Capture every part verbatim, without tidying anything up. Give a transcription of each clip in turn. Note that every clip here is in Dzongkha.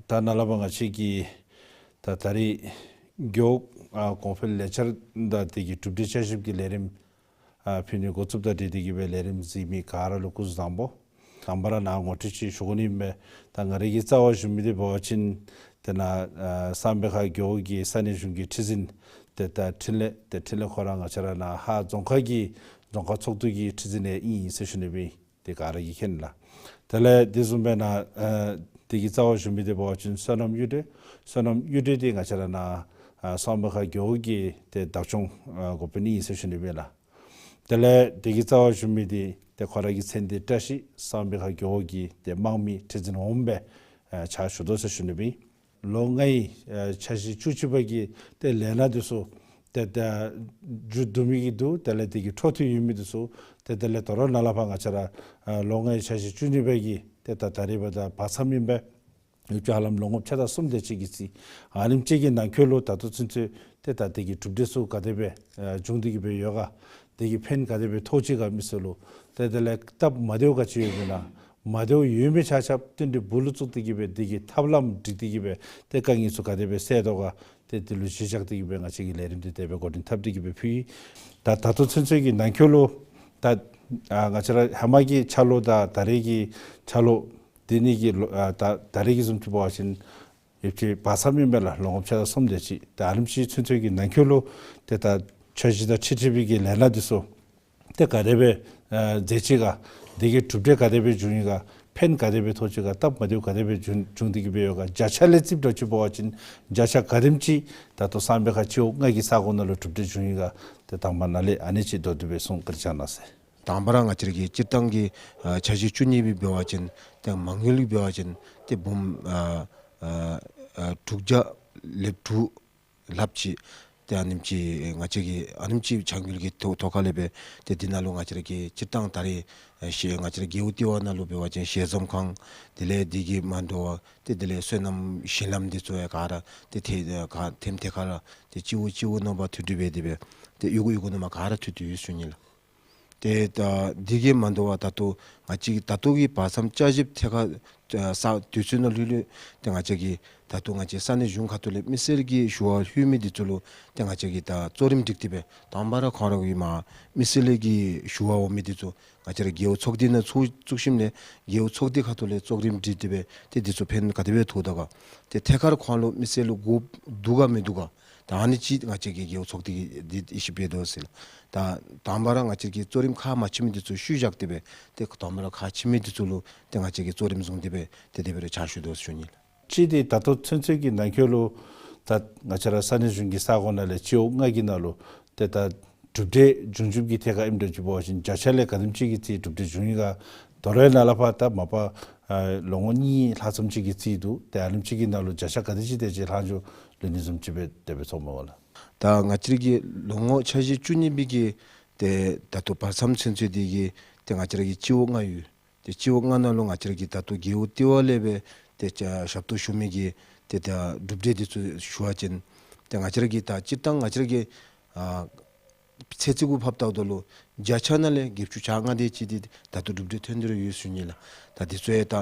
ད་ནཱ་ལས་ཕར་ང་བཅས་ཀྱིས་ད་ད་རིས་རྒེད་འོག་ཨ་གོང་འཕེལ་ལས་འཆར་དང་དེ་གི་གྲུབ་འབྲས་བསྐྱར་ཞིབ་ཀྱི་ལས་རིམ་ཨ་ཕུལ་ནི་འགོ་བཙུགསཔ་དང་འབྲེལ་ཏེ་གི་སྦེ་ལས་རིམ་གཟིགས་མི་ག་ར་ལུ་སྐུ་གཟུགས་བཟང་པོ། དང་པ་ར་ནཱ་ངོ་སྤྲོད་ཅིག་ཞུ་དགོ་ནི་ཨིན་པས། ད་ང་རའི་གི་རྩ་བར་ཞུ་མི་འདི་འབད་བ་ཅིན་དེ་ནཱ་ཨ་གསང་སྦས་ཁ་རྒེད་འོག་གི་ས་གནས་གཞུང་གི་ཁྲི་འཛིན་དེ་ད་འཕྲིན་ལས་དེ་འཕྲིན་ལས་ཁོ་ར་ང་བཅས་ར་ནཱ་ཧཱ་རྫོང་ཁག་གི་རྫོང་ཁག་ཚོགས་འདུ་གི་ཁྲི་འཛིན་ཡང་ཨིན་ཟེར་ཞུ་ནི་སྦེ་ཨིན། དེ་ག་ར་གིས་མཁྱེན་ལགས། དེ་ལས་དེ་བཟུམ་སྦེ་ནཱ་ཨ་དེ་གི་རྩ་བར་ཞུ་མི་འདི་འབད་བ་ཅིན་བསོད་ནམས་གཡུ་སྒྲོན། བསོད་ནམས་གཡུ་སྒྲོན་འདི་ང་བཅས་ར་ནཱ་ཨ་གསང་སྦས་ཁ་རྒེད་འོག་གི་དེ་བདག་སྐྱོང་ཨ་འགོ་དཔོན་ཨིན་ཟེར་ཞུ་ནི་སྦེ་ལགས། དེ་ལས་དེ་གི་རྩ་བར་ཞུ་མི་འདི་དེ་ཁོ་ར་གི་མཚན་འདི་བཀྲ་ཤིས། གསང་སྦས་ཁ་རྒེད་འོག་གི་དེ་དམངས་མི་ཁྲི་འཛིན་འོགམ་སྦེ་ཨ་ཕྱག་ཞུ་དོ་ཟེར་ཞུ་ནི་སྦེ་ཨིན། ལོ་ལྔའི་ཨ་འཆར་གཞི་བཅུ་གཅིག་པ་གི་དེ་ལས་སྣ་འདི་ཚུ་དེ་ད་མཇུག་བསྡུ་མི་གི་འདུག། དེ་ལས་དེ་གི་འཕྲོ་མཐུད་ཡོད་མི་འདི་ཚུ་དེ་དེ་ལས་དོ་རུང་ནཱ་ལས་ཕར་ང་བཅས་ར་ཨ་ལོ་ལྔའི་འཆར་གཞི་བཅུ་གཉིས་པ་གི་དེ་ད་ད་རིས་འབདཝ་ད་བར་མཚམས་ཨིན་པས། ཡོད་ཀྱི་ཧ་ལམ་ལོ་ངོ་ཕྱེད་དང་གསུམ་དེ་ཅིག་གི་རྩིས། ཨ་ནེམ་ཅིག་གི་ནང་འཁོད་ལུ་ད་ལྟོ་ཚུན་ཚོད་དེ་ད་དེ་གི་གྲུབ་འབྲས་ཚུ་ག་དེ་སྦེ་ཨ་བྱུང་སྟེ་གི་སྦེ་ཡོད་ག། དེ་གི་ཕན་ག་དེ་སྦེ་ཐོགས་ཅི་ག་མི་སེར་ལུ། དེ་དེ་ལས་སྟབས་མ་བདེཝ་ག་ཅི་ཡོདཔ་ཨིན་ན། མ་བདེཝ་ཡོད་མི་ཆ་ཁྱབ་བསྟུན་གྲོས་སྦུག་ལུ་བཙུགས་ཏེ་གི་སྦེ་དེ་གི་ཐབས་ལམ་སྒྲིག་སྟེ་གི་སྦེ་དེ་དཀའ་ངལ་ཚུ་ག་དེ་སྦེ་སེལ་དོ་ག། དེ་དེ་ལུ་གཞི་བཞག་སྟེ་གི་སྦེ་ང་བཅས་ཀྱིས་ལས་རིམ་འདི་དེ་སྦེ་འགོ་འདྲེན་འཐབ་སྟེ་གི་སྦེ་ཕུལ་ཡི། ད་ད་ལྟོ་ཚུན་ཚོད་ཀྱི་ནང་འཁོད་ལུ་ད་ཨ་ང་བཅས་ར་ཧེ་མ་གི་ཆ་ལུགས་དང་ད་རེས་ཀྱི་ཆ་ལུགས་དེ་གཉིས་ཀྱི་ལོ་ཨ་ད་ད་རེས་ཀྱི་བཟུམ་ཅིག་འབད་བ་ཅིན་ཡོད་ཀྱི་བར་མཚམས་ཨིན་པས་ལགས། ལོ་ངོ་ཕྱེད་དང་གསུམ་དེ་ཅིག། ད་ཨ་ནེམ་ཅིག་ཚུན་ཚོད་ཀྱི་ནང་འཁོད་ལུ་དེ་ད་འཆར་གཞི་དང་འཁྲིལ་འཁྲིལ་བའི་གི་ལས་སྣ་འདི་ཚུ་དེ་ག་དེ་སྦེ་ཨ་མཛད་ཅི་ག། དེ་གི་གྲུབ་འབྲས་ག་དེ་སྦེ་བྱུང་ཡི་ག། ཕན་ག་དེ་སྦེ་ཐོགས་ཅི་ག། སྟབས་མ་བདེཝ་ག་དེ་སྦེ་བྱུང་བྱུང་སྟེ་གི་སྦེ་ཡོད་ག། བརྒྱ་ཆ་ལས་རྩིསཔ་འདྲཝ་ཅིག་འབད་བ་ཅིན་བརྒྱ་ཆ་ག་དེམ་ཅིག་ད་ལྟོ་གསང་སྦས་ཁ་སྤྱི་འོག་ལྔ་གི་ས་ཁོངས་ནང་ལུ་གྲུབ་འབྲས་བྱུང་ཡི་ག། དེ་དང་པ་ནཱ་ལས་ཨ་ནི་ཅིག་མདོར་བསྡུས་སྦེ་གསུང་བཀའ་དྲིན་བསྐྱང་གནང་ཟེར། དང་པ་ར་ང་བཅས་ར་གི་སྤྱིར་བཏང་གི་ཨ་འཆར་གཞི་བཅུ་གཉིས་པའི་འབད་བ་ཅིན་ཏེ་མ་དངུལ་གྱི་འབད་བ་ཅིན་ཏེ་འབུམ་ཨ་ཨ་དྲུག་བརྒྱ་ལེབ་དྲུག་ལྷགཔ་ཅིག། ཏེ་ཨ་ནེམ་ཅིག་ང་བཅས་ཀྱི་ཨ་ནེམ་ཅིག་བྱ་འགུལ་གྱི་ཐོག་ཐོག་ཁ་ལས་སྦེ་ཏེ་འདི་ནང་ལུ་ང་བཅས་ར་གི་སྤྱིར་བཏང་ད་རེས་ཨ་ཞེ་ང་བཅས་ར་རྒེད་འོག་ལྟེ་བ་ནང་ལུ་འབད་བ་ཅིན་ཞལ་འཛོམས་ཁང་དེ་ལས་དེ་གི་མ་འདྲཝ་ཏེ་དེ་ལས་སོ་ནམ་ཞིང་ལམ་འདི་ཚུ་ཡང་ག་ར་ཏེ་ཐེ་ག་ཐེམ་ཐེ་ཁ་ར་ཏེ་སྤྱི་འོག་སྤྱི་འོག་ནང་འབད་མཐུད་དེ་སྦེ་དེ་སྦེ་ཏེ་གཡུས་སྒོ་གཡུས་སྒོ་ནང་མ་ག་ར་མཐུད་དེ་ཡོད་ཟེར་ཞུ་ནི་ལགས། ཏེ་ད་འདི་གིས་མ་འདྲཝ་ད་ལྟོ་ང་བཅས་ཀྱི་ད་ལྟོ་གི་བར་མཚམས་བསྐྱར་ཞིབ་ཐད་ཁར་ཨ་ས་དུས་ཚོད་ནང་ལྷོད་ལྷོད་ཏེ་ང་བཅས་ཀྱི་ད་ལྟོ་ང་བཅས་ས་གནས་གཞུང་ཁ་ཐུག་ལས་མི་སེར་གྱི་ཞུ་བ་ལྷོད་མི་འདི་ཚུ་ལུ་ཏེ་ང་བཅས་ཀྱིས་ད་གཙོ་རིམ་སྒྲིག་སྟེ་སྦེ་དང་པ་ར་ཁོང་ར་གི་མ་མི་སེར་ལས་ཀྱི་ཞུ་བ་འོང་མི་འདི་ཚུ་ང་བཅས་ར་རྒེད་འོག་ཚོགས་སྡེ་ནང་ཚུ་བཙུགས་ཞིནམ་ལས་རྒེད་འོག་ཚོགས་སྡེ་ཁ་ཐུག་ལས་གཙོ་རིམ་སྒྲིག་སྟེ་སྦེ་ཏེ་འདི་ཚུ་ཕན་ག་དེ་སྦེ་ཐོགས་དོ་ག། ཏེ་ཐད་ཀར་ཁོང་ལུ་མི་སེར་ལུ་དགོཔ་འདུག་ག་མིན་འདུག་ག། ད་ཨ་ནི་ཅིག་ང་བཅས་ཀྱི་རྒེད་འོག་ཚོགས་སྡེ་གིས་འདི་ཨེ་ཤེས་པས་དོ་ཟེར་ལགས། ད་དང་པ་ར་ང་བཅས་ཀྱི་གཙོ་རིམ་ཁག་མ་ཆེ་མི་འདི་ཚུ་ཤུལ་བཞག་སྟེ་སྦེ་ཏེ་དང་པ་ར་ཁག་ཆེ་མི་འདི་ཚུ་ལུ་ཏེ་ང་བཅས་ཀྱིས་གཙོ་རིམ་བཟུང་སྟེ་སྦེ་ཏེ་དེ་སྦེ་ར་ཕྱག་ཞུ་དོ་ཟེར་ཞུ་ནི་ལགས། ཅིག་འདི་ད་ལྟོ་ཚུན་ཚོད་ཀྱི་ནང་འཁོད་ལུ་ད་ང་བཅས་ར་ས་གནས་གཞུང་གི་ས་ཁོངས་ནང་ལས་སྤྱི་འོག་ལྔ་གི་ནང་ལུ་ཏེ་ད་གྲུབ་འབྲས་བྱུང་བྱུངམ་གྱི་ཐད་ཁར་ཨིནམ་འདྲཝ་ཅིག་འབད་བ་ཅིན་བརྒྱ་ཆ་ལས་ག་དེམ་ཅིག་གི་རྩིས་གྲུབ་འབྲས་བྱུང་ཡི་ག། དོ་རུང་ནཱ་ལས་ཕར་ད་མ་པ་ཨ་ལོ་ངོ་གཉིས་ལྷག་ཙམ་ཅིག་གི་རྩིས་འདུག། ཏེ་ཨ་ནེམ་ཅིག་གི་ནང་ལུ་བརྒྱ་ཆ་ག་དེ་ཅིག་དེ་ཅིག་ལྷག་འགྱོ་ལུས་ནི་བཟུམ་ཅིག་སྦེ་དེ་སྦེ་ཚོརཝ་མས་ལགས། ད་ང་བཅས་ཀྱི་ལོ་ངོ་འཆར་གཞི་བཅུ་གཉིས་པའི་གི་ཏེ་ད་ལྟོ་བར་མཚམས་ཚུན་ཚོད་འདི་གི་ཏེ་ང་བཅས་ཀྱི་སྤྱི་འོག་ལྔ་ཡོད། ཏེ་སྤྱི་འོག་ལྔ་ནང་ལུ་ང་བཅས་ཀྱི་ད་ལྟོ་རྒེད་འོག་ལྟེ་བ་ལས་སྦེ་ཏེ་ཞབས་ཏོག་ཞུ་མི་གི་ཏེ་ད་གྲུབ་འབྲས་འདི་ཚུ་ཞུ་བ་ཅིན་ཏེ་ང་བཅས་ཀྱི་ད་སྤྱིར་བཏང་ང་བཅས་ཀྱི་ཨ་ཚད་རྩིས་གུ་ཕབ་བལྟཝ་ད་ལུ་བརྒྱ་ཆ་ནང་ལས་བརྒྱད་ཅུ་གྱ་ལྔ་དེ་ཅིག་འདི་ད་ལྟོ་གྲུབ་འབྲས་ཐོན་ཏེ་ར་ཡོད་ཟེར་ཞུ་ནི་ལགས། ད་འདི་ཚུ་ཡང་ད་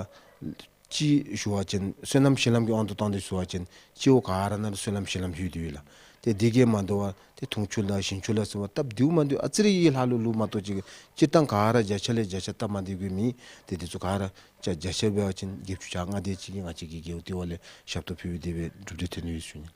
ཅིག་ཞུ་བ་ཅིན་སོ་ནམ་ཞིང་ལམ་གྱི་དབང་དུ་བཏང་སྟེ་ཞུ་བ་ཅིན་སྤྱི་འོག་ག་ར་ནང་ལུ་སོ་ནམ་ཞིང་ལམ་ལྷོད་དེ་ཡོད་ལགས། ཏེ་འདི་གིས་མ་འདྲཝ་ཏེ་འཐུང་ཆུ་ལགས་ཞིང་ཆུ་ལགས་ཟེར་བ་སྟབས་བདེཝ་མ་བདེཝ་ཨ་ཙི་རེ་ཡི་ལྷག་ལུས་ལུས་མ་གཏོགས་ཅིག་སྤྱིར་བཏང་ག་ར་བརྒྱ་ཆ་ལས་བརྒྱ་ཆ་སྟབས་མ་བདེཝ་གི་མེད། ཏེ་འདི་ཚུ་ག་ར་བརྒྱ་ཆ་བརྒྱ་ཆ་འབད་བ་ཅིན་བརྒྱད་ཅུ་གྱ་ལྔ་དེ་ཅིག་གིས་ང་བཅས་ཀྱི་རྒེད་འོག་ལྟེ་བ་ལས་ཞབས་ཏོག་ཕུལ་བའི་དེ་སྦེ་གྲུབ་འབྲས་ཐོན་ཡོད་ཟེར་ཞུ་ནི།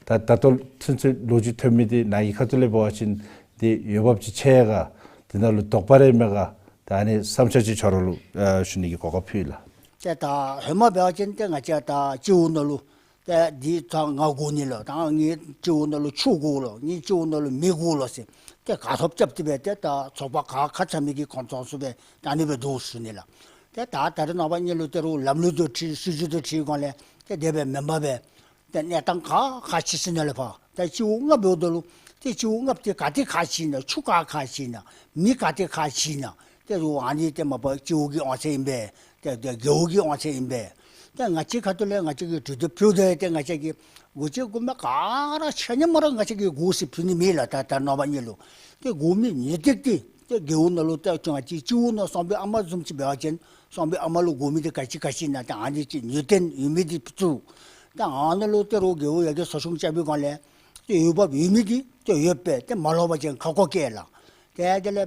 ད་ད་ལྟོ་ཚུན་ཚོད་ལོ་རྒྱུས་ཐོན་མི་འདི་ནཱ་གི་ཁ་ཐུག་ལས་འབད་བ་ཅིན་འདི་འོས་འབབ་ཅིག་ཆགས་ཡི་ག། འདི་ནང་ལུ་དོགས་པ་རེ་མེད་ག། ད་ཨ་ནི་བསམ་འཆར་ཅིག་ཁྱོད་ར་ལུ་ཨ་ཞུ་ནི་གི་གོ་སྐབས་ཕུལ་ལགས། ཏེ་ད་ཧེ་མ་འབད་བ་ཅིན་ཏེ་ང་བཅས་ད་སྤྱི་འོག་ནང་ལུ་ཏེ་འདི་ད་ང་དགོ་ནི་ལགས། ད་ངེའི་སྤྱི་འོག་ནང་ལུ་ཆུ་དགོ་ལགས། ངེའི་སྤྱི་འོག་ནང་ལུ་མེ་དགོ་ལགས་ཟེར་ཏེ་ག་ཐོབ་རྐྱབ་སྟེ་སྦེ་ཏེ་ད་ཚོགས་པ་ག་ཁ་ཚ་མི་གི་ཁོང་ཚང་ཚུ་སྦེ་ད་ཨ་ནི་སྦེ་འདུག་ཟེར་ཞུ་ནི་ལགས། ཏེ་ད་ད་རེས་ནངས་པ་ཨ་ནི་ལུ་ཏེ་རུང་ལམ་ལུགས་དང་འཁྲིལ་སྲིད་བྱུས་དང་འཁྲིལ་སྒང་ལས་ཏེ་དེ་སྦེ་མེན་པར་སྦེ་ཏེ་གནས་སྟངས་ག་ཁག་ཆེ་ཟེར་ནཱ་ལས་ཕར་ཏེ་སྤྱི་འོག་ལྔ་འབདཝ་ད་ལུ་ཏེ་སྤྱི་འོག་ལྔ་པོ་ཏེ་ག་ཏེ་ཁག་ཆེ་ན་ཆུ་ག་ཁག་ཆེ་ན་མེ་ག་ཏེ་ཁག་ཆེ་ན་ཏེ་རུང་ཨ་ནི་ཏེ་མ་པ་སྤྱི་འོག་གི་དབང་ཚད་ཨིན་པས། ཏེ་ཏེ་རྒེད་འོག་གི་དབང་ཚད་ཨིན་པས། ཏེ་ང་བཅས་ཁ་ཐུག་ལས་ང་བཅས་ཀྱིས་གྲོས་བསྡུར་ཕུལཝ་ད་ཏེ་ང་བཅས་ཀྱིས་དགོ་ཅི་དགོ་མི་ག་ར་ཆ་མཉམ་ར་ང་བཅས་ཀྱིས་དགོ་ཟེར་ཕུལ་ནི་མེད་ལགས། ད་ད་རེས་ནངས་པ་ཨ་ནི་ལུ་ཏེ་དགོ་མི་ངེས་ཏིག་ཏིག་ཏེ་རྒེད་འོག་ནང་ལུ་ཏེ་ང་བཅས་སྤྱི་འོག་ནང་གསང་སྦས་ཨ་མ་བཟུམ་ཅིག་འབད་བ་ཅིན་ གསང་སྦས་ཨ་མ་ལུ་དགོ་མི་འདི་ག་ཅི་ག་ཅི་ཨིན་ན་ཏེ་ཨ་ནི་ཅིག་ནུས་ལྡན་ཡོད་མི་འདི་བཙུགས། ཏེ་ཨ་ནཱ་ལུ་ཏེ་རོགས་རྒེད་འོག་ཡ་གི་གསོ་སྐྱོང་རྐྱབ་པའི་སྒང་ལས་ཏེ་འོས་འབབ་ཡོད་མི་འདི་ཏེ་ཡོདཔ་སྦེ་ཏེ་མ་ལོག་པ་ཅིན་ཁ་སྐོང་བཀལ་ལགས། ཏེ་དེ་ལས་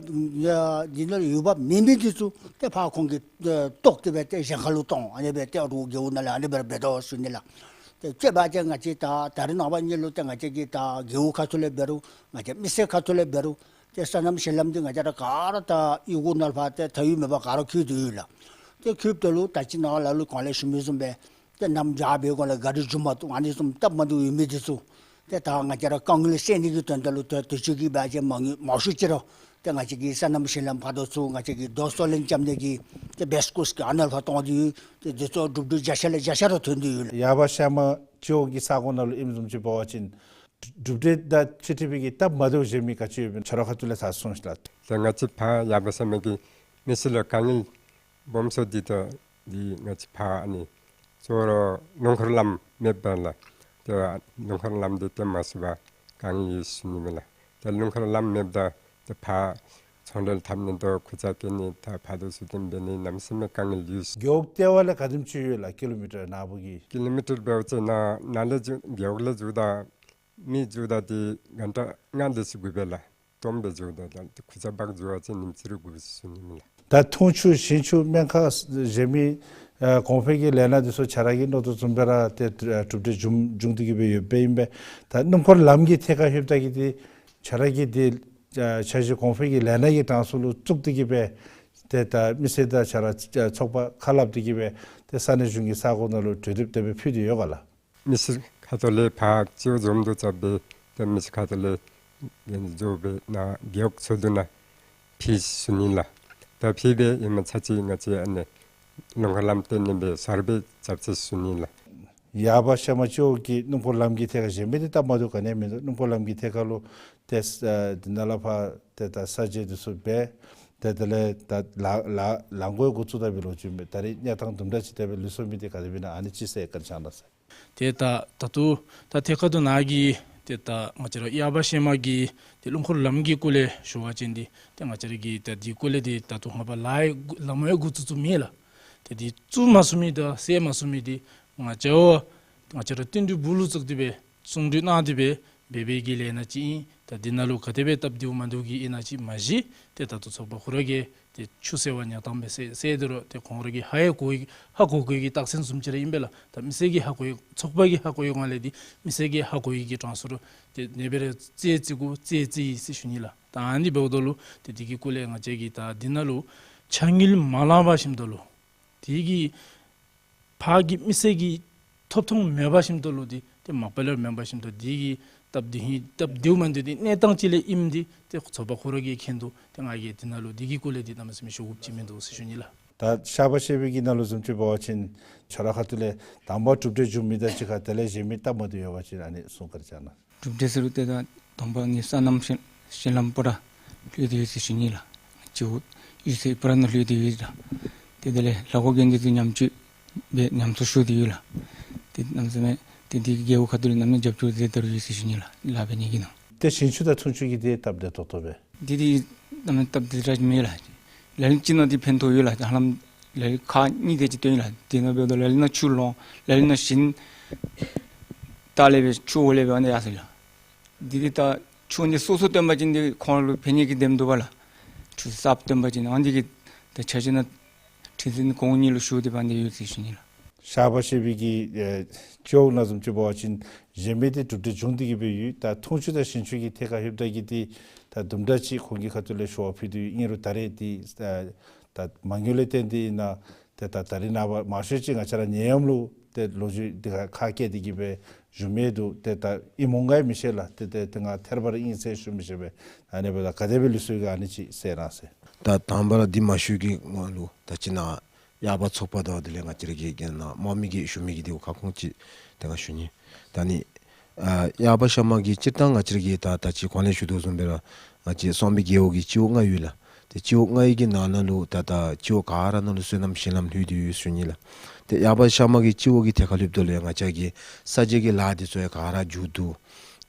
འདི་ནང་འོས་འབབ་མེད་མི་འདི་ཚུ་ཏེ་ཕར་ཁོང་གིས་ཨེ་བཏོག་སྟེ་སྦེ་ཏེ་གཞན་ཁ་ལུ་གཏོང་། ཨ་ནི་སྦེ་ཏེ་རོགས་རྒེད་འོག་ནང་ལས་ཨ་ནི་སྦེ་འབད་དོ་ཟེར་ཞུ་ནི་ལགས། ཏེ་དཔྱེ་འབད་བ་ཅིན་ང་བཅས་ད་ད་རེས་ནངས་པ་གཉིས་ལུ་ཏེ་ང་བཅས་ཀྱི་ད་རྒེད་འོག་ཁ་ཐུག་ལས་འབད་རུང་ང་བཅས་མི་སེར་ཁ་ཐུག་ལས་འབད་རུང་ཏེ་སོ་ནམ་ཞིང་ལམ་འདི་ང་བཅས་ར་ག་ར་ད་གཡུས་སྒོ་ནང་ཕར་ཏེ་མཐའ་དབུས་མེད་པར་ག་ར་ཁུལ་ཏེ་ཡོད་ལགས། ཏེ་ཁུལ་དེ་ལུ་ད་ཅི་ནཱ་ལ་ལུ་གོང་ལས་ཞུ་མི་བཟུམ་སྦེ་ཏེ་གནམ་བྱཱར་བའི་སྒང་ལས་གཱ་རི་འཛུལ་མ་བཏུབ་ཨ་ནི་བཟུམ་སྟབས་མ་བདེཝ་ཡོད་མི་འདི་ཚུ་ཏེ་ད་ང་བཅས་ར་དཀའ་ངལ་སེལ་ནི་གི་དོན་དག་ལུ་ཏེ་དུས་ཅི་གི་འབད་བ་ཅིན་མང་ཉུང་མང་ཤོས་ཅིག་ར་ཏེ་ང་བཅས་ཀྱི་སོ་ནམ་ཞིང་ལམ་ཕར་དང་ཚུར་ང་བཅས་ཀྱི་རྡོ་སོལ་རླན་རྐྱབ་ནི་གི་ཏེ་བེསི་ཀོསི་གི་ཨ་ནཱ་ལུ་ཕར་གཏོང་སྟེ་ཡོད། ཏེ་འདི་ཚུ་གྲུབ་འབྲས་བརྒྱ་ཆ་ལས་བརྒྱ་ཆ་ར་ཐོན་ཏེ་ཡོད་ལགས། ཡར་པ་ཤར་མ་སྤྱི་འོག་གི་ས་ཁོངས་ནང་ལུ་ཨིནམ་བཟུམ་ཅིག་འབད་བ་ཅིན་གྲུབ་འབྲས་དང་འཁྲིལ་འཁྲིལ་བའི་གི་སྟབས་མ་བདེཝ་གཞན་མི་ག་ཅི་ཡོདཔ་ཨིན་ན་ཁྱོད་ར་ཁ་ཐུག་ལས་ད་གསུངས་ཤིག་ལགས། ད་ང་བཅས་ཕར་ཡར་པ་ཤར་མ་གི་མི་སེར་ལུ་དཀའ་ངལ་སྦོམ་ཤོས་འདི་ད་འདི་ང་བཅས་ཕར་ཨ་ནི་གཙོ་བོ་ར་རླུང་འཁོར་ལམ་མེདཔ་ད་ལགས། ཏེ་རླུང་འཁོར་ལམ་འདི་ཏེ་མ་ཚུགས་པར་དཀའ་ངལ་ཡོད་ཟེར་ཞུ་ནི་མས་ལགས། ཏེ་རླུང་འཁོར་ལམ་མེདཔ་ད་ཏེ་ཕར་ཚོང་འབྲེལ་འཐབ་ནི་དང་ཁུར་ཆ་བཀལ་ནི་ད་ཕར་དང་ཚུར་ཏེ་འབད་ནི་གནམ་མེད་ས་མེད་དཀའ་ངལ་ཡོད་ཟེར། རྒེད་འོག་ལྟེ་བ་ལས་ག་དེམ་ཅིག་ཡོད་ལགས། ཀི་ལོ་མི་ཊར་ནཱ་བུ་གི། ཀི་ལོ་མི་ཊར་འབད་བ་ཅིན་ནཱ་ནཱ་ལས་འགྱོ་རྒེད་འོག་ལས་འགྱོཝ་ད་མི་འགྱོཝ་ད་ཏེ་གྷན་ཊ་ལྔ་དེ་ཅིག་དགོ་པས་ལགས། སྟོངམ་སྦེ་འགྱོཝ་ད་ད་ཁུར་ཆ་འབག་འགྱོ་བ་ཅིན་ཉིནམ་གཅིག་རེ་དགོ་ཟེར་ཞུ་ནི་མས་ལགས། ད་འཐུང་ཆུ་ཞིང་ཆུ་སྨན་ཁང་གཞན་མི་ཨ་གོང་འཕེལ་གྱི་ལས་སྣ་འདི་ཚུ་ཁྱོད་ར་གིས་མནོ་དོ་བཟུམ་སྦེ་ར་ཏེ་ཨ་གྲུབ་འབྲས་བྱུང་བྱུང་སྟེ་གི་སྦེ་ཡོདཔ་ཨིན་པས། ད་སྣུམ་འཁོར་ལམ་གྱི་ཐད་ཁར་ལྷོདཔ་ད་གི་འདི་ཁྱོད་ར་གིས་འདི་ཨ་འཆར་གཞི་གོང་འཕེལ་གྱི་ལས་སྣ་གི་གྲངས་སུ་ལུ་བཙུགས་ཏེ་གི་སྦེ་ཏེ་ད་མི་སེར་དང་ཁྱོད་ར་ཨ་ཚོགས་པ་ཁ་སླབ་སྟེ་གི་སྦེ་ཏེ་ས་གནས་གཞུང་གི་ས་ཁོངས་ནང་ལུ་གྲོས་འདེབས་དེ་སྦེ་ཕུལ་ཏེ་ཡོད་ག་ལགས། མི་སེར་ཁ་ཐུག་ལས་ཕར་སྤྱི་འོག་འཛོམས་འདུ་རྐྱབ་སྦེ་ཏེ་མི་སེར་ཁ་ཐུག་ལས་འགན་འཛོལ་སྦེ་ནཱ་རྒེད་འོག་ཚོགས་འདུ་ནང་ཕུལ་ཞུ་ནི་ལགས། ད་ཕུལ་སྦེ་ཨིནམ་ཚར་ཅིག་ང་བཅས་ཨ་ནི་རླུང་འཁོར་ལམ་བཏོན་ནི་སྦེ་གསར་སྦེ་རྐྱབ་ཅི་ཟེར་ཞུ་ནི་ལགས། ཡར་པ་ཤར་མ་སྤྱི་འོག་གི་སྣུམ་འཁོར་ལམ་གྱི་ཐད་ཁར་གཞན་མི་འདི་སྟབས་མ་བདེཝ་ག་ནི་ཡང་མིན་འདུག། སྣུམ་འཁོར་ལམ་གྱི་ཐད་ཁར་ལུ་ཏེ་ཨ་འདི་ནང་ལས་ཕར་ཏེ་ད་ས་འཇལ་འདི་ཚུ་འབད་ཏེ་དེ་ལས་ད་ལ་ལ་ལ་འགོ་འགོ་བཙུགས་ད་པའི་ལོ་རྒྱུས་མས། ད་རེས་གནས་སྟངས་དུམ་གྲ་ཅིག་དེ་སྦེ་ལུས་སོང་མི་འདི་ག་དེ་སྦེ་ཨིན་ན་ཨ་ནི་ཅིག་གསལ་བཀའ་དྲིན་བསྐྱང་གནང་ཟེར། ཏེ་ད་ད་ལྟོ་ད་ཐད་ཀར་དུ་ནཱ་གི་ཏེ་ད་ང་བཅས་ར་ཡར་པ་ཤར་མ་གི་ཏེ་རླུང་འཁོར་ལམ་གྱི་སྐོར་ལས་ཞུ་བ་ཅིན་འདི་ཏེ་ང་བཅས་ར་གི་ད་འདི་སྐོར་ལས་འདི་ད་ལྟོ་སྔ་པ་ལཱ་ཡང་ལམ་ཡང་འགོ་བཙུགས་བཙུགསཔ་མས་ལགས། ཏེ་འདི་བཙུགས་མ་ཚུགས་མི་དང་སེལ་མ་ཚུགས་མི་འདི་ང་བཅས་ང་བཅས་ར་བསྟུན་གྲོས་སྦུག་ལུ་བཙུགས་ཏེ་སྦེ་གསུང་གྲོས་གནང་སྟེ་སྦེ་འབད་བའི་གི་ལས་སྣ་ཅིག་ཨིན། ད་འདི་ནང་ལུ་ག་དེ་སྦེ་སྟབས་བདེཝ་མ་བདེཝ་གི་ཨིན་ན་ཅིག་མ་གཞི་ཏེ་ད་ལྟོ་ཚོགས་པ་ཁོ་ར་གིས་ཏེ་ཆུ་སེལ་བ་ཉལ་ཐང་སྦེ་སེལ་སེལ་དོ་རུང་ཏེ་ཁོང་ར་གི་ཧ་ཡང་གོ་ཡི་ཧ་གོ་གོ་བའི་གི་རྟགས་མཚན་བཟུམ་ཅིག་ར་ཨིན་པས་ལགས། ད་མི་སེར་གྱིས་ཧ་གོ་ཡི་ཚོགས་པ་གིས་ཧ་གོ་ཡི་སྒང་ལས་འདི་མི་སེར་གྱིས་ཧ་གོ་ཡི་གི་གྲངས་སུ་ར་ཏེ་ཨ་ནི་སྦེ་ར་རྩིས་རྩིས་དགོ་རྩིས་རྩིས་ཡི་ཟེར་ཞུ་ནི་ལགས། ད་ཨ་ནི་འབདཝ་ད་ལུ་ཏེ་འདི་གི་སྐོར་ལས་ང་བཅས་ཀྱིས་ད་འདི་ནང་ལུ་ཕྱགས་སྙིགས་མ་ལང་པར་ཞིནམ་ད་ལུ་དེ་གི་ཕར་གྱི་མི་སེར་གྱི་ཐོབ་ཐང་མེད་པར་ཞིནམ་ད་ལུ་འདི་ཏེ་མ་པ་ལས་མེན་པར་ཞིནམ་ད་འདི་གི་སྟབས་བདེ་ཧིང་སྟབས་བདེཝ་མ་བདེཝ་འདི་གནས་སྟངས་ཅིག་ལས་ཨིནམ་འདི་ཏེ་ཚོགས་པ་ཁོ་ར་གིས་མཁྱེན་འདུག། ཏེ་ང་གིས་འདི་ནང་ལུ་འདི་གི་སྐོར་ལས་འདི་གནམ་མེད་ས་མེད་ཞུ་དགོཔ་ཅིག་མིན་འདུག་ཟེར་ཞུ་ནི་ལགས། ད་ཤར་པ་ཤར་པའི་གི་ནང་ལུ་བཟུམ་ཅིག་འབད་བ་ཅིན་ཁྱོད་ར་ཁ་ཐུག་ལས་དང་པ་གྲུབ་འབྲས་བྱུང་མི་དང་གཅིག་ཁར་དེ་ལས་གཞན་མི་སྟབས་མ་བདེཝ་ཡོད་པ་ཅིན་ཨ་ནི་གསུང་བཀའ་དྲིན་བསྐྱང་གནང་། གྲུབ་འབྲས་ཟེར་རུང་ཏེ་ད་དང་པ་ནི་སོ་ནམ་ཞིང་ཞིང་ལམ་པུ་ར་ལྷོད་དེ་ཡོད་ཟེར་ཞུ་ནི་ལགས། སྤྱི་འོག་གཡུས་ཚན་པུ་ར་ནང་ལྷོད་དེ་ཡོད་ལགས། ཏེ་དེ་ལས་ལྷ་ཁང་དགོན་སྡེ་ཚུ་ཉམས་བཅོས་འབད་ཉམས་གསོ་ཞུ་སྟེ་ཡོད་ལགས། ཏེ་གནམ་མེད་ས་མེད་ཏེ་འདི་གི་རྒེད་འོག་ཁ་ཐུག་ལས་གནམ་མེད་རྒྱབ་སྐྱོར་མཛད་དེ་ར་ཡོད་ཟེར་ཞུ་ནི་ལགས། ལཱ་འབད་ནི་གི་ནང་ཏེ་ཞིང་ཆུ་དང་འཐུང་ཆུ་གི་འདི་སྟབས་བདེ་ཏོག་ཏོ་སྦེ། འདི་འདི་གནམ་མེད་སྟབས་བདེ་དྲགས་མེད་ལགས། ལ་ལུ་ཅིག་ནང་འདི་ཕན་ཐོགས་ཡོད་ལགས། ཧ་ལམ་ལ་ལུ་ཁག་གཉིས་དེ་ཅིག་བཏོན་ཡི་ལགས། དེ་ནང་འབདཝ་ད་ལ་ལུ་ནང་ཆུ་ལོང་ལ་ལུ་ནང་ཞིང་ལྟག་ལས་སྦེ་ཆུ་འོག་ལས་སྦེ་ཨ་ནི་ཡར་སོང་ཡི་ལགས། འདི་འདི་ད་ཆུ་འདི་སོ་སོ་བཏོན་པ་ཅིན་འདི་ཁོང་ལུ་ཕན་ནི་གི་དེམ་འདུག་པ་ལགས། ཆུ་གསརཔ་བཏོན་པ་ཅིན་ཨ་ནི་གི་ད་ཆ་ཅིག་ནང་ཁྲི་འཛིན་གོང་གཉིས་ལུ་ཞུ་སྟེ་འབད་ནི་ཡོད་ཟེར་ཞུ་ནི་ལགས། ཤར་པ་ཤར་པའི་གི་ཨེ་སྤྱི་འོག་ནང་བཟུམ་ཅིག་འབད་བ་ཅིན་གཞན་མི་འདི་གྲུབ་འབྲས་བྱུང་སྟེ་གི་སྦེ་ཡོད། ད་འཐུང་ཆུ་དང་ཞིང་ཆུ་གི་ཐད་ཁར་ལྷོདཔ་ད་གི་འདི་ད་དུམ་གྲ་ཅིག་ཁོང་གི་ཁ་ཐུག་ལས་ཞུ་བ་ཕུལ་དོ་ཡོད། ཨིན་རུང་ད་རེས་འདི་ཨ་ད་མ་དངུལ་ལས་བརྟེན་ཏེ་ཨིན་ན་ཏེ་ད་ད་རེས་ནངས་པ་མང་ཤོས་ཅིག་ང་བཅས་ར་ནད་ཡམས་ལུ་ཏེ་ལོ་རྒྱུས་འདི་ཁར་ཁག་བཀལ་ཏེ་གི་སྦེ་བཞུགས་མི་འདུག། ཏེ་ད་ཨིན་མོ་ག་ཡང་མི་ཤེས་ལགས། ཏེ་ཏེ་ཏེ་ང་ཐེར་པ་ར་ཨིན་ཟེར་ཞུ་མི་ཤེས་པས། ཨ་ནི་འབདཝ་ད་ག་དེ་སྦེ་ལུས་སོང་ཡི་ག་ཨ་ནི་ཅིག་གསལ་གནང་ཟེར། ད་དང་པ་ར་འདི་མ་ཞུ་གི་སྔོན་ལུ་ད་ཅི་ནཱ་ཡར་པ་ཚོགས་པ་དང་དེ་ལས་ང་བཅས་ར་གི་རྒྱལ་ནང་དམངས་མི་གིས་ཞུ་མི་གི་འདི་ཁ་སྐོང་ཅིག་ཏེ་ང་ཞུ་ནི། ད་ནི་ཨ་ཡར་པ་ཤར་མ་གི་སྤྱིར་བཏང་ང་བཅས་ར་གི་ད་ད་ཅི་གོང་ལས་ཞུ་དོ་བཟུམ་སྦེ་ར་ང་བཅས་གསང་སྦས་རྒེད་འོག་གི་སྤྱི་འོག་ལྔ་ཡོད་ལགས། ཏེ་སྤྱི་འོག་ལྔའི་གི་ནང་ན་ལུ་ད་ད་སྤྱི་འོག་ག་ར་ནང་ལུ་སོ་ནམ་ཞིང་ལམ་ལྷོད་དེ་ཡོད་ཟེར་ཞུ་ནི་ལགས། ཏེ་ཡར་པ་ཤར་མ་གི་སྤྱི་འོག་གི་ཐད་ཁར་ལྷོདཔ་ད་ལུ་ཡང་ང་བཅས་ཀྱི་ས་འཇལ་གྱི་ལཱ་འདི་ཚུ་ཡང་ག་ར་མཇུག་བསྡུ།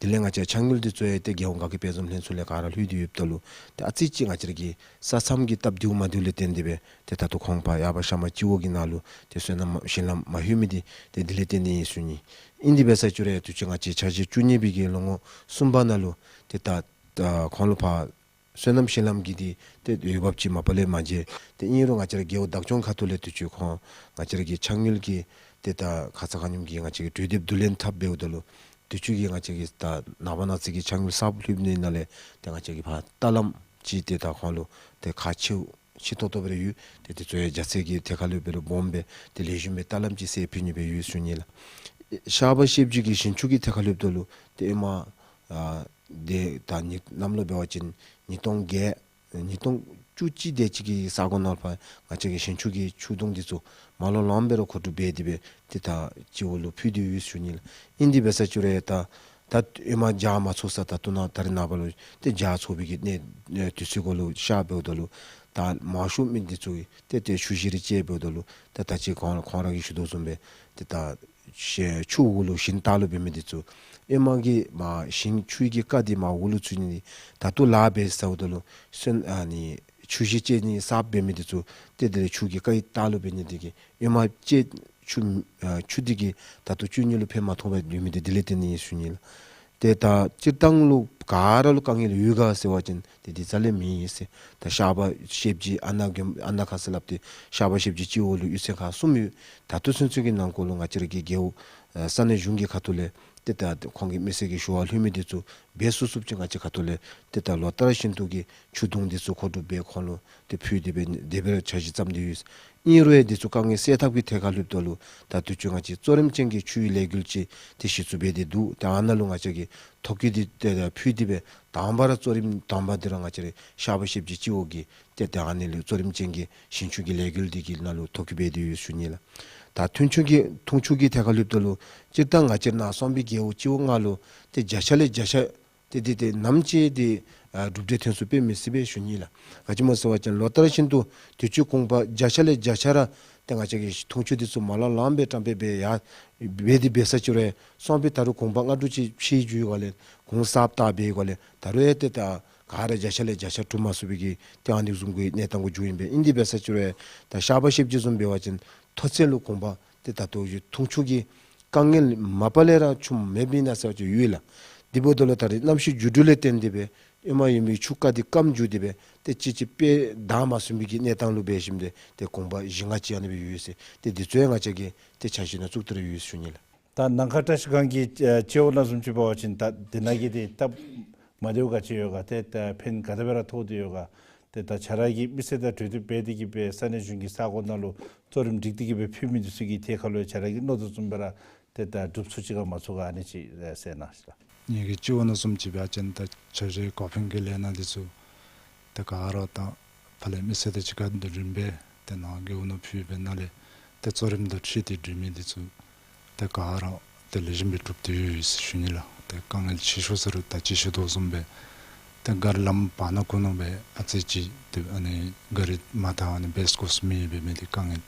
དེ་ལས་ང་བཅས་ཕྱག་དངུལ་འདི་ཚུ་ཡང་ཏེ་རྒེད་འོག་དགའ་སྐྱིད་དཔལ་འཛོམས་ལྷན་ཚོགས་ལས་ག་ར་ལྷོད་དེ་ཡོདཔ་ད་ལུ་ཏེ་ཨ་ཙི་ཅིག་ང་བཅས་ར་གི་ས་མཚམས་ཀྱི་སྟབས་བདེཝ་མ་བདེཝ་ལས་བརྟེན་ཏེ་སྦེ་ཏེ་ད་ལྟོ་ཁོང་ཕར་ཡར་པ་ཤར་མ་སྤྱི་འོག་གི་ནང་ལུ་ཏེ་སོ་ནམ་ཞིང་ལམ་མ་ལྷོད་མི་འདི་ཏེ་དེ་ལས་བརྟེན་ཏེ་ཨིན་ཟེར་ཞུ་ནི། ཨིན་དེ་འབད་ས་ཅིག་རུང་ཡང་དུས་ཅི་ང་བཅས་འཆར་གཞི་བཅུ་གཉིས་པའི་གི་ལོ་ངོ་གསུམ་པ་ནང་ལུ་ཏེ་ད་ད་ཁོང་ལུ་ཕར་སོ་ནམ་ཞིང་ལམ་གྱི་འདི་ཏེ་འོས་འབབ་ཅིག་མ་པ་ལས་མ་མཇལ། ཏེ་ཨིན་རུང་ང་བཅས་ར་རྒེད་འོག་བདག་སྐྱོང་ཁ་ཐུག་ལས་དུས་ཅི་ཁོང་ང་བཅས་ར་གི་ཕྱག་དངུལ་གྱི་ཏེ་ད་ཁ་ཙ་ཁ་ཉིནམ་གྱི་ང་བཅས་ཀྱིས་གྲོས་འདེབས་བསྡུ་ལེན་འཐབ་འབདཝ་ད་ལུ་དུས་ཅི་གི་ང་བཅས་ཀྱི་ད་ནངས་པ་གནངས་ཚེ་གི་ཕྱག་དངུལ་གསརཔ་ལྷོདཔ་ནི་ནང་ལས་ཏེ་ང་བཅས་ཀྱིས་ཕར་ལྟ་ལམ་ཅིག་ཏེ་ད་ཁོང་ལུ་ཏེ་ཁག་ཆེཝ་ཆེ་ཏོག་ཏོ་སྦེ་ར་ཡོད། ཏེ་དེ་ཚུ་ཡང་རྒྱ་ཚད་ཀྱི་ཐད་ཁར་ལུ་འབད་རུང་སྦོམ་སྦེ་ཏེ་ལེགས་ཤོམ་སྦེ་ལྟ་ལམ་ཅིག་གསལ་ཕུལ་ནི་སྦེ་ཡོད་ཞུ་ནི་ལགས། ཤར་པ་ཤེབ་ཅིག་གི་ཞིང་ཆུ་གི་ཐད་ཁར་ལྷོདཔ་ད་ལུ་ཏེ་ཨེ་མ་ཨ་ཏེ་ད་ནི་གནམ་ལོ་འབད་བ་ཅིན་ཉིས་སྟོང་བརྒྱད་ཉིས་སྟོང་བཅུ་གཅིག་དེ་ཅིག་གི་ས་གོ་ནང་ཕར་ང་བཅས་ཀྱི་ཞིང་ཆུ་གི་ཆུ་དུང་འདི་ཚུ་མ་ལོ་ལངམ་སྦེ་ར་མཁོ་སྒྲུབ་འབད་དེ་སྦེ་ཏེ་ད་སྤྱི་འོག་ལུ་ཕུལ་ཏེ་ཡོད་ཞུ་ནི་ལགས། ཨིན་དེ་འབད་ས་ཅིག་རུང་ཡང་ད་ད་ཨེ་མ་བྱ་མ་ཚུགས་ས་ད་ལྟོ་ནཱ་ད་རེས་ནངས་པ་ལུ་ཏེ་བྱ་ཚུགས་པའི་གི་གནས་དུས་ཚོད་གུ་ལུ་ཤར་འབདཝ་ད་ལུ་ད་མང་ཤོས་མི་འདི་ཚུ་གིས་ཏེ་ཏེ་ཆུ་བཞི་རེ་བཅད་འབདཝ་ད་ལུ་ད་ད་ཅི་ཁོང་ཁོང་ར་གིས་ཞུ་དོ་བཟུམ་སྦེ་ཏེ་ད་ཤེ་ཆུ་འོག་ལུ་ཞིང་བཏབ་ལུ་འབད་མི་འདི་ཚུ་ཨེ་མ་གི་མ་ཞིང་ཆུ་གི་རྐ་འདི་མ་འོག་ལུ་ཚུད་ནི་འདི་ད་ལྟོ་ལཱ་འབད་ཚརཝ་ད་ལུ་སོན་ཨ་ནི་ཆུ་བཞི་བཅད་ནི་གསརཔ་འབད་མི་འདི་ཚུ་ཏེ་དེ་ལས་ཆུ་གི་རྐ་ཡི་བཏབ་ལུ་འབད་ནི་འདི་གིས་ཨེ་མ་བཅད་ཆུ་ཨ་ཆུ་འདི་གིས་ད་ལྟོ་ཆུ་གཉེར་ལུ་ཕན་མ་ཐོགས་པར་ཡོད་མི་འདི་དེ་ལས་བརྟེན་ནི་ཨིན་ཞུ་ནི་ལགས། ཏེ་ད་སྤྱིར་བཏང་ལུ་ག་ར་ལུ་དཀའ་ངལ་ཡོད་ག་ཟེར་བ་ཅིན་ཏེ་འདི་རྩ་ལས་མེད་ཟེར། ད་ཤར་པ་ཤེབ་ཅིག་ཨ་ན་གི་ཨ་ན་ཁ་ཟེར་སླབ་སྟེ་ཤར་པ་ཤེབ་ཅིག་སྤྱི་འོག་ལུ་གཡུས་ཚན་ཁག་གསུམ་ཡོད། ད་ལྟོ་ཚུན་ཚོད་ཀྱི་ནང་འཁོད་ལུ་ང་བཅས་ར་གི་རྒེད་འོག་ཨ་ས་གནས་གཞུང་གི་ཁ་ཐུག་ལས་ཏེ་ད་ཁོང་གི་མི་སེར་གྱི་ཞུ་བ་ལྷོད་མི་འདི་ཚུ་འབད་ཚུགས་ཚུགསཔ་ཅིག་ང་བཅས་ཁ་ཐུག་ལས་ཏེ་ད་ལོ་ལྟར་བཞིན་དུ་གི་ཆུ་དུང་འདི་ཚུ་མཁོ་སྒྲུབ་འབད་ཁོང་ལུ་ཏེ་ཕུལ་ཏེ་འབད་དེ་སྦེ་ར་འཆར་གཞི་བརྩམས་ཏེ་ཡོད། ཨིན་རུང་ཡང་འདི་ཚུ་དཀའ་ངལ་སེལ་ཐབས་ཀྱི་ཐད་ཁར་ལྷོདཔ་ད་ལུ་ད་དུས་ཅི་ང་བཅས་གཙོ་རིམ་ཅན་གྱི་ཆུའི་ལས་འགུལ་ཅིག་ཏེ་གཞི་བཙུགས་འབད་དེ་འདུག། ད་ཨ་ནཱ་ལུ་ང་བཅས་ཀྱིས་ཐོ་བཀོད་འདི་ཏེ་ཕུལ་ཏེ་འབད་དང་པ་ར་གཙོ་རིམ་དང་པ་འདི་ར་ང་བཅས་ར་ཤར་པ་ཤེབ་ཅིག་སྤྱི་འོག་གི་ཏེ་ད་ཨ་ནི་ལུ་གཙོ་རིམ་ཅན་གྱི་ཞིང་ཆུ་གི་ལས་འགུལ་འདི་གི་ནང་ལུ་ཐོ་བཀོད་འབད་དེ་ཡོད་ཞུ་ནི་ལགས། ད་འཐུང་ཆུ་གི་འཐུང་ཆུ་གི་ཐད་ཁར་ལྷོདཔ་ད་ལུ་སྤྱིར་བཏང་ང་བཅས་ནཱ་གསང་སྦས་རྒེད་འོག་སྤྱི་འོག་ལྔ་ལུ་ཏེ་བརྒྱ་ཆ་ལས་བརྒྱ་ཆ་ཏེ་འདི་ཏེ་ནམ་ཅིག་ཏེ་ཨ་གྲུབ་འབྲས་ཐོན་ཚུགས་པས་མི་སྲིད་པས་ཞུ་ནི་ལགས། ག་ཅི་སྨོ་ཟེར་བ་ཅིན་ལོ་ལྟར་བཞིན་དུ་དུས་ཅི་གོང་པ་བརྒྱ་ཆ་ལས་བརྒྱ་ཆ་ར་ཏེ་ང་བཅས་ཀྱི་འཐུང་ཆུ་འདི་ཚུ་མ་ལོ་ལངམ་སྦེ་བཀྲམ་སྦེ་འབད་ཡར་འབད་དེ་འབད་ས་ཅིག་རུང་གསང་སྦས་ད་རུང་གོང་པ་ལྔ་དྲུག་ཅིག་ཕྱེ་འགྱོ་བའི་སྒང་ལས་གོང་གསརཔ་བཏབ་པའི་སྒང་ལས་ད་རུང་ཡང་ཏེ་ད་ག་ར་བརྒྱ་ཆ་ལས་བརྒྱ་ཆ་གྲུབ་མ་ཚུགས་པའི་གི་ཏེ་ཨ་ནི་བཟུམ་གྱི་གནས་སྟངས་གུ་འགྱོཝ་ཨིན་པས། ཨིན་དེ་འབད་ས་ཅིག་རུང་ད་ཤར་པ་ཤེབ་ཅིག་བཟུམ་འབད་བ་ཅིན་མཐོ་ཚད་ལུ་གོང་པ་ཏེ་ད་ལྟོ་འཐུང་ཆུ་གི་དཀའ་ངལ་མ་པ་ལས་ར་ཆུ་མེདཔ་ཨིན་ན་ཟེར་བ་ཅིན་ཡོད་ལགས། དེ་འབདཝ་ད་ལུ་ད་རེས་གནམ་གཤིས་འགྱུར་འགྲོས་ལས་བརྟེན་ཏེ་འབད་ཨེ་མ་ཡོད་མི་ཆུ་རྐ་འདི་སྐམ་འགྱོ་སྟེ་འབད་ཏེ་ཅིག་ཅིག་སྦེ་བདའ་མ་ཟུན་པའི་གི་གནས་སྟངས་ལུ་འབད་ཞིནམ་ཏེ་ཏེ་གོང་པ་བཞི་ལྔ་ཅིག་ཨ་ནི་སྦེ་ཡོད་ཟེར། ཏེ་འདི་ཚུ་ཡང་ང་བཅས་ཀྱིས་ཏེ་འཆར་གཞི་ནང་བཙུགས་ཏེ་ར་ཡོད་ཞུ་ནི་ལགས། ད་ནང་ཁ་བཀྲ་ཤིས་སྒང་གི་ཨ་སྤྱི་འོག་ནང་བཟུམ་ཅིག་འབད་བ་ཅིན་ད་དེ་ནང་གི་ཏེ་སྟབས་མ་བདེཝ་ག་ཅི་ཡོད་ག་ཏེ་ད་ཕན་ག་དེ་སྦེ་ར་ཐོགས་ཏེ་ཡོད་ག། ཏེ་ད་ཁྱོད་ར་གི་མི་སེར་དང་གྲོས་བསྡུར་འབད་དེ་གིས་སྦེ་ས་གནས་གཞུང་གི་ས་གོ་ནང་ལུ་གཙོ་རིམ་སྒྲིག་སྟེ་གིས་སྦེ་ཕུལ་མི་འདི་ཚུ་གི་ཐད་ཁར་ལུ་ཁྱོད་ར་གིས་མནོ་དོ་བཟུམ་སྦེ་ར་ཏེ་ད་སྒྲུབ་ཚུགས་ཅི་ག་མ་ཚུགས་ག་ཨ་ནི་ཅིག་གསལ་གནང་ཤིག་ལགས། ངེ་གི་སྤྱི་འོག་ནང་བཟུམ་ཅིག་འབད་བ་ཅིན་ད་འཆར་གཞི་འགོ་དཔོན་གྱི་ལས་སྣ་འདི་ཚུ་ཏེ་ག་ར་ད་ཕར་ལས་མི་སེར་དང་གཅིག་ཁར་དོ་འགྲན་འབད་དེ་ནང་རྒེད་འོག་ནང་ཕུལ་སྦེ་ནཱ་ལས་ཏེ་གཙོ་རིམ་དང་འཁྲིལ་ཏེ་སྒྲུབ་མི་འདི་ཚུ་ཏེ་ག་ར་ཏེ་ལེགས་ཤོམ་སྦེ་གྲུབ་སྟེ་ཡོད་ཟེར་ཞུ་ནི་ལགས། ཏེ་དཀའ་ངལ་ཆེ་ཤོས་ཟེར་རུང་ད་ཅི་ཞུ་དོ་བཟུམ་སྦེ་ཏེ་ག་ར་ལམ་བར་ན་ཁུག་ནང་སྦེ་ཨ་ཙི་ཅིག་ཏེ་ཨ་ནི་ག་རི་མ་བཏང་ཨ་ནི་བེསི་ཀོསི་མེད་པའི་མི་འདི་དཀའ་ངལ་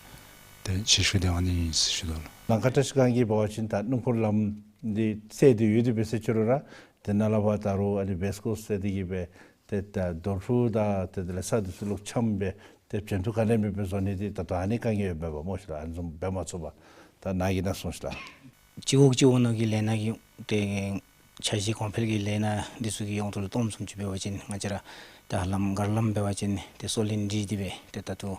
ཏེ་ཆེ་ཤོས་འདི་ཨ་ནི་ཨིན་ཟེར་ཞུ་དོ་ལགས། ནང་ཁ་བཀྲ་ཤིས་སྒང་གི་འབད་བ་ཅིན་ད་སྣུམ་འཁོར་ལམ་འདི་སེལ་ཏེ་ཡོད་དེ་འབད་ཟེར་ཅི་རུང་ར་ཏེ་ནཱ་ལས་ཕར་ད་རུང་ཨ་ནི་བེསི་ཀོསི་ཟེར་དེ་གིས་སྦེ་ཏེ་ད་རྡོ་ཕུག་དང་ཏེ་དེ་ལས་ས་འདི་ཚུ་ལུ་འཁྱམས་སྦེ་ཏེ་འགྲན་བསྡུར་ག་ནི་མེད་པའི་བཟོ་ནི་འདི་ད་ལྟོ་ཨ་ནི་དཀའ་ངལ་ཡོདཔ་མས་པ་སྨོ་ཤིག་ལགས། ཨ་ནི་བཟུམ་འབད་མ་ཚུགས་པར་ད་ནཱ་གིས་ནཱ་གསུངས་ཤིག་ལགས། སྤྱི་འོག་སྤྱི་འོག་ནང་གི་ལས་སྣ་གི་ཏེ་འཆར་གཞི་གོང་འཕེལ་གྱི་ལས་སྣ་འདི་ཚུ་གི་ཡོངས་གྲགས་ལུ་སྟོནམ་བཟུམ་ཅིག་འབད་བ་ཅིན་ང་བཅས་ར་ད་ལམ་ག་ར་ལམ་འབད་བ་ཅིན་ཏེ་སོ་ལན་སྒྲིག་སྟེ་སྦེ་ཏེ་ད་ལྟོ་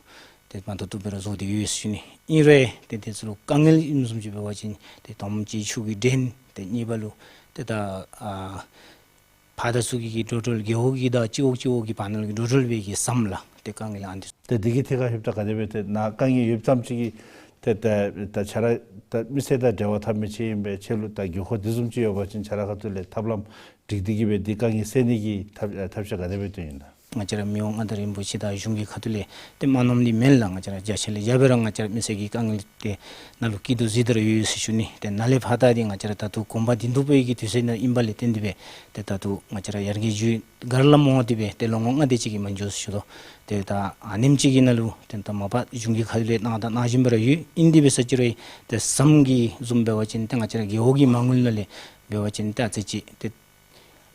ཏེ་མ་ཐུབ་ཐུབ་སྦེ་ར་བཟོ་སྟེ་ཡོད་ཟེར་ཞུ་ནི། ཨིན་རུང་ཏེ་དེ་ཚུ་ལུ་དཀའ་ངལ་ཨིནམ་བཟུམ་ཅིག་འབད་བ་ཅིན་ཏེ་དང་པ་ཅིག་ཆུ་གི་ཌྲེན་ཏེ་གཉིས་པ་ལུ་ཏེ་ད་ཨ་ཕར་དང་ཚུར་གྱི་གི་འགྲོ་འགྲུལ་རྒེད་འོག་གི་དང་སྤྱི་འོག་སྤྱི་འོག་གི་བར་ན་ལུ་གི་འགྲོ་འགྲུལ་འབད་གི་ཟམ་ལགས་ཏེ་དཀའ་ངལ་ཨ་ནི་འདི་ཚུ། ཏེ་འདི་གི་ཐད་ཁར་ལྷོདཔ་ད་ག་དེ་སྦེ་ཏེ་ནཱ་དཀའ་ངལ་ཡོདཔ་ཙམ་ཅིག་གིས་ཏེ་ད་ད་ཁྱོད་ར་ད་མི་སེར་དང་འབྲེལ་བ་འཐབ་མི་ཅིག་ཨིན་པས། ཁྱོད་ལུ་ད་དགོས་མཁོ་འདི་བཟུམ་ཅིག་ཡོད་པ་ཅིན་ཁྱོད་ར་ཁ་ཐུག་ལས་ཐབས་ལམ་སྒྲིག་སྟེ་གིས་སྦེ་འདི་དཀའ་ངལ་སེལ་ནི་གི་ཐབས་ཐབས་ཤེས་ག་དེ་སྦེ་བཏོན་ཡི་ན། ང་བཅས་ར་མི་དབང་མངའ་བདག་རིན་པོ་ཆེ་དང་གཞུང་གི་ཁ་ཐུག་ལས་ཏེ་མ་གནངམ་འདི་མེན་ལགས། ང་བཅས་ར་བརྒྱ་ཆ་ལས་བརྒྱ་སྦེ་ར་ང་བཅས་ར་མི་སེར་གྱི་དཀའ་ངལ་འདི་ནཱ་ལུ་སྐྱིད་སྡུག་གཟིགས་ཏེ་ར་ཡོད་ཟེར་ཞུ་ནི། ཏེ་ནཱ་ལས་ཕར་ད་འདི་ང་བཅས་ར་ད་ལྟོ་གོམ་པ་བདེ་སྡུག་པའི་གི་དུས་ཚོད་ནང་ཨིནམ་ལས་བརྟེན་ཏེ་སྦེ་ཏེ་ད་ལྟོ་ང་བཅས་ར་ཡར་རྒྱས་བརྒྱུད་ག་ར་ལམ་འོང་སྟེ་སྦེ་ཏེ་ལོ་ངོ་ལྔ་དེ་ཅིག་གིས་མ་འགྱོ་ཟེར་ཞུ་དོ། ཏེ་ད་ཨ་ནེམ་ཅིག་གི་ནང་ལུ་ཏེ་ད་མ་པ་གཞུང་གི་ཁ་ཐུག་ལས་གནང་དང་གནང་བཞིན་པ་ར་ཡོད། ཨིན་དེ་འབད་ས་ཅིག་རུང་ཏེ་ཟམ་གྱི་བཟུམ་འབད་བ་ཅིན་ཏེ་ང་བཅས་ར་རྒེད་འོག་གི་མ་དངུལ་ནང་ལས་འབད་བ་ཅིན་ཏེ་ཨ་ཙི་ཅིག་ཏེ་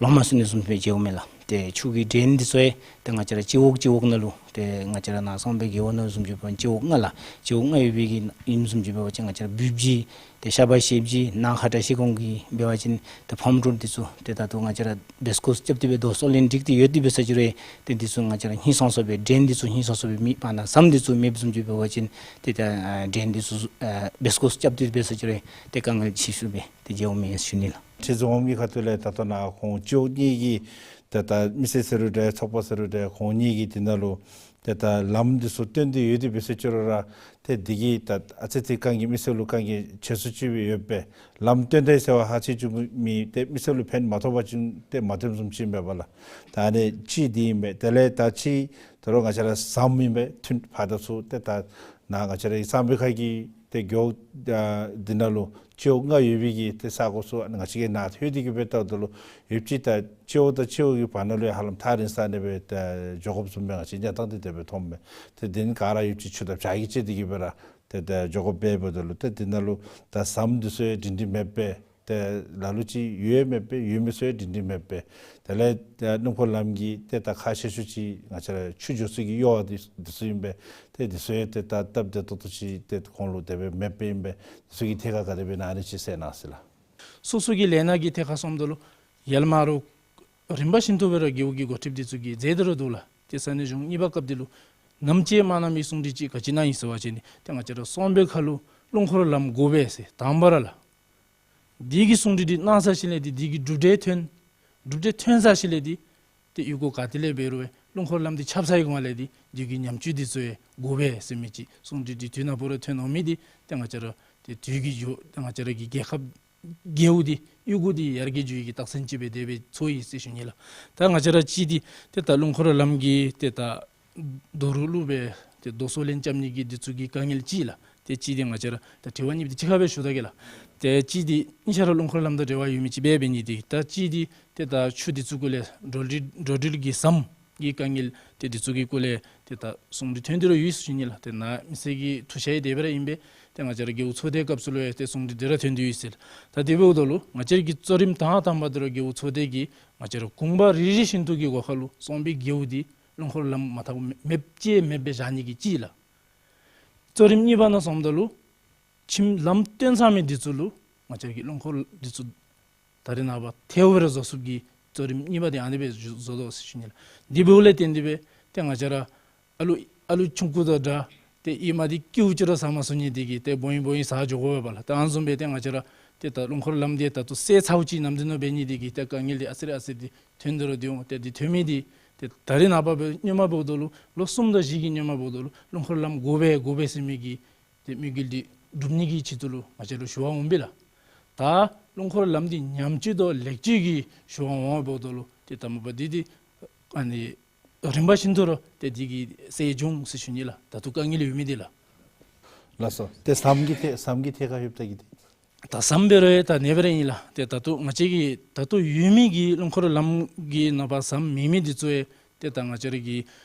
ལོ་མ་སོན་ནི་བཟུམ་སྦེ་མཇལཝ་མས་ལགས། ཏེ་ཆུ་གི་ཌྲེན་འདི་ཚུ་ཡང་ཏེ་ང་བཅས་ར་སྤྱི་འོག་སྤྱི་འོག་ནང་ལུ་ཏེ་ང་བཅས་ར་ནཱ་གསང་སྦས་རྒེད་འོག་ནང་བཟུམ་ཅིག་འབད་བ་ཅིན་སྤྱི་འོག་ལྔ་ལགས། སྤྱི་འོག་ལྔ་ཡོད་པའི་གི་ཨིནམ་བཟུམ་ཅིག་འབད་བ་ཅིན་ང་བཅས་ར་བུ་བརྗིད་ཏེ་ཤ་བ་ཤེབ་བརྗིད་ནང་ཁ་བཀྲ་ཤིས་སྒང་གི་འབད་བ་ཅིན་ཏེ་ཕམ་རོཌ་འདི་ཚུ་ཏེ་ད་ལྟོ་ང་བཅས་ར་བེས་ཀོས་རྐྱབ་སྟེ་སྦེ་རྡོ་སོལ་ལེན་སྒྲིག་སྟེ་ཡོད་དེ་འབད་ས་ཅིག་རུང་ཏེ་འདི་ཚུ་ང་བཅས་ར་ཧིང་སངས་ས་སྦེ་ཌྲེན་འདི་ཚུ་ཧིང་སངས་ས་སྦེ་མེད་པ་ན་ཟམ་འདི་ཚུ་མེདཔ་བཟུམ་ཅིག་འབད་བ་ཅིན་ཏེ་ད་ཨ་ཌྲེན་འདི་ཚུ་ཨ་བེས་ཀོས་རྐྱབ་སྟེ་འབད་ས་ཅིག་རུང་ཏེ་དཀའ་ངལ་ཆེ་ཤོས་སྦེ་ཏེ་མཇལཝ་མས་ཟེར་ཞུ་ནི་ལགས། ཁྲི་འཛིན་འོགམ་གྱི་ཁ་ཐུག་ལས་ད་ལྟོ་ནཱ་ཁོང་སྤྱི་འོག་གཉིས་ཀྱི་ཏེ་ད་མི་སེར་ཟེར་རུང་འདྲ་ཚོགས་པ་ཟེར་རུང་འདྲ་ཁོང་གཉིས་ཀྱིས་འདི་ནང་ལུ་ཏེ་ད་ལམ་འདི་ཚུ་བཏོན་ཏེ་ཡོད་དེ་འབད་ས་ཅིག་རུང་ར་ཏེ་འདི་གིས་ད་ཨ་ཙི་ཙི་དཀའ་ངལ་མི་སེར་ལུ་དཀའ་ངལ་ཆེ་སུ་ཅིག་སྦེ་ཡོད་པས། ལམ་བཏོན་ཏེ་ཟེར་བ་ཧ་ཅང་ཅིག་མེད། ཏེ་མི་སེར་ལུ་ཕན་མ་ཐོགས་པ་ཅིན་ཏེ་མ་བཏོནམ་བཟུམ་ཅིག་མས་པ་ལགས། ད་ཨ་ནི་གཅིག་འདི་ཨིན་པས། དེ་ལས་ད་གཅིག་ད་རུང་ང་བཅས་ར་ཟམ་ཨིན་པས། ཐུན་ཕར་དང་ཚུར་ཏེ་ད་ནཱ་ང་བཅས་ར་གསང་སྦས་ཁ་གི་ཏེ་རྒེད་འོག་ཨ་འདི་ནང་ལུ་སྤྱི་འོག་ལྔ་ཡོད་པའི་གི་ཏེ་ས་གོ་ཚུ་ང་བཅས་ཀྱིས་ནཱ་ལྷོད་དེ་གི་སྦེ་བལྟཝ་ད་ལུ་ཡོདཔ་ཅིག་ད་སྤྱི་འོག་དང་སྤྱི་འོག་གི་བར་ན་ལུ་ཡང་ཧ་ལམ་ཐག་རིང་ས་ནང་སྦེ་ཏེ་འགྱོ་དགོཔ་བཟུམ་སྦེ་ང་བཅས་གནས་སྟངས་འདི་དེ་སྦེ་མཐོངམ་མས། ཏེ་དེ་ནི་ག་ར་ཡོདཔ་ཅིག་ཆུ་དང་བྱག་གིས་བཅད་དེ་གི་སྦེ་ར་ཏེ་ཏེ་འགྱོ་དགོཔ་འབདཝ་ད་ལུ་ཏེ་འདི་ནང་ལུ་ད་ཟམ་འདི་ཚུ་ཡང་སྒྲིང་སྒྲིང་མེད་པས། ཏེ་ལ་ལུ་ཅིག་ཡོད་མེད་པས། ཡོད་མི་ཚུ་ཡང་སྒྲིང་སྒྲིང་མེད་པས། དེ་ལས་ཏེ་སྣུམ་འཁོར་ལམ་གྱི་ཏེ་ད་ཁག་ཆེ་ཤོས་ཅིག་ང་བཅས་ར་ཆུ་འགྱོ་ས་གི་གཡུར་བ་འདི་འདི་ཚུ་ཨིན་པས། ཏེ་འདི་ཚུ་ཡང་ཏེ་ད་སྟབས་བདེ་ཏོག་ཏོ་ཅིག་ཏེ་ཁོང་ལུ་དེ་སྦེ་མེདཔ་ཨིན་པས། འདི་ཚུ་གི་ཐད་ཁར་ག་དེ་སྦེ་ཨིན་ན་ཨ་ནི་ཅིག་གསལ་གནང་ཟེར་ལགས། སོ་སོ་གི་ལས་སྣ་གི་ཐད་ཁར་སོངམ་ད་ལུ་ཡར་མར་རུ་རིམ་པ་བཞིན་དུ་སྦེ་ར་རྒེད་འོག་གི་འགོ་ཁྲིདཔ་འདི་ཚུ་གིས་མཛད་དེ་ར་འདུག་ལགས། ཏེ་ས་གནས་གཞུང་གཉིས་པ་སྐབས་འདི་ལུ་ནམ་ཅིག་མ་གནངམ་གསུང་གྲོས་ཅིག་ག་ཅི་གནང་ཡི་ཟེར་བ་ཅིན་ཏེ་ང་བཅས་ར་གསང་སྦས་ཁ་ལུ་རླུང་འཁོར་ལམ་དགོ་པས་ཟེར་དང་པ་ར་ལགས། དེ་གི་གསུང་གྲོས་འདི་གནང་ཚར་ཞིནམ་ལས་འདི་དེ་གི་གྲུབ་འབྲས་ཐོན། གྲུབ་འབྲས་ཐོན་ཚར་ཞིནམ་ལས་འདི་ཏེ་གཡུས་སྒོ་ག་ཏེ་ལས་འབད་རུང་རླུང་འཁོར་ལམ་འདི་ཆགས་ཚར་བའི་སྒང་ལས་འདི་དེ་གི་ཉམས་བཅོས་འདི་ཚུ་ཡང་དགོ་པས་ཟེར་མི་ཅིག་གསུང་གྲོས་འདི་དུས་ནམ་འབད་རུང་ཐོན་འོང་མི་འདི་ཏེ་ང་བཅས་ར་ཏེ་དུས་ཀྱི་འགྱོ་ཏེ་ང་བཅས་ར་གི་རྒྱལ་ཁབ་རྒེད་འོག་འདི་གཡུས་སྒོ་འདི་ཡར་རྒྱས་འགྱོ་ནི་གི་རྟགས་མཚན་ཅིག་སྦེ་དེ་སྦེ་ཚོར་ཡི་ཟེར་ཞུ་ནི་ལགས། ད་ང་བཅས་ར་གཅིག་འདི་ཏེ་ད་རླུང་འཁོར་ལམ་གྱི་ཏེ་ད་རྡོ་རུག་བླུགས་སྦེ་ཏེ་རྡོ་སོལ་ལེན་རྐྱབ་ནི་གི་འདི་ཚུ་གི་དཀའ་ངལ་གཅིག་ལགས། ཏེ་གཅིག་འདི་ང་བཅས་ར་ད་དྲི་བ་གཉིས་འདི་གཅིག་ཁར་སྦེ་ཞུ་ད་གེ་ལགས། ཏེ་གཅིག་འདི་གཉིས་ཆ་ར་རླུང་འཁོར་ལམ་དང་འབྲེལ་བ་ཡོད་མི་ཅིག་སྦེ་འབད་ནི་འདི་ད་གཅིག་འདི་ཏེ་ད་ཆུ་འདི་ཚུ་གུ་ལས་འགྲོ་འགྲུལ་འགྲོ་འགྲུལ་གྱི་ཟམ་གྱི་དཀའ་ངལ་ཏེ་འདི་ཚུ་གི་སྐོར་ལས་ཏེ་ད་གསུང་གྲོས་ཐོན་ཏེ་ར་ཡོད་ཟེར་ཞུ་ནི་ལགས། ཏེ་ནཱ་མི་སེར་གྱི་ཐུགས་ཤེས་དེ་སྦེ་ར་ཨིན་པས། ཏེ་ང་བཅས་ར་རྒེད་འོག་ཚོགས་སྡེའི་སྐབས་སུ་ལུ་ཡང་ཏེ་གསུང་གྲོས་འདི་ར་ཐོན་ཏེ་ཡོད་ཟེར། ད་དེ་འབདཝ་ད་ལུ་ང་བཅས་ཀྱི་གཙོ་རིམ་དང་དང་པ་འདི་ར་རྒེད་འོག་ཚོགས་སྡེ་གིས་ང་བཅས་ར་གུང་པ་རེ་རེ་བཞིན་དུ་གི་སྒོ་ཁར་ལུ་གསང་སྦས་རྒེད་འོག་འདི་རླུང་འཁོར་ལམ་མ་ཐག་མེདཔ་ཅིག་མེདཔ་སྦེ་བཞག་ནི་གི་གཅིག་ལགས། གཙོ་རིམ་གཉིས་པ་ནང་སོངམ་ད་ལུ་ཁྱིམ་ལམ་བཏོན་ཚར་མི་འདི་ཚུ་ལུ་ང་བཅས་ཀྱི་རླུང་འཁོར་འདི་ཚུ་ད་རེས་ནངས་པ་ཐལཝ་སྦེ་ར་བཟོ་ཚུགསཔ་གི་གཙོ་རིམ་གཉིས་པ་འདི་ཨ་ནི་སྦེ་བཟོ་བཟོ་དོ་ཟེར་ཞུ་ནི་ལགས། འདི་འབདཝ་ལས་བརྟེན་ཏེ་སྦེ་ཏེ་ང་བཅས་ར་ཨ་ལུ་ཨ་ལུ་ཆུང་ཀུ་དང་འདྲ་ཏེ་ཨའི་མ་འདི་ཀེའུ་ཅིག་ར་ཟ་མ་ཚུགས་ནི་འདི་གིས་ཏེ་སྦོ་ཡི་སྦོ་ཡི་ཟ་འགྱོ་དགོ་པས་ལགས། ཏེ་ཨ་ནི་བཟུམ་སྦེ་ཏེ་ང་བཅས་ར་ཏེ་ད་རླུང་འཁོར་ལམ་འདི་ད་ལྟོ་སེལ་ཚརཝ་ཅིག་ནམ་འདི་ནང་འབད་ནི་འདི་གིས་ཏེ་དཀའ་ངལ་འདི་ཨ་ཙི་རེ་ཨ་ཙི་རེ་ཐོན་ཏེ་ར་འདི་འོང་། ཏེ་འདི་ཐོན་མི་འདི་ཏེ་ད་རེས་ནངས་པ་སྦེ་སྔོན་མ་འབདཝ་ད་ལུ་ལོ་གསུམ་དང་བཞི་གི་སྔོན་མ་འབདཝ་ད་ལུ་རླུང་འཁོར་ལམ་དགོ་པས་དགོ་པས་ཟེར་མི་གི་ཏེ་དམིགས་ཡུལ་འདི་སྒྲུབ་ནི་གི་ཆེད་དུ་ལུ་ང་བཅས་ལུ་ཞུ་བར་འོངམ་སྦེ་ལགས། ད་རླུང་འཁོར་ལམ་འདི་ཉམས་བཅོས་དང་ལེགས་བཅོས་ཀྱི་ཞུ་བར་འོངམ་འབདཝ་ད་ལུ་ཏེ་ད་མ་པ་འདི་འདི་ཨ་ནི་རིམ་པ་བཞིན་དུ་ར་ཏེ་འདི་གི་སེལ་འགྱོ་འོང་ཟེར་ཞུ་ནི་ལགས། ད་ལྟོ་དཀའ་ངལ་ཡོད་མི་འདི་ལགས། ལགས་སོ། ཏེ་ཟམ་གྱི་ཐད་ཟམ་གྱི་ཐད་ཁར་ལྷོདཔ་ད་གི་ཏེ། ད་ཟམ་འབད་རུང་ཡང་ད་ཨ་ནེ་སྦེ་ར་ཨིན་ལགས། ཏེ་ད་ལྟོ་ང་བཅས་ཀྱི་ད་ལྟོ་ཡོད་མི་གི་རླུང་འཁོར་ལམ་གྱི་ནང་པ་ཟམ་མེད་མི་འདི་ཚུ་ཡང་ཏེ་ད་ང་བཅས་ར་གི་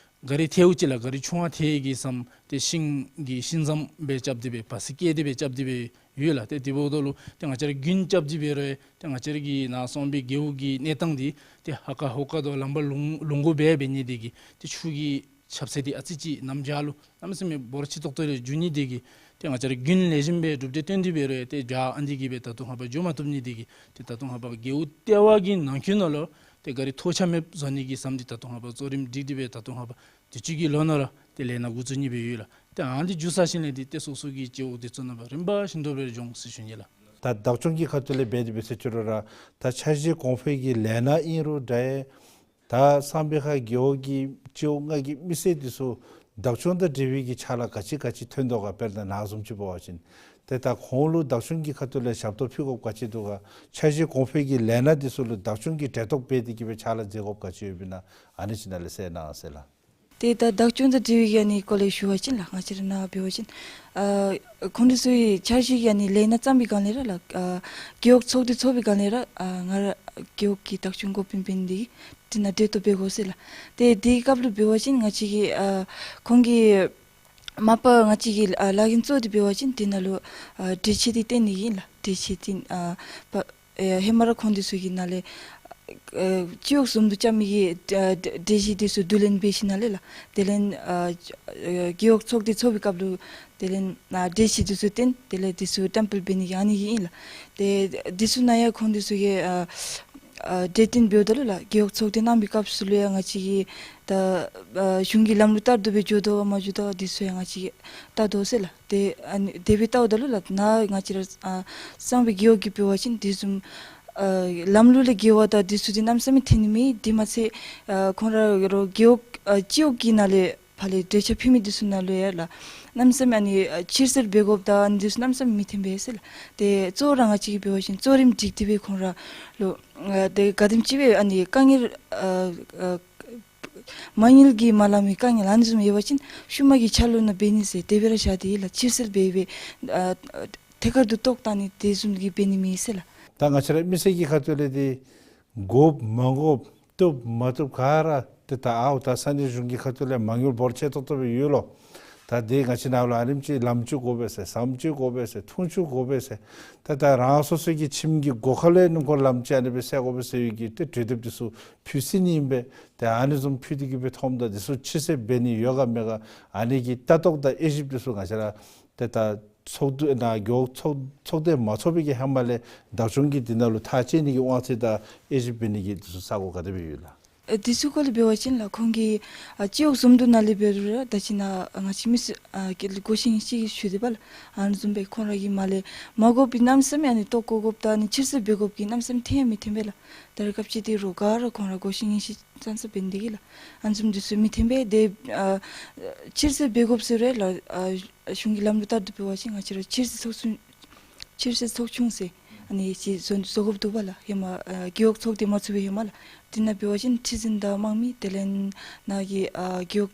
ག་རི་ཐལཝ་ཅིག་ལགས། ག་རི་ཆུང་བ་ཐལ་གྱི་ཟམ་ཏེ་ཤིང་གི་ཤིང་ཟམ་སྦེ་རྐྱབ་སྟེ་སྦེ་བ་སི་བཀལ་ཏེ་སྦེ་རྐྱབ་སྟེ་སྦེ་ཡོད་ལགས། ཏེ་དེ་འབདཝ་ད་ལུ་ཏེ་ང་བཅས་ར་དགུན་རྐྱབ་སྟེ་འབད་རུང་ཡང་ཏེ་ང་བཅས་ར་གི་ནཱ་གསང་སྦས་རྒེད་འོག་གི་གནས་སྟངས་འདི་ཏེ་ཧ་ཀ་ཧོ་ཀ་དང་ལམ་པ་ལུང་ལུང་དགོ་སྦེ་འབད་ནི་འདི་གིས་ཏེ་ཆུ་གི་ཁྱབ་ཚད་འདི་ཨ་ཙི་ཅིག་གནམ་བྱཱར་ལུ་གནམ་མེད་ས་མེད་འབོར་ཆེ་ཏོག་ཏོ་རེ་འགྱོ་ནི་འདི་གིས་ཏེ་ང་བཅས་ར་དགུན་ལེགས་ཤོམ་སྦེ་གྲུབ་འབྲས་སྟོན་ཏེ་འབད་རུང་ཡང་ཏེ་བྱཱར་ཨ་ནི་འདི་གིས་སྦེ་ད་དུང་ཧ་པ་འགྱོ་མ་བཏུབ་ནི་འདི་གིས་ཏེ་ད་དུང་ཧ་པ་རྒེད་འོག་ལྟེ་བ་གི་ནང་འཁོད་ནང་ལུ་ཏེ་ག་རི་ཐོགས་ཆགས་མེདཔ་བཟོ་ནི་གི་ཟམ་འདི་ད་དུང་ཧ་པ་གཙོ་རིམ་སྒྲིག་སྟེ་སྦེ་ད་དུང་ཧ་པ་དུས་ཅི་གི་ལོ་ནང་ར་ཏེ་ལས་སྣ་འགོ་བཙུགས་ནི་སྦེ་ཡོད་ལགས། ཏེ་ཨ་ནི་འདི་མཇུག་བསྡུ་ཞིནམ་ལས་འདི་ཏེ་སོ་སོ་གི་རྒེད་འོག་འདི་ཚུ་ནང་པ་རིམ་པ་བཞིན་དུ་སྦེ་འགྱོ་འོང་ཟེར་ཞུ་ནི་ལགས། ད་བདག་སྐྱོང་གི་ཁ་ཐུག་ལས་འབད་དེ་འབད་ཟེར་ཞུ་རུང་ར་ད་འཆར་གཞི་གོང་འཕེལ་གྱི་ལས་སྣ་ཨིན་རུང་འདྲ། ད་གསང་སྦས་ཁ་རྒེད་འོག་གི་སྤྱི་འོག་ལྔ་གི་མི་སེར་འདི་ཚུ་བདག་སྐྱོང་དང་འབྲེལ་བའི་གི་ཕྱག་ལཱ་ག་ཅི་ག་ཅི་ཐོན་དོ་ག། དཔེར་ན་ནཱ་བཟུམ་ཅིག་འབད་བ་ཅིན་ཏེ་ད་ཁོང་ལུ་བདག་སྐྱོང་གི་ཁ་ཐུག་ལས་ཞབས་ཏོག་ཕུལ་དགོཔ་ག་ཅི་འདུག་ག། འཆར་གཞི་གོང་འཕེལ་གྱི་ལས་སྣ་འདི་ཚུ་ལུ་བདག་སྐྱོང་གི་གྲལ་གཏོགས་འབད་དེ་གི་སྦེ་ཕྱག་ལཱ་མཛད་དགོཔ་ག་ཅི་ཡོདཔ་ཨིན་ན་ཨ་ནི་ཅིག་ནཱ་ལས་གསལ་གནང་ཟེར་ལགས། ཏེ་ད་བདག་སྐྱོང་དང་འབྲེལ་བའི་ཨ་ནི་སྐོར་ལས་ཞུ་བ་ཅིན་ལགས། ང་བཅས་ར་ནཱ་འབད་བ་ཅིན་ཨ་ཁོང་འདི་ཚུ་གི་འཆར་གཞི་གི་ཨ་ནི་ལས་སྣ་བརྩམས་པའི་སྒང་ལས་ར་ལགས། ཨ་རྒེད་འོག་ཚོགས་འདུ་ཚོགས་པའི་སྒང་ལས་ར་ཨ་ང་ར་རྒེད་འོག་གི་བདག་སྐྱོང་འགོ་དཔོན་འབད་ནི་འདི་གིས་འདི་ནང་གྲལ་གཏོགས་འབད་དགོ་ཟེར་ལགས། ཏེ་དེའི་སྐབས་ལུ་འབད་བ་ཅིན་ང་བཅས་ཀྱིས་ཨ་ཁོང་གི་མ་པ་ང་བཅས་ཀྱིས་ཨ་ལཱ་འགན་བཙུགས་ཏེ་འབད་བ་ཅིན་འདི་ནང་ལུ་ཨ་འགྲེལ་བཤད་འདི་སྟོན་ནི་ཨིན་ལགས། འགྲེལ་བཤད་འདི་ཨ་པ་ཨེ་ཧེ་མ་ར་ཁོང་འདི་ཚུ་གི་ནང་ལས་ ཨ་སྤྱི་འོག་ཟུམ་དུ་རྐྱབ་མི་གི་ཨ་གྲོས་གཞི་འདི་ཚུ་བསྡུ་ལེན་འབད་ཞིནམ་ལས་ལགས། དེ་ལས་ཨ་ཨ་རྒེད་འོག་ཚོགས་སྡེ་ཚོགས་པའི་སྐབས་ལུ་དེ་ལས་ཨ་གྲོས་གཞི་འདི་ཚུ་བཏོན། དེ་ལས་འདི་ཚུ་བཀྲམ་སྤེལ་འབད་ནི་གི་ཨ་ནི་གི་ཨིན་ལགས། ཏེ་འདི་ཚུ་ནང་ཡང་ཁོང་འདི་ཚུ་གིས་ཨ་ཨ་གྲོས་བསྟུན་འབདཝ་ད་ལུ་ལགས། རྒེད་འོག་ཚོགས་སྡེ་གནང་བའི་སྐབས་སུ་ལུ་ཡང་ང་བཅས་ཀྱིས་ད་ཨ་གཞུང་གི་ལམ་ལུགས་ལྟར་དུ་སྦེ་འགྱོ་དོ་ག་མ་འགྱོ་དོ་ག་འདི་ཚུ་ཡང་ང་བཅས་ཀྱིས་བལྟ་དོ་ཟེར་ལགས། ཏེ་ཨ་ནི་དེ་སྦེ་བལྟཝ་ད་ལུ་ལགས། ནཱ་ང་བཅས་ར་ཨ་གཙང་པའི་རྒེད་འོག་གི་འབད་བ་ཅིན་དེ་བཟུམ་ཨ་ལམ་ལུགས་ལས་འགལ་བ་དང་འདི་ཚུ་འདི་གནམ་མེད་ས་མེད་ཐོན་ནི་མེད། དེ་མ་ཚད་ཨ་ཁོང་ར་རོགས་རྒེད་འོག་ཨ་སྤྱི་འོག་གི་ནང་ལས་ཕར་ལས་གྲོས་འཆར་ཕུལ་མི་འདི་ཚུ་ནང་ལུ་ཡང་ལགས། གནམ་མེད་ས་མེད་ཨ་ནི་ཨ་ཕྱིར་བསལ་འབད་དགོཔ་དང་ཨ་ནི་འདི་ཚུ་གནམ་མེད་ས་མེད་མི་ཐོན་པས་ཟེར་ལགས། ཏེ་གཙོ་བོ་ར་ང་བཅས་ཀྱིས་འབད་བ་ཅིན་གཙོ་རིམ་སྒྲིག་སྟེ་སྦེ་ཁོང་ར་ལུ་ཨ་ཏེ་ག་དེམ་ཅིག་སྦེ་ཨ་ནི་དཀའ་ངལ་ཨ་ཨ་མ་དངུལ་གྱིས་མ་ལང་མི་དཀའ་ངལ་ཨ་ནི་བཟུམ་ཡོད་པ་ཅིན་ཤུལ་མ་གི་འཆར་ལོ་ནང་འབད་ནི་ཟེར་དེ་སྦེ་ར་བཞག་སྟེ་ལགས། ཕྱིར་བསལ་འབད་སྦེ་ཨ་ཐད་ཀར་དུ་བཏོག་བཏང་ནི་དེ་བཟུམ་གྱི་འབད་ནི་མེད་ཟེར་ལགས། ད་ང་བཅས་ར་མི་སེར་གྱི་ཁ་ཐུག་ལས་འདི་དགོཔ་མ་དགོཔ་བཏུབ་མ་བཏུབ་ག་ར་ཏེ་ད་ཨའོ་ད་ས་གནས་གཞུང་གི་ཁ་ཐུག་ལས་མ་དངུལ་འབོར་ཆེ་ཏོག་ཏོ་སྦེ་ཡོད་ལོ། ད་དེ་ང་བཅས་ནང་ལུ་ཨ་རིམ་ཅིག་ལམ་ཅིག་དགོ་པས་ཟེར་ཟམ་ཅིག་དགོ་པས་ཟེར་འཐུང་ཆུ་དགོ་པས་ཟེར། ད་ད་རང་སོ་སོ་གི་ཁྱིམ་གྱི་སྒོ་ཁ་ལས་སྣུམ་འཁོར་ལམ་ཅིག་ཨ་ནི་སྦེ་སེལ་དགོ་པས་ཟེར་བའི་གི་ཏེ་གྲོས་འདེབས་འདི་ཚུ་ཕུལ་སྲིད་ནི་ཨིན་པས། ཏེ་ཨ་ནི་བཟུམ་ཕུལ་ཏེ་གི་སྦེ་ཐོནམ་ད་འདི་ཚུ་ཕྱིར་བསལ་འབད་ནི་ཡོད་ག་མེད་ག་ཨ་ནི་གི་ལྟ་རྟོག་དང་དབྱེ་ཞིབ་འདི་ཚུ་ང་བཅས་ར་ཏེ་ད་ཚོགས་འདུ་ནང་རྒེད་འོག་ཚོགས་ཚོགས་སྡེ་མ་ཚོགས་པའི་གི་ཧེ་མ་ལས་བདག་སྐྱོང་གིས་འདི་ནང་ལུ་ཐག་བཅད་ནི་གི་དབང་ཚད་དང་དབྱེ་ཞིབ་འབད་ནི་གི་འདི་ཚུ་ས་གོ་ག་དེ་སྦེ་ཡོད་ལགས། ཨ་འདི་ཚུ་སྐོར་ལས་འབད་བ་ཅིན་ལགས། ཁོང་གིས་ཨ་སྤྱི་འོག་ཟུམ་དུ་ནང་ལས་འབད་རུང་ར་ད་ཅི་ནཱ་ང་བཅས་མི་སེར་ཨ་གི་གོ་ཤེས་ཤེས་ཀྱི་ཞུ་དེས་པ་ལགས། ཨ་ནི་བཟུམ་སྦེ་ཁོང་ར་གིས་མར་ལས་མ་དགོ་པའི་གནམ་མེད་ས་མེད་ཨ་ནི་བཏོག་བཀོ་དགོཔ་དང་ཨ་ནི་ཕྱིར་བསལ་འབད་དགོཔ་གི་གནམ་མེད་ས་མེད་ཐོན་ཡང་མི་ཐོན་པས་ལགས། ད་རེས་སྐབས་ཅིག་འདི་རོགས་ག་ར་ཁོང་ར་གོ་ཤེས་ཤེས་ཙང་ཙང་འབད་ནི་འདི་གིས་ལགས། ཨ་ནི་བཟུམ་འདི་ཚུ་མི་ཐོན་པས། ཏེ་ཨ་ཕྱིར་བསལ་འབད་དགོཔ་ཟེར་རུང་ལགས། ཨ་གཞུང་གི་ལམ་ལུགས་ལྟར་དུ་འབད་བ་ཅིན་ང་བཅས་ར་ཕྱིར་བསལ་ཚོགས་ཆུང་ཕྱིར་བསལ་ཚོགས་ཆུང་ཟེར་ཨ་ནི་ཅིག་བཟོ་བཟོ་དགོཔ་འདུག་པ་ལགས། ཧེ་མ་ཨ་རྒེད་འོག་ཚོགས་སྡེ་མ་ཚོགས་པའི་ཧེ་མ་ལགས། དེ་ནང་འབད་བ་ཅིན་ཁྲི་འཛིན་དང་དམངས་མི་དེ་ལས་ནཱ་གི་ཨ་རྒེད་འོག་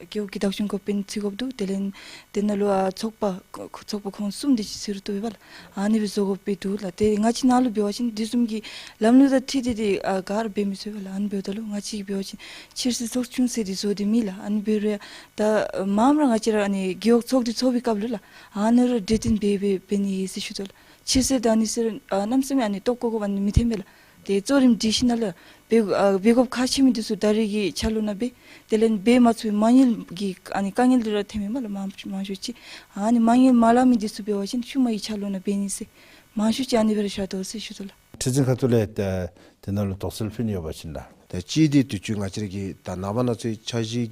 རྒེད་འོག་གི་བདག་སྐྱོང་འགོ་དཔོན་ཚུད་དགོཔ་འདུག། དེ་ལས་དེ་ནང་ལུ་ཨ་ཚོགས་པ་ཁོ་ཚོགས་པ་ཁོང་གསུམ་དེ་ཅིག་ཚུད་རུང་བཏུབ་པས་ལགས། ཨ་ནི་སྦེ་བཟོ་དགོཔ་སྦེ་འདུག་ལགས། ཏེ་ང་བཅས་ནཱ་ལུ་འབད་བ་ཅིན་དེ་བཟུམ་གྱི་ལམ་ལུགས་དང་འཁྲིལ་ཏེ་ཏེ་ཨ་ག་ར་འབད་མི་ཚུགས་པས་ལགས། ཨ་ནི་འབདཝ་ད་ལུ་ང་བཅས་ཀྱིས་འབད་བ་ཅིན་ཕྱིར་བསལ་ཚོགས་ཆུང་ཟེར་འདི་བཟོ་སྟེ་མེད་ལགས། ཨ་ནི་འབད་རུང་ཡང་ད་མངམ་ར་ང་བཅས་ར་ཨ་ནི་རྒེད་འོག་ཚོགས་སྡེ་ཚོགས་པའི་སྐབས་ལུ་ལགས། ཨ་ནི་ར་གྲོས་བསྟུན་འབད་འབད་འབད་ནི་ཟེར་ཞུ་དོ་ལགས། ཕྱིར་བསལ་དང་ཨ་ནི་ཟེར་ཨ་གནམ་མེད་ས་མེད་ཨ་ནི་བཏོག་བཀོ་དགོཔ་ཨ་ནི་མི་ཐོན་པས་ལགས། ཏེ་གཙོ་རིམ་སྒྲིག་ཞིནམ་ལས་འབད་ཨ་འབད་དགོཔ་ཁག་ཆེ་མི་འདི་ཚུ་ད་རེས་ཀྱི་འཆར་ལོ་ནང་འབད། དེ་ལས་འབད་མ་ཚུགས་པའི་མ་དངུལ་གྱི་ཨ་ནི་དཀའ་ངལ་འདི་ར་ཐོན་མས་མས་ལགས། མང་མང་ཤོས་ཅིག་ཨ་ནི་མ་དངུལ་མ་ལང་མི་འདི་ཚུ་འབད་བ་ཅིན་ཤུལ་མ་གི་འཆར་ལོ་ནང་འབད་ནི་ཟེར་མང་ཤོས་ཅིག་ཨ་ནི་སྦེ་ར་བཞག་དོ་ཟེར་ཞུ་དོ་ལགས། ཁྲི་འཛིན་ཁ་ཐུག་ལས་ཏེ་དེ་ནང་ལུ་དོགས་སེལ་ཕུལ་ནི་ཡོད་པ་ཅིན་ལགས། ཏེ་གཅིག་འདི་དུས་ཅི་ང་བཅས་ར་གི་ད་ནངས་པ་གནངས་ཚེ་འཆར་གཞི་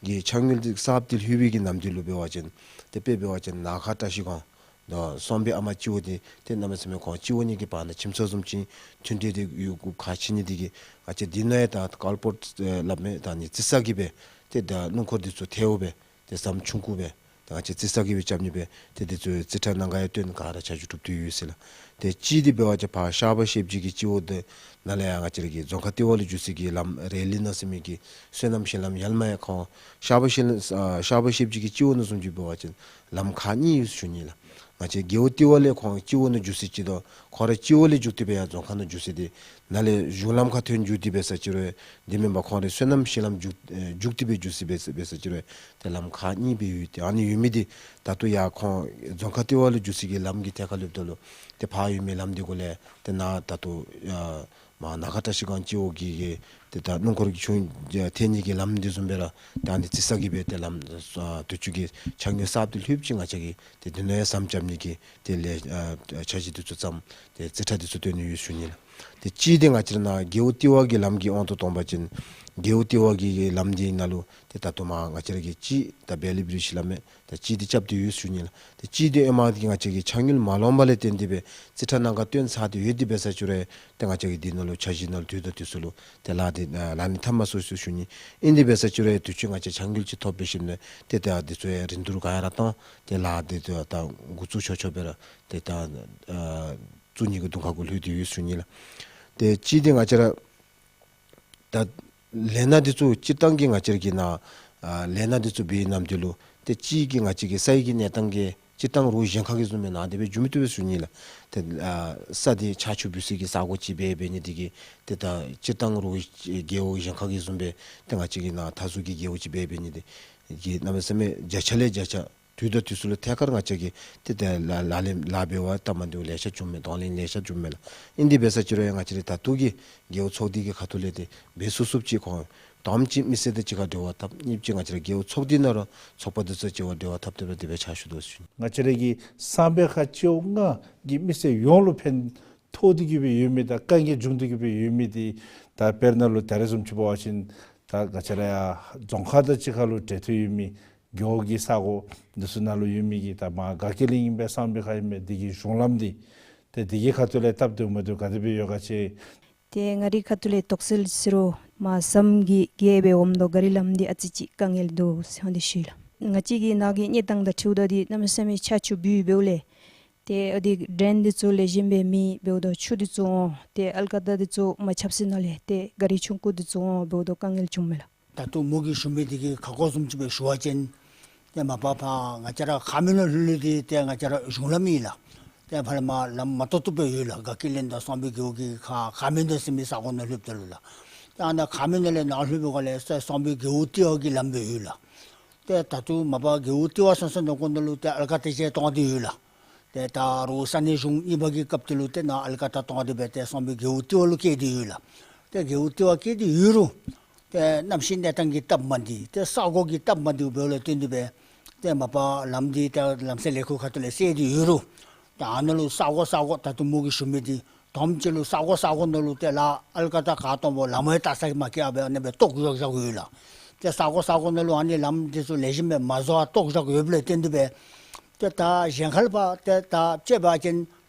གི་འཆར་དངུལ་འདི་གསརཔ་འདི་ལྷོད་པའི་གི་ནམ་དུས་ལུ་འབད་བ་ཅིན་ཏེ་དཔེ་འབད་བ་ཅིན་ནང་ཁ་བཀྲ་ཤིས་སྒང་དང་གསང་སྦས་ཨ་མ་སྤྱི་འོག་འདི་ཏེ་གནམ་མེད་ས་མེད་ཁོང་སྤྱི་འོག་གཉིས་ཀྱི་བར་ན་ཁྱིམ་ཚང་བཟུམ་ཅིག་མཐུན་འབྲེལ་འདི་ཡོད་དགོཔ་ཁག་ཆེ་ནི་འདི་གིས་ང་བཅས་འདི་ནང་ཡང་ད་ཀལ་པོརཊ་ཨེ་སླབ་མི་ད་ཨ་ནི་རྩི་ས་གི་སྦེ་ཏེ་ད་སྣུམ་འཁོར་འདི་ཚུ་ཐལཝ་སྦེ་ཏེ་ཟམ་ཆུང་ཀུ་སྦེ་ཏེ་ང་བཅས་རྩི་ས་གི་སྦེ་རྐྱབ་ནི་སྦེ་ཏེ་འདི་ཚུ་རྩིས་ཁྲ་ནང་ག་ཡང་བཏོན་ག་ར་ཆ་འཇོག་གྲུབ་སྟེ་ཡོད་ཟེར་ལགས། ཏེ་གཅིག་འདི་འབད་བ་ཅིན་ཕར་ཤར་པ་ཤེལ་བཞི་གི་སྤྱི་འོག་འདི་ནང་ལས་ཡང་ང་བཅས་ར་གི་རྫོང་ཁག་ལྟེ་བ་ལུ་འགྱོ་སའི་གི་ལམ་རེ་ལི་ན་ཟེར་མི་གི་བསོད་ནམས་ཤེལ་ལམ་ཡར་ལས་མར་ཡང་ཁོང་ཤར་པ་ཤེལ་ཨ་ཤར་པ་ཤེལ་བཞི་གི་སྤྱི་འོག་ནང་བཟུམ་ཅིག་འབད་བ་ཅིན་ལམ་ཁག་གཉིས་ཡོད་ཟེར་ཞུ་ནི་ལགས། ང་བཅས་རྒེད་འོག་ལྟེ་བ་ལས་ཁོང་སྤྱི་འོག་ནང་འགྱོ་ས་ཅིག་དང་ཁོང་ར་སྤྱི་འོག་ལས་འགྱོ་སྟེ་སྦེ་ཡར་རྫོང་ཁག་ནང་འགྱོ་ས་འདི་ནང་ལས་གཞུང་ལམ་ཁར་ཐོན་འགྱོ་སྟེ་འབད་ས་ཅིག་རུང་དེ་མེན་པར་ཁོང་རའི་བསོད་ནམས་ཤེལ་ལམ་འགྱོ་ཨེ་འགྱོ་སྟེ་སྦེ་འགྱོ་ས་འབད་ས་འབད་ས་ཅིག་རུང་ཏེ་ལམ་ཁག་གཉིས་སྦེ་ཡོད། ཏེ་ཨ་ནི་ཡོད་མི་འདི་ད་ལྟོ་ཡར་ཁོང་རྫོང་ཁག་ལྟེ་བ་ལུ་འགྱོ་སའི་གི་ལམ་གྱི་ཐད་ཁར་ལྷོདཔ་ད་ལུ་ཏེ་ཕར་ཡོད་མི་ལམ་འདི་གུ་ལས་ཏེ་ནཱ་ད་ལྟོ་ཡར་མར་ནང་ཁ་བཀྲ་ཤིས་སྒང་སྤྱི་འོག་གི་གི་ཏེ་ད་སྣུམ་འཁོར་གྱི་ཆུང་ཨེ་ཐོན་ནི་གི་ལམ་འདི་བཟུམ་སྦེ་ར་ད་ཨ་ནི་རྩི་ས་གི་སྦེ་ཏེ་ལམ་ཨ་དུས་ཅི་གི་འཆར་དངུལ་གསརཔ་འདི་ལྷོདཔ་ཅིག་ང་བཅས་ཀྱིས་ཏེ་འདི་ནང་ཡང་ཟམ་རྐྱབ་ནི་གི་དེ་ལས་ཨ་འཆར་གཞི་འདི་ཚུ་བརྩམས་ཏེ་རྩིས་ཁྲ་འདི་ཚུ་བཏོན་ནི་ཡོད་ཟེར་ཞུ་ནི་ལགས། ཏེ་གཅིག་འདི་ང་བཅས་ར་ནཱ་རྒེད་འོག་ལྟེ་བ་གི་ལམ་གྱི་དབང་དུ་བཏང་པ་ཅིན་རྒེད་འོག་ལྟེ་བ་གི་གི་ལམ་འདི་ནང་ལུ་ཏེ་ད་ལྟོ་མར་ང་བཅས་ར་གི་གཅིག་ད་བེ་ལི་བྲིཇ་སླབ་མི་ད་གཅིག་འདི་རྐྱབ་སྟེ་ཡོད་ཟེར་ཞུ་ནི་ལགས། ཏེ་གཅིག་འདི་ཨེ་མ་གི་ང་བཅས་ཀྱི་འཆར་དངུལ་མ་ལོངམ་ལས་བརྟེན་ཏེ་སྦེ་རྩིས་ཁྲ་ནང་ཁར་བཏོན་ཚར་ཏེ་ཡོད་དེ་འབད་ས་ཅིག་རུང་ཏེ་ང་བཅས་ཀྱིས་འདི་ནང་ལུ་འཆར་གཞི་ནང་ལུ་དུས་དང་དུས་སུ་ལུ་ཏེ་ལཱ་འདི་ཨ་ལཱ་ནི་འཐབ་མ་ཚུགས་ཟེར་ཞུ་ནི། ཨིན་དེ་འབད་ས་ཅིག་རུང་དུས་ཅི་ང་བཅས་འཆར་དངུལ་ཅིག་ཐོབ་འབད་ཞིནམ་ལས་ཏེ་ད་འདི་ཚུ་ཡང་རིན་བསྡུར་ག་ཡང་ར་བཏང་ཏེ་ལཱ་འདི་ཚུ་ད་འགོ་བཙུགས་ཆོག་ཆོག་སྦེ་ར་ཏེ་ད་ཨ་བཙུགས་ནི་གི་གདོང་ཁ་གུ་ལྷོད་དེ་ཡོད་ཟེར་ཞུ་ནི་ལགས། ཏེ་གཅིག་འདི་ང་བཅས་ར་ད་ལས་སྣ་འདི་ཚུ་སྤྱིར་བཏང་གི་ང་བཅས་ར་གི་ནཱ་ཨ་ལས་སྣ་འདི་ཚུ་འབད་བའི་ནམ་དུས་ལུ་ཏེ་གཅིག་གི་ང་བཅས་ཀྱི་ས་ཡི་གི་གནས་སྟངས་ཀྱི་སྤྱིར་བཏང་རོགས་གཞན་ཁར་གྱི་བཟུམ་སྦེ་ནཱ་དེ་སྦེ་འགྱོ་མི་བཏུབ་པས་ཟེར་ཞུ་ནི་ལགས། ཏེ་ཨ་ས་འདི་ཆར་ཆུ་འབུད་སའི་གི་ས་གོ་ཅིག་འབད་འབད་ནི་འདི་གིས་ཏེ་ད་སྤྱིར་བཏང་རོགས་རྒེད་འོག་གཞན་ཁར་གྱི་བཟུམ་སྦེ་ཏེ་ང་བཅས་ཀྱི་ནཱ་མཐའ་ཟུར་གྱི་རྒེད་འོག་ཅིག་འབད་འབད་ནི་འདི་གིས་གནམ་མེད་ས་མེད་བརྒྱ་ཆ་ལས་བརྒྱ་ཆ་ དུས་དང་དུས་སུ་ལུ་ཐད་ཀར་ང་བཅས་ཀྱིས་ཏེ་ཏེ་ལཱ་ལཱ་ལེན་ལཱ་འབད་བ་སྟབས་མ་བདེཝ་ལེ་ཤ་བྱུངམ་མས། གདོང་ལེན་ལེ་ཤ་བྱུངམ་མས་ལགས། ཨིན་དེ་འབད་ས་ཅིག་རུང་ཡང་ང་བཅས་རའི་ད་ལྟོ་གི་རྒེད་འོག་ཚོགས་སྡེ་གི་ཁ་ཐུག་ལས་ཏེ་འབད་ཚུགས་ཚུགསཔ་ཅིག་ཁོང་དང་པ་ཅིག་མི་སེར་དང་གཅིག་ཁར་འབྲེལ་བ་འཐབ། གཉིས་པ་ཅིག་ང་བཅས་རའི་རྒེད་འོག་ཚོགས་སྡེ་ནང་ར་ཚོགས་པ་དེ་ཚུ་གཅིག་ཁར་འབྲེལ་བ་འཐབ་སྟེ་སྦེ་དེ་སྦེ་ཕྱག་ཞུ་དོ་ཟེར་ཞུ་ནི། ང་བཅས་རའི་གི་གསང་སྦས་ཁ་སྤྱི་འོག་ལྔ་གི་མི་སེར་ཡོངས་ལུ་ཕན་ཐོགས་ཏེ་གི་སྦེ་ཡོད་མི་དང་དཀའ་ངལ་བྱུང་སྟེ་གི་སྦེ་ཡོད་མི་དེ་ད་དཔེར་ན་ལུ་ད་རེས་བཟུམ་ཅིག་འབད་བ་ཅིན་ད་ང་བཅས་ར་ཡར་རྫོང་ཁག་དང་གཅིག་ཁར་ལུ་འབྲེལ་མཐུད་ཡོད་མི་རྒེད་འོག་གི་ས་གོ་འདི་ཚུ་ནང་ལུ་ཡོད་མི་གི་ད་མར་དགའ་སྐྱིད་གླིང་ཨིན་པས་གསང་སྦས་ཁ་ཨིན་པས་འདི་གི་གཞུང་ལམ་འདི་ཏེ་འདི་གི་ཁ་ཐུག་ལས་སྟབས་བདེཝ་མ་བདེཝ་ག་དེ་སྦེ་ཡོད་ག་ཅིག། ཏེ་ང་རའི་ཁ་ཐུག་ལས་དོགས་སེལ་ཟེར་རུང་མར་ཟམ་གྱི་བརྒལ་སྦེ་འོངམ་ད་ག་རི་ལམ་འདི་ཨ་ཙི་ཅིག་དཀའ་ངལ་འདུག་ཟེར་འོང་དེ་ཞུ་ཡི་ལགས། ང་བཅས་ཀྱི་ནཱ་གི་གནས་སྟངས་དང་འཁྲིལཝ་ད་འདི་གནམ་མེད་ས་མེད་ཆར་ཆུ་འབུད་འབདཝ་ལས་ཏེ་ཨ་འདི་ཌེན་འདི་ཚུ་ལེགས་ཤོམ་སྦེ་མེད། འབདཝ་ད་ཆུ་འདི་ཚུ་འོང་ཏེ་ཨལ་ཀ་དར་འདི་ཚུ་མ་ཁྱབ་ས་ནང་ལས་ཏེ་ག་རི་ཆུང་ཀུ་འདི་ཚུ་འོང་འབདཝ་ད་དཀའ་ངལ་བྱུངམ་མས་ལགས། ད་ལྟོ་མོ་གིས་ཞུ་མི་འདི་གི་ཁ་སྐོང་བཟུམ་ཅིག་སྦེ་ཞུ་བ་ཅིན་ཏེ་མ་པ་ཕར་ང་བཅས་ར་ཁ་སྨད་ནང་ལྷོད་ལྷོད་འདི་ཏེ་ང་བཅས་ར་གཞུང་ལམ་ཨིན་ལགས། ཏེ་ཕར་མར་ལམ་མ་བཏུབ་བཏུབ་སྦེ་ཡོད་ལགས། དགའ་སྐྱིད་གླིང་དང་གསང་སྦས་རྒེད་འོག་གི་ཁ་ཁ་སྨད་ནང་ཟེར་མི་ས་གོ་ནང་ལྷོདཔ་ད་ལུ་ལགས། ཏེ་ཨ་ནཱ་ཁ་སྨད་ནང་ལས་ནཱ་ལྷོད་པའི་སྒང་ལས་ས་གསང་སྦས་རྒེད་འོག་ལྟེ་བ་གི་ལམ་སྦེ་ཡོད་ལགས། ཏེ་ད་ལྟོ་མ་པ་རྒེད་འོག་ལྟེ་བ་ཚང་ཚང་ནང་འཁོད་ནང་ལུ་ཏེ་ཨལ་ཀ་དར་ཅིག་བཏང་སྟེ་ཡོད་ལགས། ཏེ་ད་རུང་ས་གནས་གཞུང་གཉིས་པ་གི་སྐབས་དེ་ལུ་ཏེ་ནཱ་ཨལ་ཀ་དར་བཏང་སྟེ་སྦེ་ཏེ་གསང་སྦས་རྒེད་འོག་ལྟེ་བ་ལུ་བསྐྱལ་ཏེ་ཡོད་ལགས། ཏེ་རྒེད་འོག་ལྟེ་བ་བསྐྱལ་ཏེ་ཡོད་རུང་ཏེ་གནམ་གཤིས་གནས་སྟངས་ཀྱི་སྟབས་མ་བདེ་ཏེ་ས་གོ་གི་སྟབས་མ་བདེཝ་འབདཝ་ལས་བརྟེན་ཏེ་སྦེ་ཏེ་མ་པ་ལམ་འདི་ཏེ་ལམ་སེལ་ལས་ཁུངས་ཁ་ཐུག་ལས་སེལ་ཏེ་ཡོད་རུང་ཏེ་ཨ་ནཱ་ལུ་ས་གོ་ས་གོ་ད་ལྟོ་མོ་གིས་ཞུ་མི་འདི་དོམ་ཅིག་ལུ་ས་གོ་ས་གོ་ནང་ལུ་ཏེ་ལཱ་ཨལ་ཀ་དར་ག་བཏང་འབདཝ་ལམ་ཡང་བལྟ་ས་མ་བཀལ་བར་ཨ་ནི་སྦེ་བཏོག་བཞག་བཞག་ཡོད་ལགས། ཏེ་ས་གོ་ས་གོ་ནང་ལུ་ཨ་ནི་ལམ་འདི་ཚུ་ལེགས་ཤོམ་སྦེ་མ་བཟོ་བར་བཏོག་བཞག་ཡོདཔ་ལས་བརྟེན་ཏེ་སྦེ་ཏེ་ད་གཞན་ཁར་ཕར་ཏེ་ད་དཔྱེ་འབད་བ་ཅིན་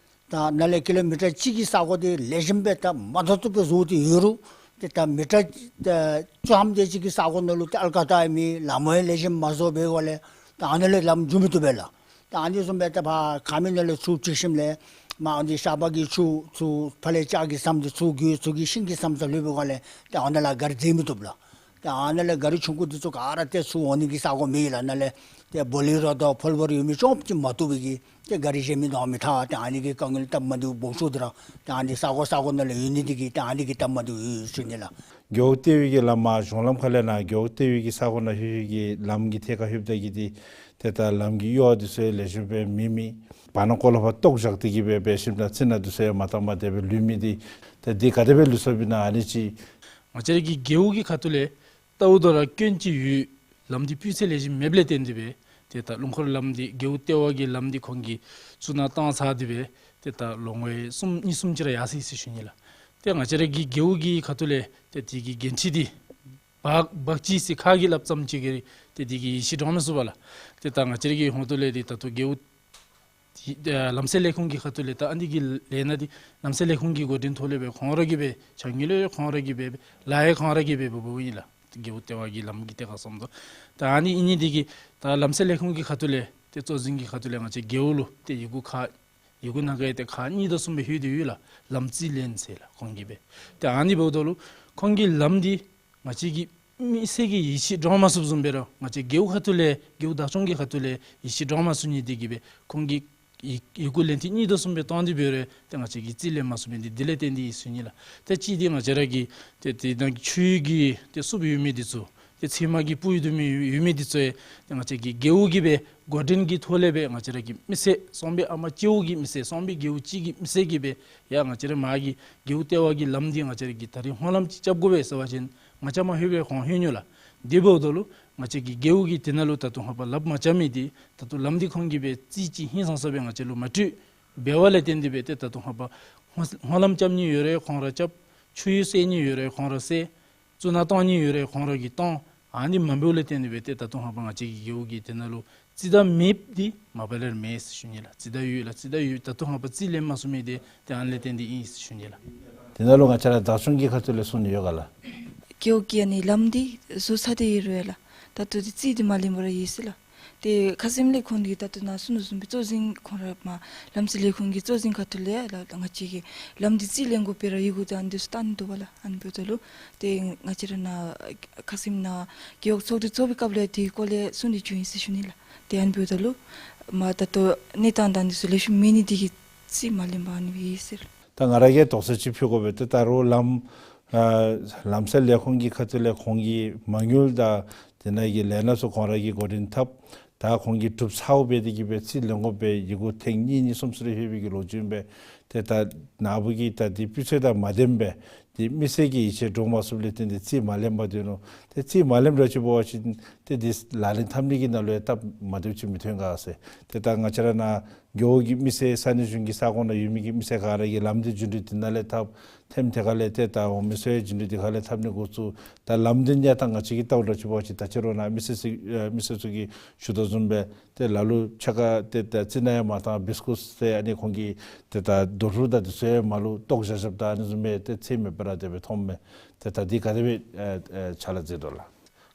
ད་ནཱ་ལས་ཀི་ལོ་མི་ཊར་གཅིག་གི་ས་གོ་འདི་ལེགས་ཤོམ་སྦེ་ད་མ་བཏུབ་བཏུབ་སྦེ་བཟོ་སྟེ་ཡོད་རུང་ཏེ་ད་མི་ཊར་ཏེ་བཅུ་ཐམ་དེ་ཅིག་གི་ས་གོ་ནང་ལུ་ཏེ་ཨལ་ཀ་དར་ཨིན་མི་ལམ་ཡང་ལེགས་ཤོམ་མ་བཟོ་བའི་སྒང་ལས་ད་ཨ་ནཱ་ལས་ལམ་འགྱོ་མི་བཏུབ་པས་ལགས། ད་ཨ་ནི་བཟུམ་སྦེ་ད་ཕར་ཁ་སྨད་ནང་ལས་ཚུར་འཁྱིད་ཞིནམ་ལས་མར་ཨ་ནི་ཤར་པ་གི་ཆུ་ཚུར་ཕར་ལས་ལྕགས་ཀྱི་ཟམ་འདི་ཚུར་བརྒལ་ཚུར་གྱི་ཤིང་གི་ཟམ་ཚུ་ལྷོད་པའི་སྒང་ལས་ཏེ་ཨ་ནཱ་ལས་ག་རི་འཛེག་མི་བཏུབ་ལགས། ཏེ་ཨ་ནཱ་ལས་ག་རི་ཆུང་ཀུ་འདི་ཚུ་ག་ར་ཏེ་ཚུར་འོང་ནི་གི་ས་གོ་མེད་ལགས། ནཱ་ལས་ཏེ་བོ་ལེ་རོ་དང་ཕོལ་བོ་ར་ཡོད་མི་ཅོག་ཅིག་མ་གཏོགས་པའི་གི་ཏེ་ག་རི་གཞན་མི་འདི་མི་ཐར། ཏེ་ཨ་ནི་གི་དཀའ་ངལ་སྟབས་མ་བདེཝ་སྦོམ་ཤོས་འདི་ར་ཏེ་ཨ་ནི་ས་གོ་ས་གོ་ནང་ལས་ཡོད་ནི་འདི་གིས་ཏེ་ཨ་ནི་གི་སྟབས་མ་བདེཝ་ཡོད་ཟེར་ཞུ་ནི་ལགས། རྒེད་འོག་ལྟེ་བའི་གི་ལམ་མར་གཞུང་ལམ་ཁ་ལས་ནཱ་རྒེད་འོག་ལྟེ་བའི་གི་ས་གོ་ནང་ལྷོད་ལྷོད་ཀྱི་ལམ་གྱི་ཐད་ཁར་ལྷོདཔ་ད་གི་འདི་ཏེ་ད་ལམ་གྱི་གཡོག་འདི་ཚུ་ཡང་ལེགས་ཤོམ་སྦེ་མེད་མི་བར་ན་ཀོ་ལོ་ཕར་བཏོག་བཞག་སྟེ་གི་སྦེ་འབད་ཞིནམ་ད་ཚི་སྣ་འདི་ཚུ་ཡང་མ་བཏང་མ་སྟེར་སྦེ་ལུས་མི་འདི་ཏེ་འདི་ག་དེ་སྦེ་ལུས་སོཔ་ཨིན་ན་ཨ་ནི་ཅིག། ང་བཅས་ར་གི་རྒེད་འོག་གི་ཁ་ཐུག་ལས་ལྟཝ་ད་ར་སྐྱོན་ཅིག་ཡོད། ལམ་འདི་སྤུས་ཚད་ལེགས་ཤོམ་མེདཔ་ལས་བརྟེན་ཏེ་སྦེ་ཏེ་ད་རླུང་འཁོར་ལམ་འདི་རྒེད་འོག་ལྟེ་བ་གི་ལམ་འདི་ཁོང་གིས་བཙུགས་ནང་བཏང་ཚར་ཏེ་སྦེ་ཏེ་ད་ལོ་ངོ་གསུམ་གཉིས་གསུམ་ཅིག་ར་ཡར་སོ་ཡི་ཟེར་ཞུ་ནི་ལགས། ཏེ་ང་བཅས་ར་གི་རྒེད་འོག་གི་ཁ་ཐུག་ལས་ཏེ་དེ་གི་འགན་འཁྲི་འདི་འབག་འབག་ཅི་ཟེར་ཁ་གིས་སླབ་ཙམ་ཅིག་གིས་ཏེ་དེ་གི་ཡིད་ཆེས་འདྲོངས་མ་ཚུགས་པས་ལགས། ཏེ་ད་ང་བཅས་ར་གི་ཧོངས་ལས་འདི་ད་ལྟོ་རྒེད་འོག་ཏེ་ལམ་སེལ་ལས་ཁུངས་ཀྱི་ཁ་ཐུག་ལས་ད་ཨ་ནི་གི་ལས་སྣ་འདི་ལམ་སེལ་ལས་ཁུངས་ཀྱི་འགོ་འདྲེན་ཐོག་ལས་སྦེ་ཁོང་ར་གིས་སྦེ་ཆ་ངེས་ལས་ཁོང་ར་གིས་སྦེ་ལཱ་ཡང་ཁོང་ར་གིས་སྦེ་འབད་འབདཝ་ཨིན་ལགས། རྒེད་འོག་ལྟེ་བ་གི་ལམ་གྱི་ཐད་ཁར་སོངམ་ད་ད་ཨ་ནི་ཨིན་ནི་འདི་གིས་ད་ལམ་སེལ་ལས་ཁུངས་ཀྱི་ཁ་ཐུག་ལས་ཏེ་གཙོ་འཛིན་གྱི་ཁ་ཐུག་ལས་ང་བཅས་རྒེད་འོག་ལུ་ཏེ་ཡི་གུ་ཁག་ཡི་གུ་ནང་གི་ཏེ་ཁག་གཉིས་དང་གསུམ་སྦེ་ལྷོད་དེ་ཡོད་ལགས། ལམ་རྩིས་ལེན་ཟེར་ལགས་ཁོང་གིས་སྦེ། ཏེ་ཨ་ནི་འབདཝ་ད་ལུ་ཁོང་གིས་ལམ་འདི་ང་བཅས་ཀྱི་མི་སེར་གྱིས་ཡིད་ཆེས་འདྲོངས་མ་ཚུགསཔ་བཟུམ་སྦེ་ར་ང་བཅས་རྒེད་འོག་ཁ་ཐུག་ལས་རྒེད་འོག་བདག་སྐྱོང་གི་ཁ་ཐུག་ལས་ཡིད་ཆེས་འདྲོངས་མ་ཚུགས་ནི་འདི་གིས་སྦེ་ཁོང་གིས་ཡི་ཡི་གུ་ལན་ཐེངས་གཉིས་དང་གསུམ་སྦེ་བཏང་སྟེ་འབད་རུང་ཏེ་ང་བཅས་ཀྱིས་རྩིས་ལེན་མ་ཚུགས་མི་འདི་འདི་ལས་བརྟེན་ཏེ་ཨིན་ཟེར་ཞུ་ནི་ལགས། ཏེ་གཅིག་འདི་ང་བཅས་ར་གི་ཏེ་དེ་ནང་ཆུའི་གི་ཏེ་སྲུབ་ཡོད་མི་འདི་ཚུ་ཏེ་ཚེར་མ་གིས་སྤུར་ཡོད་མི་ཡོད་མི་འདི་ཚུ་ཡང་ཏེ་ང་བཅས་ཀྱི་རྒེད་འོག་གིས་སྦེ་འགོ་འདྲེན་གྱི་ཐོག་ལས་སྦེ་ང་བཅས་ར་གི་མི་སེར་གསང་སྦས་ཨ་མ་གཅིག་པོ་གི་མི་སེར་གསང་སྦས་རྒེད་འོག་གཅིག་གི་མི་སེར་གྱིས་སྦེ་ཡ་ང་བཅས་ར་མར་གྱི་རྒེད་འོག་ལྟེ་བ་གི་ལམ་འདི་ང་བཅས་ར་གིས་ད་རིས་སྨོན་ལམ་ཅིག་རྐྱབ་དགོ་པས་ཟེར་བ་ཅིན་ང་བཅས་མ་ལྷོད་པར་ཁོང་ལྷོད་ནི་ལགས། དེ་འབདཝ་ད་ལུ་ང་བཅས་ཀྱི་རྒེད་འོག་གི་དེ་ནང་ལུ་ད་ལྟོ་ཧ་པ་ལགཔ་མ་རྐྱབ་མི་འདི་ད་ལྟོ་ལམ་འདི་ཁོང་གིས་སྦེ་རྩིས་ཅིག་ཧིང་སངས་ས་སྦེ་ང་བཅས་ལུ་མ་སྤྲོད་པའི་སྒང་ལས་བརྟེན་ཏེ་སྦེ་ཏེ་ད་ལྟོ་ཧ་པ་སྨོན་སྨོན་ལམ་རྐྱབ་ནི་ཡོད་རུང་ཁོང་ར་རྐྱབ། ཆུ་ཡོས་བསལ་ནི་ཡོད་རུང་ཁོང་ར་བསལ། བཙུགས་ནང་གཏང་ནི་ཡོད་རུང་ཁོང་ར་གིས་གཏང་། ཨ་ནི་མ་འབདཝ་ལས་བརྟེན་ཏེ་སྦེ་ཏེ་ད་ལྟོ་ཧ་པ་ང་བཅས་ཀྱི་རྒེད་འོག་གི་དེ་ནང་ལུ་རྩིས་བདའ་མེདཔ་འདི་མ་པ་ལས་ར་མེད་ཟེར་ཞུ་ནི་ལགས། རྩིས་བདའ་ཡོད་ལགས། རྩིས་བདའ་ཡོད། ད་ལྟོ་ཧ་པ་རྩིས་ལེན་མ་ཚུགས་མི་འདི་ཏེ་ཨ་ནི་ལས་བརྟེན་ཏེ་ཨིན་ཟེར་ཞུ་ནི་ལགས། དེ་ནང་ལུ་ང་བཅས་ར་བདག་སྐྱོང་གི་ཁ་ཐུག་ལས་གསུང་ནི་ཡོད་ག་ལགས། རྒེད་འོག་གི་ཨ་ནི་ལམ་འདི་བཟོ་ཚར་ཏེ་ཡོད་རུང་ཡ་ལགས། ད་ལྟོ་འདི་རྩིས་འདི་མ་ལེན་པར་ཡོད་ཟེར་ལགས། ཏེ་ཁ་སེམས་ལས་ཁོང་གིས་ད་ལྟོ་ནཱ་གསུང་དོ་བཟུམ་སྦེ་གཙོ་འཛིན་ཁོང་ར་མར་ལམ་སེལ་ལས་ཁུངས་ཀྱི་གཙོ་འཛིན་ཁ་ཐུག་ལས་ཡ་ལགས་ང་བཅས་ཀྱིས་ལམ་འདི་རྩིས་ལེན་དགོ་པས་ར་ཡི་གུ་དང་འདི་ཚུ་བཏང་ནི་འདུག་པ་ལགས། ཨ་ནི་འབདཝ་ད་ལུ་ཏེ་ང་བཅས་ར་ནཱ་ཁ་སེམས་ནང་རྒེད་འོག་ཚོགས་འདུ་ཚོགས་པའི་སྐབས་ལས་དེའི་སྐོར་ལས་གསུང་སྟེ་བྱོན་ཡི་ཟེར་ཞུ་ནི་ལགས། ཏེ་ཨ་ནི་འབདཝ་ད་ལུ་མར་ད་ལྟོ་གནས་སྟངས་དང་འདི་ཚུ་ལེགས་ཤོམ་མེད་ནི་འདི་གིས་རྩིས་མ་ལེན་པར་ཨ་ནི་སྦེ་ཡོད་ཟེར། ད་ང་ར་གིས་དོགས་སེལ་ཅིག་ཕུལ་དགོ་པས། ཏེ་ད་རུང་ལམ་ཨ་ལམ་སེལ་ལས་ཁུངས་ཀྱི་ཁ་ཐུག་ལས་ཁོང་གིས་མ་དངུལ་དང་དེ་ནང་གི་ལས་སྣ་ཚུ་ཁོང་ར་གིས་འགོ་འདྲེན་འཐབ། ད་ཁོང་གིས་གྲུབ་ཚརཝ་སྦེ་དེ་གིས་སྦེ་རྩིས་ལེན་དགོ་པའི་ཡི་གུ་ཐེངས་གཉིས་གཉིས་གསུམ་གསུམ་རེ་ལྷོད་པའི་གི་ལོ་རྒྱུས་ཨིན་པས། ཏེ་ད་ནཱ་བུ་གིས་ད་དེ་སྤུས་ཚད་དང་མ་ལྡནམ་སྦེ་དེ་མི་སེར་གྱི་ཡིད་ཆེས་འདྲོངས་མ་ཚུགསཔ་ལས་བརྟེན་ཏེ་རྩིས་མ་ལེན་པར་སྡོད་ནུག། ཏེ་རྩིས་མ་ལེནམ་འདྲཝ་ཅིག་འབད་བ་ཅིན་ཏེ་དེ་ལག་ལེན་འཐབ་ནི་གི་ནང་ལུ་ཡང་སྟབས་མ་བདེཝ་ཅིག་མི་ཐོན་ག་ཟེར། ཏེ་ད་ང་བཅས་ར་ནཱ་རྒེད་འོག་གི་མི་སེར་ས་གནས་གཞུང་གི་ས་ཁོངས་ནང་ཡོད་མི་གི་མི་སེར་ག་ར་གིས་ལམ་འདི་རྒྱུན་དུ་དེ་ནང་ལས་འཐབ། ཐེངས་དེ་ཁ་ལས་ཏེ་ད་འོང་མི་ཚུ་ཡང་རྒྱུན་དུ་དེ་ཁ་ལས་འཐབ་ནི་འགོ་བཙུགས། ད་ལམ་འདི་ཡང་ད་ང་བཅས་ཀྱིས་བལྟཝ་འདྲཝ་ཅིག་འབད་བ་ཅིན་ད་ཅི་རུང་ནཱ་མི་སེར་ཚུ་ཨེ་མི་སེར་ཚུ་གིས་ཞུ་དོ་བཟུམ་སྦེ་ཏེ་ལ་ལུ་ཕྱེད་ཀ་ཏེ་ད་རྩི་ནག་ཡང་མ་བཏང་བིས་ཀུཊ་ཟེར་ཨ་ནི་ཁོང་གི་ཏེ་ད་རྡོ་ཕུ་དང་དེ་ཚུ་ཡང་མར་ལུ་བཏོག་བཞག་བཞགཔ་ད་ཨ་ནི་བཟུམ་སྦེ་ཏེ་ཚེ་མེད་པར་དེ་སྦེ་མཐོངམ་མས། ཏེ་ད་འདི་ག་དེ་སྦེ་ཨེ་ཨེ་ཕྱག་ལཱ་མཛད་དོ་ལགས།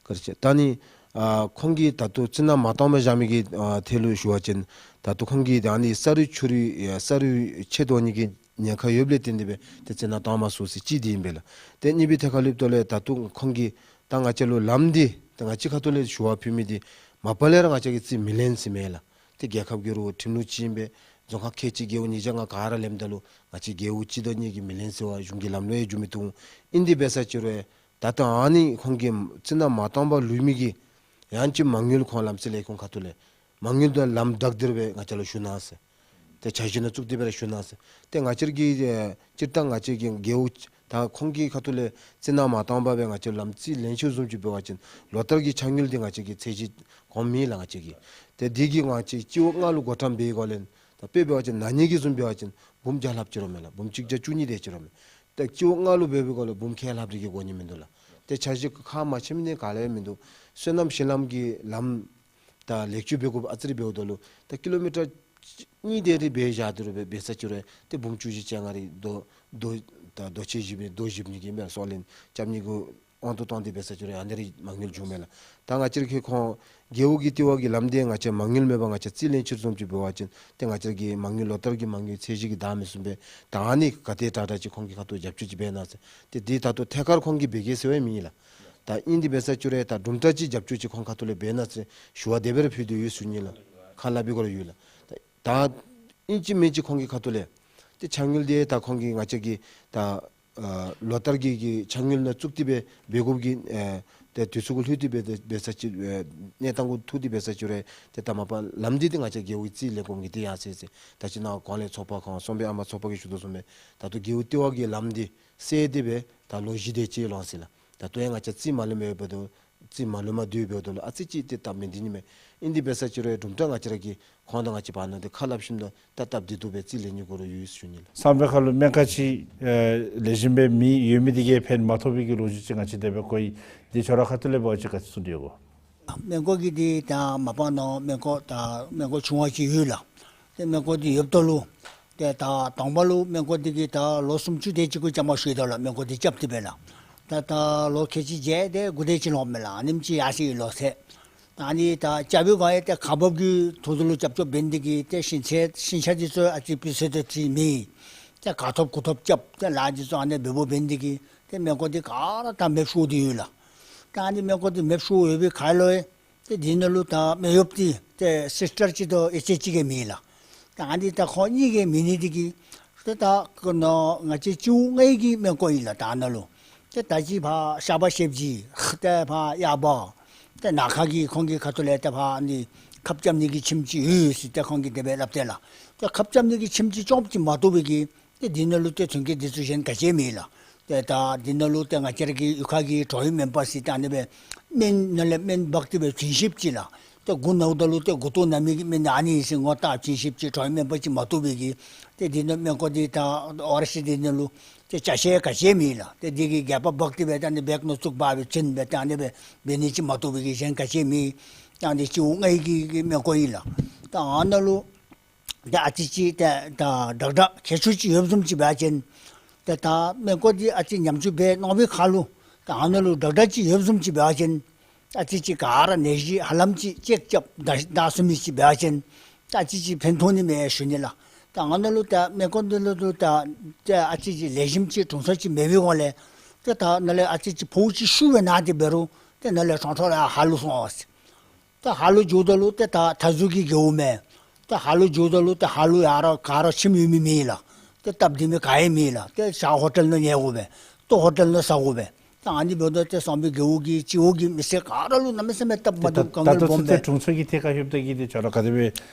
བཀའ་དྲིན་ཆེ། ད་ནི་ཨ་ཁོང་གིས་ད་ལྟོ་རྩི་ནག་མ་བཏང་པར་བཞག་མི་གི་ཨ་ཐད་ལུ་ཞུ་བ་ཅིན་ད་ལྟོ་ཁོང་གིས་ད་ནི་ས་རུད་ཆུ་རུད་ཨེ་ས་རུད་ཆད་དོ་ནི་གི་ཉེན་ཁ་ཡོདཔ་ལས་བརྟེན་ཏེ་སྦེ་ཏེ་རྩི་ནག་བཏང་མ་ཚུགས་ཟེར་གཅིག་འདི་ཨིན་པས་ལགས། ཏེ་གཉིས་པའི་ཐད་ཁར་ལྷོདཔ་ད་ལུ་ད་ལྟོ་ཁོང་གིས་ད་ང་བཅས་ལུ་ལམ་འདི་ད་ང་བཅས་ཁ་ཐུག་ལས་ཞུ་བ་ཕུལ་མི་འདི་མ་པ་ལས་ར་ང་བཅས་ཀྱིས་རྩིས་མི་ལེན་ཟེར་མས་ལགས། ཏེ་རྒྱལ་ཁབ་ཀྱི་རུང་ཁྲིམས་ལུགས་ཅིག་ཨིན་པས། རྫོང་ཁག་ཁལ་གཅིག་རྒེད་འོག་ཉིས་བརྒྱ་ལྔ་ག་ར་ལེནམ་ད་ལུ་ང་བཅས་རྒེད་འོག་གཅིག་དང་གཉིས་ཀྱིས་མི་ལེན་ཟེར་བ་གཞུང་གི་ལམ་ལུགས་ཡང་འགྱོ་མི་བཏུབ། ཨིན་དེ་འབད་ས་ཅིག་རུང་ད་ལྟོ་ཨ་ནི་ཁོང་གིས་རྩི་ནག་མ་བཏང་པར་ལུས་མི་གི་ཡང་ཅིན་མ་དངུལ་ཁོང་ལམ་སེལ་ལས་ཁུངས་ཁ་ཐུག་ལས་མ་དངུལ་དང་ལམ་བདའ་སྟེ་ར་སྦེ་ང་བཅས་ལུ་ཞུ་གནང་ཟེར། ཏེ་འཆར་གཞི་ནང་བཙུགས་ཏེ་སྦེ་ར་ཞུ་གནང་ཟེར། ཏེ་ང་བཅས་ཀྱི་ཨེ་སྤྱིར་བཏང་ང་བཅས་ཀྱི་རྒེད་འོག་ད་ཁོང་གི་ཁ་ཐུག་ལས་རྩི་ནག་མ་བཏང་པར་སྦེ་ང་བཅས་ལམ་རྩིས་ལེན་ཚུགསཔ་བཟུམ་ཅིག་འབད་བ་ཅིན་ལོ་ལྟར་གྱི་འཆར་དངུལ་འདི་ང་བཅས་ཀྱིས་ཚད་གཞི་གོངམ་མེད་ལགས་ང་བཅས་ཀྱིས། ཏེ་འདི་གིས་ང་བཅས་སྤྱི་འོག་ལྔ་ལུ་བགོ་བཀྲམ་འབད་བའི་སྒང་ལས་ད་དཔེ་འབད་བ་ཅིན་ན་ཧིང་གི་བཟུམ་འབད་བ་ཅིན་འབུམ་བརྒྱ་ལྷགཔ་ཅིག་ར་མས་ལགས། འབུམ་གཅིག་བརྒྱ་བཅུ་གཉིས་དེ་ཅིག་ར་མས། ད་སྤྱི་འོག་ལྔ་ལུ་འབད་བའི་སྒང་ལས་འབུམ་ཁལ་ལྷགཔ་དེ་གིས་གོ་ནི་མིན་འདུག་ལགས། ཏེ་འཆར་གཞི་ཁ་མ་ཕྱེ་མི་ནི་ག་ལས་མིན་འདུག། བསོད་ནམས་གཞི་ལམ་གྱི་ལམ་ད་ལེགས་བཅོས་འབད་དགོཔ་ཨ་ཙི་རེ་འབདཝ་ད་ལུ་ད་ཀི་ལོ་མི་ཊར་གཉིས་དེ་རེ་འབད་བཞག་སྟེ་ར་འབད་འབད་ས་ཅིག་རུང་ཏེ་འབུམ་བཅུ་བཞི་བཅོ་ལྔ་རེ་རྡོ་རྡོ་ད་རྡོ་ཆས་བཞི་མི་རྡོ་བཞི་མི་གི་མེན་སོ་ལེན་རྐྱབ་ནི་གུ་དབང་དུ་བཏང་སྟེ་འབད་ས་ཅིག་རུང་ཨ་ནི་རེ་མ་དངུལ་བྱུང་མས་ལགས། ད་ང་བཅས་ར་གི་ཁོང་རྒེད་འོག་གི་ལྟེ་བ་གི་ལམ་འདི་ང་བཅས་མ་དངུལ་མེད་པར་ང་བཅས་རྩིས་ལེན་ཚུགསཔ་བཟུམ་ཅིག་འབད་བ་ཅིན་ཏེ་ང་བཅས་ར་གི་མ་དངུལ་ལོ་ལྟར་གྱི་མ་དངུལ་ཚད་གཞི་གིས་འདང་མི་ཚུགས་པས། ད་ཨ་ནི་ག་དེ་དྲག་དྲག་ཅིག་ཁོང་གི་ཁ་ཐུག་རྒྱབ་སྐྱོར་ཅིག་འབད་གནང་ཟེར། ཏེ་འདི་ད་ལྟོ་ཐད་ཀར་ཁོང་གིས་འབད་གེ་ཟེར་བ་མེན་ལགས། ད་ཨིན་དེ་འབད་ས་ཅིག་རུང་ད་གྲུབ་མཐའ་ཅིག་རྒྱབ་སྐྱོར་ཅིག་ཁོང་ཁ་ཐུག་ལས་འབད་གནང་ཟེར་ཞུ་བ་དེ་སྦེ་ར་ཕུལ་ཏེ་ཡོད་ཟེར་ཞུ་ནི་ལགས། ཁ་སླབ་པའི་སྒང་ལུ་ཡོད་ལགས། ད་ད་ཨིན་ཅི་མིན་ཅི་ཁོང་གི་ཁ་ཐུག་ལས་ཏེ་འཆར་དངུལ་འདི་ད་ཁོང་གིས་ང་བཅས་ཀྱི་ད་ཨ་ལོ་ལྟར་གྱི་གི་འཆར་དངུལ་ནང་བཙུགས་ཏེ་སྦེ་འབད་དགོཔ་གི་ཨེ་ཏེ་དུས་ཚོད་གུ་ལྷོད་དེ་སྦེ་ཏེ་འབད་ས་ཅིག་ཨེ་གནས་སྟངས་གུ་ཐུག་སྟེ་འབད་ས་ཅིག་རུང་ཏེ་ད་མ་པ་ལམ་འདི་ཏེ་ང་བཅས་རྒེད་འོག་རྩིས་ལེན་དགོ་ནི་འདི་ཡང་ཟེར་ཟེར། ད་ཅི་ནཱ་གོང་ལས་ཚོགས་པ་ཁོང་གསང་སྦས་ཨ་མ་ཚོགས་པ་གིས་ཞུ་དོ་བཟུམ་སྦེ་ད་ལྟོ་རྒེད་འོག་ལྟེ་བ་གི་ལམ་འདི་སེལ་ཏེ་སྦེ་ད་ལོ་བཞི་དེ་ཅིག་ལོང་ཟེར་ལགས། ད་ལྟོ་ཡང་ང་བཅས་རྩིས་མ་ལེན་པར་འབདཝ་ད་རྩིས་མ་ལེན་པར་སྡོད་འབདཝ་ད་ལུ་ཨ་ཙི་ཅིག་ཏེ་སྟབས་མི་བདེ་ནི་མས། ཨིན་དེ་འབད་ས་ཅིག་རུང་གྲུབ་མཐའ་ང་བཅས་ར་གིས་ཁོང་དང་ང་བཅས་བར་ན་ཏེ་ཁ་སླབ་ཞིནམ་ད་ད་སྟབས་བདེ་ཏོག་ཏོ་སྦེ་རྩིས་ལེན་ནི་འགོ་ར་ཡོད་ཟེར་ཞུ་ནི་ལགས། གསང་སྦས་ཁ་ལུ་སྨན་ཁང་ཅིག་ཨེ་ལེགས་ཤོམ་སྦེ་མི་ཡོད་མི་འདི་གིས་ཕན་མ་ཐོགས་པའི་གི་ལོ་རྒྱུས་ཅིག་ང་བཅས་དེ་སྦེ་གོ་ཡི། འདི་ཁྱོད་ར་ཁ་ཐུག་ལས་འབད་བ་ཅིན་ག་ཅི་གསུང་སྟེ་ཡོད་གོ། སྨན་ཁང་གི་འདི་ད་མ་པ་ནང་སྨན་ཁང་ད་སྨན་ཁང་ཆུང་བ་ཅིག་ཡོད་ལགས། ཏེ་སྨན་ཁང་འདི་ཡོདཔ་ད་ལུ་ཏེ་ད་དང་པ་ལུ་སྨན་ཁང་འདི་གིས་ད་ལོ་སུམ་ཅུ་དེ་ཅིག་གུ་བཅའ་མར་གཞི་བཞག་ལགས། སྨན་ཁང་འདི་རྐྱབ་སྟེ་སྦེ་ལགས། ད་ད་ལོ་ཁལ་གཅིག་བརྒྱད་དེ་དགུ་དེ་ཅིག་ལོངམ་མས་ལགས། ཨ་ནེམ་ཅིག་ཡར་སོང་ཡི་ལོ་ཚད། ད་ཨ་ནི་ད་རྐྱབ་པའི་སྒང་ཡང་ཏེ་ཁག་འབག་གི་ཐོག་ཏུ་ལུ་རྐྱབ་རྐྱབ་འབད་ནི་དེ་གིས་ཏེ་ཞིང་ཆ་ཞིང་ཆ་འདི་ཚུ་ཨ་ཙི་སྤུས་ཚད་དེ་ཅིག་མེད། ཏེ་ག་ཐོབ་གུ་ཐོབ་རྐྱབ་ཏེ་ལཱ་འདི་ཚུ་ཨ་ནི་འབདཝ་འབད་ནི་དེ་གིས་ཏེ་སྨན་ཁང་འདི་ག་ར་ད་མེདཔ་ཤོར་ཏེ་ཡོད་ལགས། ད་ཨ་ནི་སྨན་ཁང་འདི་མེདཔ་ཤོར་ཡོད་པའི་ཁར་ལུ་ཏེ་འདི་ནང་ལུ་ད་སྨན་གཡོགཔ་འདི་ཏེ་སིས་ཊར་ཅིག་དང་ཨེཆ་ཨེ་ཅིག་གིས་མེད་ལགས། ད་ཨ་ནི་ད་ཁོང་གཉིས་ཀྱིས་མེད་ནི་དེ་གིས་ཏེ་ད་ཁོ་ནང་ང་བཅས་སྤྱི་འོག་ལྔའི་གི་སྨན་ཁང་ཨིན་ལགས། ད་ཨ་ནཱ་ལུ་ཏེ་ད་ཅི་ཕར་ཤར་པ་ཞབས་ཀྱི་ཏེ་ཕར་གཡས་པ་ཏེ་ནང་ཁ་གི་ཁོང་གི་ཁ་ཐུག་ལས་ཏེ་ཕར་ཨ་ནི་ཁབ་རྐྱབ་ནི་གི་ཁྱིམ་ཅིག་ཡོད་ཟེར་ཏེ་ཁོང་གིས་དེ་སྦེ་སླབ་སྟེ་ལགས། ཏེ་ཁབ་རྐྱབ་ནི་གི་ཁྱིམ་ཅིག་རྐྱངམ་ཅིག་མ་གཏོགས་པའི་གི་ཏེ་འདི་ནང་ལུ་ཏེ་ཐོན་སྐྱེད་འདི་ཚུ་གཞན་ག་ཅི་ཡང་མེད་ལགས། ཏེ་ད་འདི་ནང་ལུ་ཏེ་ང་བཅས་ར་གི་གཡུས་ཁ་གི་གྲོང་ཡུལ་སྨན་པ་ཟེར་ཏེ་ཨ་ནི་སྦེ་སྨན་ནང་ལས་སྨན་འབག་སྟེ་སྦེ་བྱིན་ཤེསཔ་ཅིག་ལགས། ཏེ་མགུ་ན་འོངམ་ད་ལུ་ཏེ་མགུ་ཏོ་ན་མི་གི་སྨན་ཨ་ནི་ཨིན་ཟེར་ངོ་བལྟ་བྱིན་ཤེསཔ་ཅིག་གྲོང་ཡུལ་སྨན་པ་ཅིག་མ་གཏོགས་པའི་གི་ཏེ་འདི་ནང་སྨན་ཁང་འདི་ད་ཨོ་ཨར་སི་འདི་ནང་ལུ་ཏེ་ཅ་ཆས་ག་ཅི་ཡང་མེད་ལགས། ཏེ་འདི་གི་སྒལ་པ་འབག་སྟེ་སྦེ་ད་ཨ་ནི་བེག་ནང་བཙུགས་འབག་སྦེ་བྱིན་སྦེ་ད་ཨ་ནི་སྦེ་འབད་ནི་ཅིག་མ་གཏོགས་པའི་གི་གཞན་ག་ཅི་ཡང་མེད། ད་ཨ་ནི་སྤྱི་འོག་ལྔའི་གི་གི་སྨན་ཁང་ཨིན་ལགས། ད་ཨ་ནཱ་ལུ་ཏེ་ཨ་ཙི་ཅིག་ཏེ་ད་དྲག་དྲག་ཁྱད་ཆོས་ཅིག་ཡོདཔ་བཟུམ་ཅིག་འབད་བ་ཅིན་ཏེ་ད་སྨན་ཁང་འདི་ཨ་ཙི་ཉམས་བཅོས་འབད་གནང་བའི་ཁར་ལུ་ད་ཨ་ནཱ་ལུ་དྲག་དྲག་ཅིག་ཡོདཔ་བཟུམ་ཅིག་འབད་བ་ཅིན་ཨ་ཙི་ཅིག་ག་ར་ནད་གཞི་ཧ་ལམ་ཅིག་ཅེཀ་རྐྱབ་ད་ད་ཟེར་མི་ཅིག་འབད་བ་ཅིན་ད་ཨ་ཙི་ཅིག་ཕན་ཐོགས་ནི་མས་ཞུ་ནི་ལགས། ད་ཨ་ནཱ་ལུ་ད་སྨན་ཁང་འདི་ལུ་ད་ད་ཨ་ཙི་ཅིག་ལེགས་ཤོམ་ཅིག་གྲུང་ས་ཅིག་མེད་པའི་སྒང་ལས་ཏེ་ད་ནཱ་ལས་ཨ་ཙི་ཅིག་ཕོཝ་ཅིག་ཤུགས་སྦེ་ན་སྟེ་འབད་རུང་ཏེ་ནཱ་ལས་ཁྲང་ཁྲོ་ར་ཧ་ལུགས་སོང་ཟེར། ཏེ་ཧ་ལུགས་འགྱོཝ་ད་ལུ་ཏེ་ད་མཐའ་ཟུར་གྱི་རྒེད་འོག་མས། ཏེ་ཧ་ལུགས་འགྱོཝ་ད་ལུ་ཏེ་ཧ་ལུགས་ཡར་ར་ག་ར་ཁྱིམ་ཡོད་མི་མེད་ལགས། ཏེ་སྟབས་བདེ་མི་ག་ཡང་མེད་ལགས། ཏེ་ཞག་ཧོ་ཊེལ་ནང་ཉལ་དགོ་པས། ཏེ་ཧོ་ཊེལ་ནང་ཟ་དགོ་པས། ད་ཨ་ནི་འབདཝ་ད་ཏེ་གསང་སྦས་རྒེད་འོག་གི་སྤྱི་འོག་གི་མི་སེར་ག་ར་ལུ་གནམ་མེད་ས་མེད་སྟབས་མ་བདེཝ་དཀའ་ངལ་སྦོམ་སྦེ། ད་ལྟོ་ཚུ་ཏེ་དྲུང་འཚོ་གི་ཐད་ཁར་ལྷོདཔ་ད་གི་ཏེ་ཁྱོད་ར་ག་དེ་སྦེ་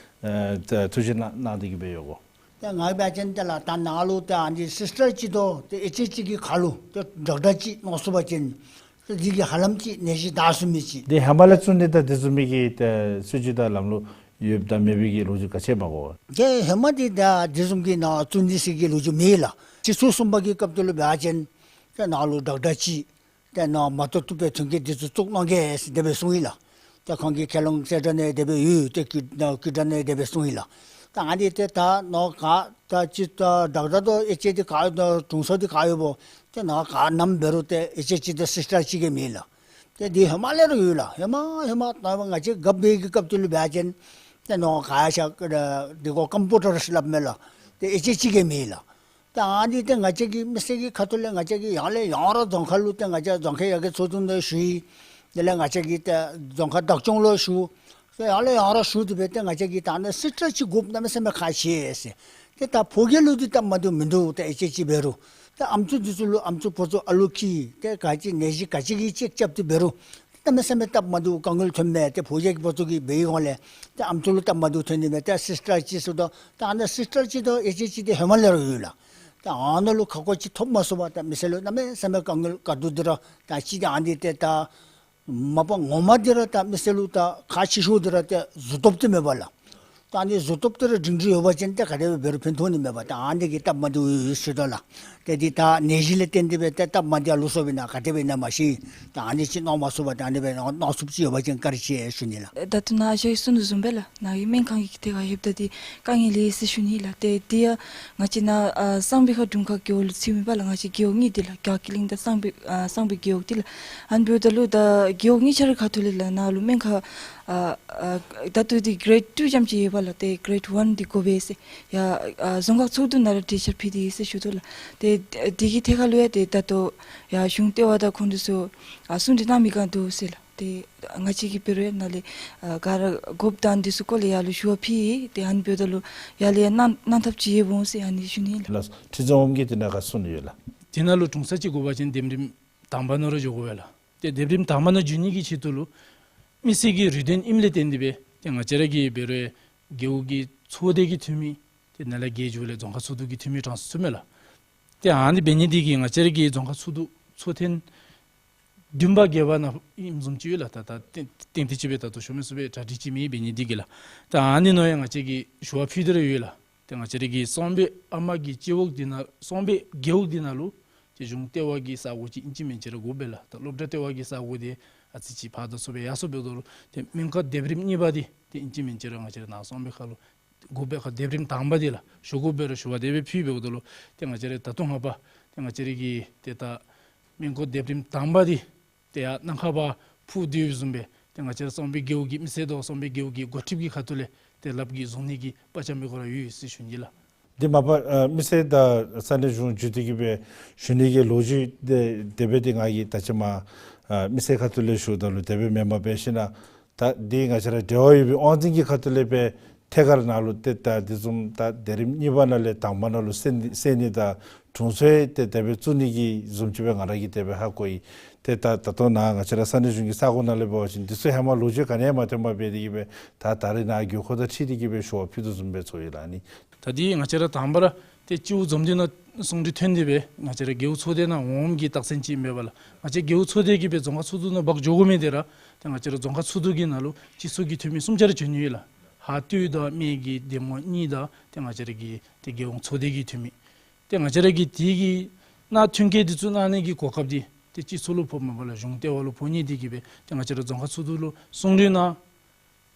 ཨེ་ཐུགས་བཞེད་གནང་གནང་སྟེ་གི་སྦེ་ཡོད་གོ། ཏེ་ང་འབད་བ་ཅིན་ཏེ་ལགས་ད་ནཱ་ལུ་ཏེ་ཨ་ནི་སིསི་ཊར་ཅིག་དང་ཏེ་ཨེཆ་ཨེཆ་ཅིག་གི་ཁ་ལུ་ཏེ་ཌོག་ཊར་ཅིག་མནོ་ཚུགས་པ་ཅིན་ཏེ་འདི་གིས་ཧ་ལམ་ཅིག་ནད་གཞི་དྲག་ཚུགས་མི་ཅིག། ཏེ་ཧེ་མ་ལས་བཙུགས་ནི་ད་དེ་བཟུམ་མའི་གི་ཏེ་སྲིད་བྱུས་དང་ལམ་ལུགས་ཡོདཔ་དང་མེད་པའི་གི་ལོ་རྒྱུས་ག་ཅི་མ་གོ། ཏེ་ཧེ་མ་འདི་ད་དེ་བཟུམ་གྱི་ནཱ་བཙུགས་ནི་ཟེར་གྱི་ལོ་རྒྱུས་མེད་ལགས། སྤྱི་ཚོགས་གསུམ་པ་གི་སྐབས་དེ་ལུ་འབད་བ་ཅིན་ཏེ་ནཱ་ལུ་ཌོག་ཊར་ཅིག་ཏེ་ནཱ་མ་གཏོགས་བཏུབ་པའི་མཐུན་རྐྱེན་འདི་ཚུ་བཙུགས་གནང་གེ་ཟེར་དེ་སྦེ་གསུངས་ཡི་ལགས། ཏེ་ཁོང་གི་ཁས་ལོང་གསལ་བསྒྲགས་ནང་དེ་སྦེ་ཡོད། ཏེ་བཀོད་ཨ་བཀོད་འདྲི་ནང་དེ་སྦེ་གསུངས་ཡི་ལགས། ད་ཨ་ནི་ཏེ་ད་ནཱ་ག་ད་ཅི་ད་ཌོག་ཊར་དང་ཨེཆ་ཨེཆ་འདི་ག་ཡོད་ད་དྲུང་འཚོ་འདི་ག་ཡོདཔ་འོང་། ཏེ་ནཱ་ག་ནམ་འབད་རུང་ཏེ་ཨེཆ་ཨེཆ་ཅིག་དང་སིསི་ཊར་ཅིག་གིས་མེད་ལགས། ཏེ་འདི་ཧེ་མ་ལས་ར་ཡོད་ལགས། ཧེ་མ་ཧེ་མ་ད་ང་བཅས་རྒཔོ་འབད་བའི་གི་སྐབས་དེ་ལུ་འབད་བ་ཅིན་ཏེ་ནཱ་ག་ཡང་ཤ་འདི་གོ་ཀམ་པའུ་ཊར་སླབ་མས་ལགས། ཏེ་ཨེཆ་ཨེཆ་ཅིག་གིས་མེད་ལགས། ཏེ་ཨ་ནི་ཏེ་ང་བཅས་ཀྱི་མི་སེར་གྱི་ཁ་ཐུག་ལས་ང་བཅས་ཀྱིས་ཡར་ལས་ཡར་ར་རྫོང་ཁག་ལུ་ཏེ་ང་བཅས་རྫོང་ཁའི་ཡར་རྒྱས་ཚོགས་འདུ་ནང་ཞུ་ཡི། དེ་ལས་ང་བཅས་ཀྱིས་ཏེ་རྫོང་ཁག་བདག་སྐྱོང་ལུ་ཞུ། ཏེ་ཡར་ལས་ཡར་ར་ཞུ་སྟེ་སྦེ་ཏེ་ང་བཅས་ཀྱིས་ད་ནཱ་སིསི་ཊར་ཅིག་དགོཔ་གནམ་མེད་ས་མེད་ཁག་ཆེ་ཟེར། ཏེ་ད་ཕོ་རྒྱས་ལུ་འདི་སྟབས་མ་བདེཝ་མིན་འདུག། ཏེ་ཨེཆ་ཨེཆ་ཅིག་འབད་རུང་ཏེ་ཨམ་སྲུ་འདི་ཚུ་ལུ་ཨམ་སྲུ་ཕོ་ཚུ་ཨ་ལུ་ཁྱིམ་ཏེ་ག་ཅི་ནད་གཞི་ག་ཅི་གི་ཅེཀ་རྐྱབ་སྟེ་འབད་རུང་གནམ་མེད་ས་མེད་སྟབས་མ་བདེཝ་དཀའ་ངལ་ཐོན་མས། ཏེ་ཕོ་རྒྱས་ཀྱི་ཕོ་ཚུ་གིས་འབད་བའི་སྒང་ལས་ཏེ་ཨམ་སྲུ་ལུ་སྟབས་མ་བདེཝ་ཐོན་ནི་མས། ཏེ་སིསི་ཊར་ཅིག་ཟེརཝ་ད་ད་ཨ་ནཱ་སིསི་ཊར་ཅིག་དང་ཨེཆ་ཨེཆ་ཅིག་འདི་ཧེ་མ་ལས་ར་ཡོད་ལགས། ཏེ་ཨ་ནཱ་ལུ་ཁ་སྐོང་ཅིག་ཐོབ་མ་ཚུགས་པར་ཏེ་མི་སེར་ལུ་གནམ་མེད་ས་མེད་དཀའ་ངལ་དཀའ་སྡུག་འདི་ར་ད་ཅི་ཏེ་ཨ་ནི་ཏེ་ད་མ་པ་ངོ་མ་འདི་ར་ད་མི་སེར་ལུ་ད་ཁག་ཆེ་ཤོས་འདི་ར་ཏེ་གཟུགས་སྟོབས་འདི་མས་པ་ལགས། ད་ཨ་ནི་གཟུགས་སྟོབས་འདི་ར་སྒྲིང་སྒྲི་ཡོད་པ་ཅིན་ཏེ་ག་དེ་སྦེ་འབད་རུང་ཕན་ཐོགས་ནི་མས་པ། ད་ཨ་ནི་གིས་སྟབས་མ་བདེཝ་ཡོད་ཟེར་དོ་ལགས། ཏེ་འདི་ད་ནད་གཞི་ལས་བརྟེན་ཏེ་སྦེ་ཏེ་སྟབས་མ་བདེཝ་ལུ་སོང་པས་ན་ག་དེ་སྦེ་ཨིན་ན་མ་ཤེས། ད་ཨ་ནི་ཅིག་མནོ་མ་ཚུགས་པར་ད་ཨ་ནི་སྦེ་མནོ་མནོ་ཚུགསཔ་ཅིག་ཡོད་པ་ཅིན་བཀའ་དྲིན་ཆེ་ཞུ་ནི་ལགས། ད་ལྟོ་ནཱ་ཞུ་ཡི་གསུང་དོ་བཟུམ་སྦེ་ལགས། ནཱ་གི་སྨན་ཁང་གི་ཐད་ཁར་ལྷོདཔ་ད་འདི་དཀའ་ངལ་ཡོད་ཟེར་ཞུ་ནི་ལགས། ཏེ་འདི་ཡང་ང་བཅས་ནཱ་ཨ་གསང་སྦས་ཁ་དྲུང་ཁག་རྒེད་འོག་ལུ་ཚུད་མི་པ་ལགས། ང་བཅས་རྒེད་འོག་གཉིས་འདི་ལགས། རྒྱ་སྐྱེད་གླིང་དང་གསང་སྦས་ཨ་གསང་སྦས་རྒེད་འོག་འདི་ལགས། ཨ་ནི་འབདཝ་ད་ལུ་ད་རྒེད་འོག་གཉིས་ཆ་རའི་ཁ་ཐུག་ལས་ལགས་ནཱ་ལུ་སྨན་ཁང་ཨ་ཨ་ད་ལྟོ་འདི་གེ་རེཌ་ཊུ་ཙམ་ཅིག་ཡོད་པ་ལགས། ཏེ་གེ་རེཌ་ཝན་འདི་དགོ་པས་ཟེར་ཡར་ཨ་རྫོང་ཁག་ཚོགས་འདུ་ནང་ར་གྲོས་འཆར་ཕུལ་ཏེ་ཡོད་ཟེར་ཞུ་དོ་ལགས། ཏེ་འདི་གི་ཐད་ཁར་ལུ་ཡང་ཏེ་ད་ལྟོ་ཡར་གཞུང་ལྟེ་བ་དང་ཁོང་འདི་ཚུ་ཨ་གསུང་གྲོས་གནང་མི་ག་འདུག་ཟེར་ལགས། ཏེ་ང་བཅས་ཀྱིས་འབད་རུང་ཡང་ནཱ་ལས་ཨ་ག་ར་དགོཔ་དང་འདི་ཚུ་སྐོར་ལས་ཡར་ལུ་ཞུ་བ་ཕུལ་ཡི། ཏེ་ཨ་ནི་འབདཝ་ད་ལུ་ཡར་ལས་ཡང་གནང་གནང་ཐབས་ཅིག་ཡོདཔ་འོང་ཟེར་ཨ་ནི་ཞུ་ནི་ལགས། ལགས་སོ། ཁྲི་འཛིན་འོགམ་གིས་འདི་ནང་ག་གསུང་ནི་ཡོད་ལགས། འདི་ནང་ལུ་དྲུང་འཚོ་ཅིག་དགོ་པ་ཅིན་སྡེབ་རིམ་དང་པ་ནང་ར་འགྱོ་དགོ་པས་ལགས། ཏེ་སྡེབ་རིམ་དང་པ་ནང་འགྱོ་ནི་གི་ཆེད་དུ་ལུ་མི་སེར་གྱི་རེ་འདུན་ཨིནམ་ལས་བརྟེན་ཏེ་སྦེ་ཏེ་ང་བཅས་ར་གིས་འབད་རུང་ཡང་རྒེད་འོག་གི་ཚོགས་སྡེ་གི་འཐུས་མི་ཏེ་ནཱ་ལས་རྒེད་འགྱོཝ་ལས་རྫོང་ཁག་ཚོགས་འདུ་གི་འཐུས་མི་གྲངས་སུ་ཚུད་མས་ལགས། ཏེ་ཨ་ནི་འབད་ནི་འདི་གིས་ང་བཅས་ར་གི་རྫོང་ཁག་ཚོགས་འདུ་ཚོགས་ཐེངས་བདུན་པ་བརྒྱད་པ་ནང་ཨིནམ་བཟུམ་ཅིག་ཡོད་ལགས། ད་ད་ཏན་ཏན་ཏིག་ཅིག་སྦེ་ད་ལྟོ་ཤོ་མེན་སུ་སྦེ་གྲ་སྒྲིག་ཅིག་མེད། འབད་ནི་འདི་གིས་ལགས། ད་ཨ་ནི་ནང་ཡང་ང་བཅས་ཀྱིས་ཞུ་བ་ཕུལ་ཏེ་ར་ཡོད་ལགས། ཏེ་ང་བཅས་ར་གི་གསང་སྦས་ཨ་མ་གི་སྤྱི་འོག་འདི་ནང་གསང་སྦས་རྒེད་འོག་འདི་ནང་ལུ་ཏེ་གཞུང་ལྟེ་བ་གི་ས་གོ་ཅིག་ཨིན་ཅི་མིན་ཅི་ར་དགོ་པས་ལགས། ད་སློབ་གྲྭ་ལྟེ་བ་གི་ས་གོ་འདི་ཨ་ཙི་ཅིག་ཕར་དང་ཚུར་སྦེ་ཡར་སོང་འབདཝ་ད་ལུ་ཏེ་སྨན་ཁང་སྡེབ་རིམ་གཉིས་པ་འདི་ཏེ་ཨིན་ཅི་མིན་ཅི་ར་ང་བཅས་ར་ནཱ་གསང་སྦས་ཁ་ལུ་དགོ་པའི་ཁར་སྡེབ་རིམ་དང་པ་འདི་ལགས། ཞུ་དགོ་པས་ར་ཞུ་བ་དེ་སྦེ་ཕུལ་འབདཝ་ད་ལུ་ཏེ་ང་བཅས་ར་ད་ལྟོ་སྔ་པ་ཏེ་ང་བཅས་ར་གི་ཏེ་ད་སྨན་ཁང་སྡེབ་རིམ་དང་པ་འདི་ཏེ་ཡར་ནང་ཁ་བར་ཕུལ་ཏེ་ཡོདཔ་བཟུམ་སྦེ་ཏེ་ང་བཅས་ར་གསང་སྦས་རྒེད་འོག་གི་མི་སེར་དང་གསང་སྦས་རྒེད་འོག་གི་འགོ་ཁྲིདཔ་གི་ཁ་ཐུག་ལས་ཏེ་ལགཔ་གིས་བཟུང་ནི་གི་དཔའ་བཅམ་པའི་སྐོར་ར་ཡོད་ཟེར་ཞུ་ནི་ལགས། འདི་མ་པ་ཨ་མི་སེར་དང་ས་གནས་གཞུང་བརྒྱུད་དེ་གི་སྦེ་ཞུ་ནི་གི་ལོ་རྒྱུས་དེ་དེ་སྦེ་ཏེ་ང་གིས་ད་ཅི་མ་ཨ་མི་སེར་ཁ་ཐུག་ལས་ཞུཝ་ད་ལུ་དེ་སྦེ་མེན་པར་འབད་ཞིན་ན་ད་འདི་ང་བཅས་ར་འབྲེལ་བ་ཡོད་པའི་དབང་འཛིན་གྱི་ཁ་ཐུག་ལས་སྦེ་ཐད་ཀར་ནཱ་ལུ་ཏེ་ད་འདི་བཟུམ་ད་སྡེབ་རིམ་གཉིས་པ་ནང་ལས་དང་པ་ནང་ལུ་གསན་གསན་ནི་དང་དྲུང་འཚོ་ཡང་ཏེ་དེ་སྦེ་བཙུགས་ནི་གི་བཟུམ་ཅིག་སྦེ་ང་ར་གིས་དེ་སྦེ་ཧ་གོ་ཡི། ཏེ་ད་ད་ལྟོ་ནཱ་ང་བཅས་ར་ས་གནས་གཞུང་གི་ས་གོ་ནང་ལས་འབད་བ་ཅིན་འདི་ཚུ་ཧེ་མ་ལོ་རྒྱུས་ག་ནི་ཡང་མ་ཐོན་པར་འབད་དེ་གི་སྦེ་ད་ད་རེས་ནཱ་དགོས་མཁོ་དང་འཁྲིལ་ཏེ་གི་སྦེ་ཞུ་བ་ཕུལ་དོ་བཟུམ་སྦེ་ཚོར་ཡི་ལགས་ནི། ད་འདི་ང་བཅས་ར་དང་པ་ར་ཏེ་སྤྱི་འོག་འཛོམས་འདུ་ནང་གསུང་གྲོས་ཐོན་ཏེ་སྦེ་ང་བཅས་ར་རྒེད་འོག་ཚོགས་སྡེ་ནང་འོངམ་གི་རྟགས་མཚན་ཅིག་ཨིན་པས་ལགས། ང་བཅས་རྒེད་འོག་ཚོགས་སྡེ་གིས་སྦེ་རྫོང་ཁག་ཚོགས་འདུ་ནང་འབག་འགྱོ་དགོ་མི་འདི་ར་ཏེ་ང་བཅས་ར་རྫོང་ཁག་ཚོགས་འདུ་གི་ནང་ལུ་སྤྱི་ཚོགས་ཀྱི་འཐུས་མི་གསུམ་ཆ་ར་བྱོན་ནི་ཡོད་ལགས། ཧཱ་ཏོ་དང་སྨད་ཀྱི་འདེམས་ངོ་གཉིས་དང་ཏེ་ང་བཅས་ར་གི་ཏེ་རྒྱལ་ཡོངས་ཚོགས་སྡེ་གི་འཐུས་མི། ཏེ་ང་བཅས་ར་གིས་དེ་གི་ནང་མཐུན་རྐྱེན་འདི་ཚུ་གནང་ནི་གི་གོ་སྐབས་འདི་ཏེ་སྤྱི་ཚོགས་ལུ་ཕོགཔ་མ་པ་ལགས་གཞུང་ལྟེ་བ་ལུ་ཕོག་ནི་འདི་གིས་སྦེ་ཏེ་ང་བཅས་ར་རྫོང་ཁག་ཚོགས་འདུ་ལུ་གསུང་གྲོས་གནང་། ང་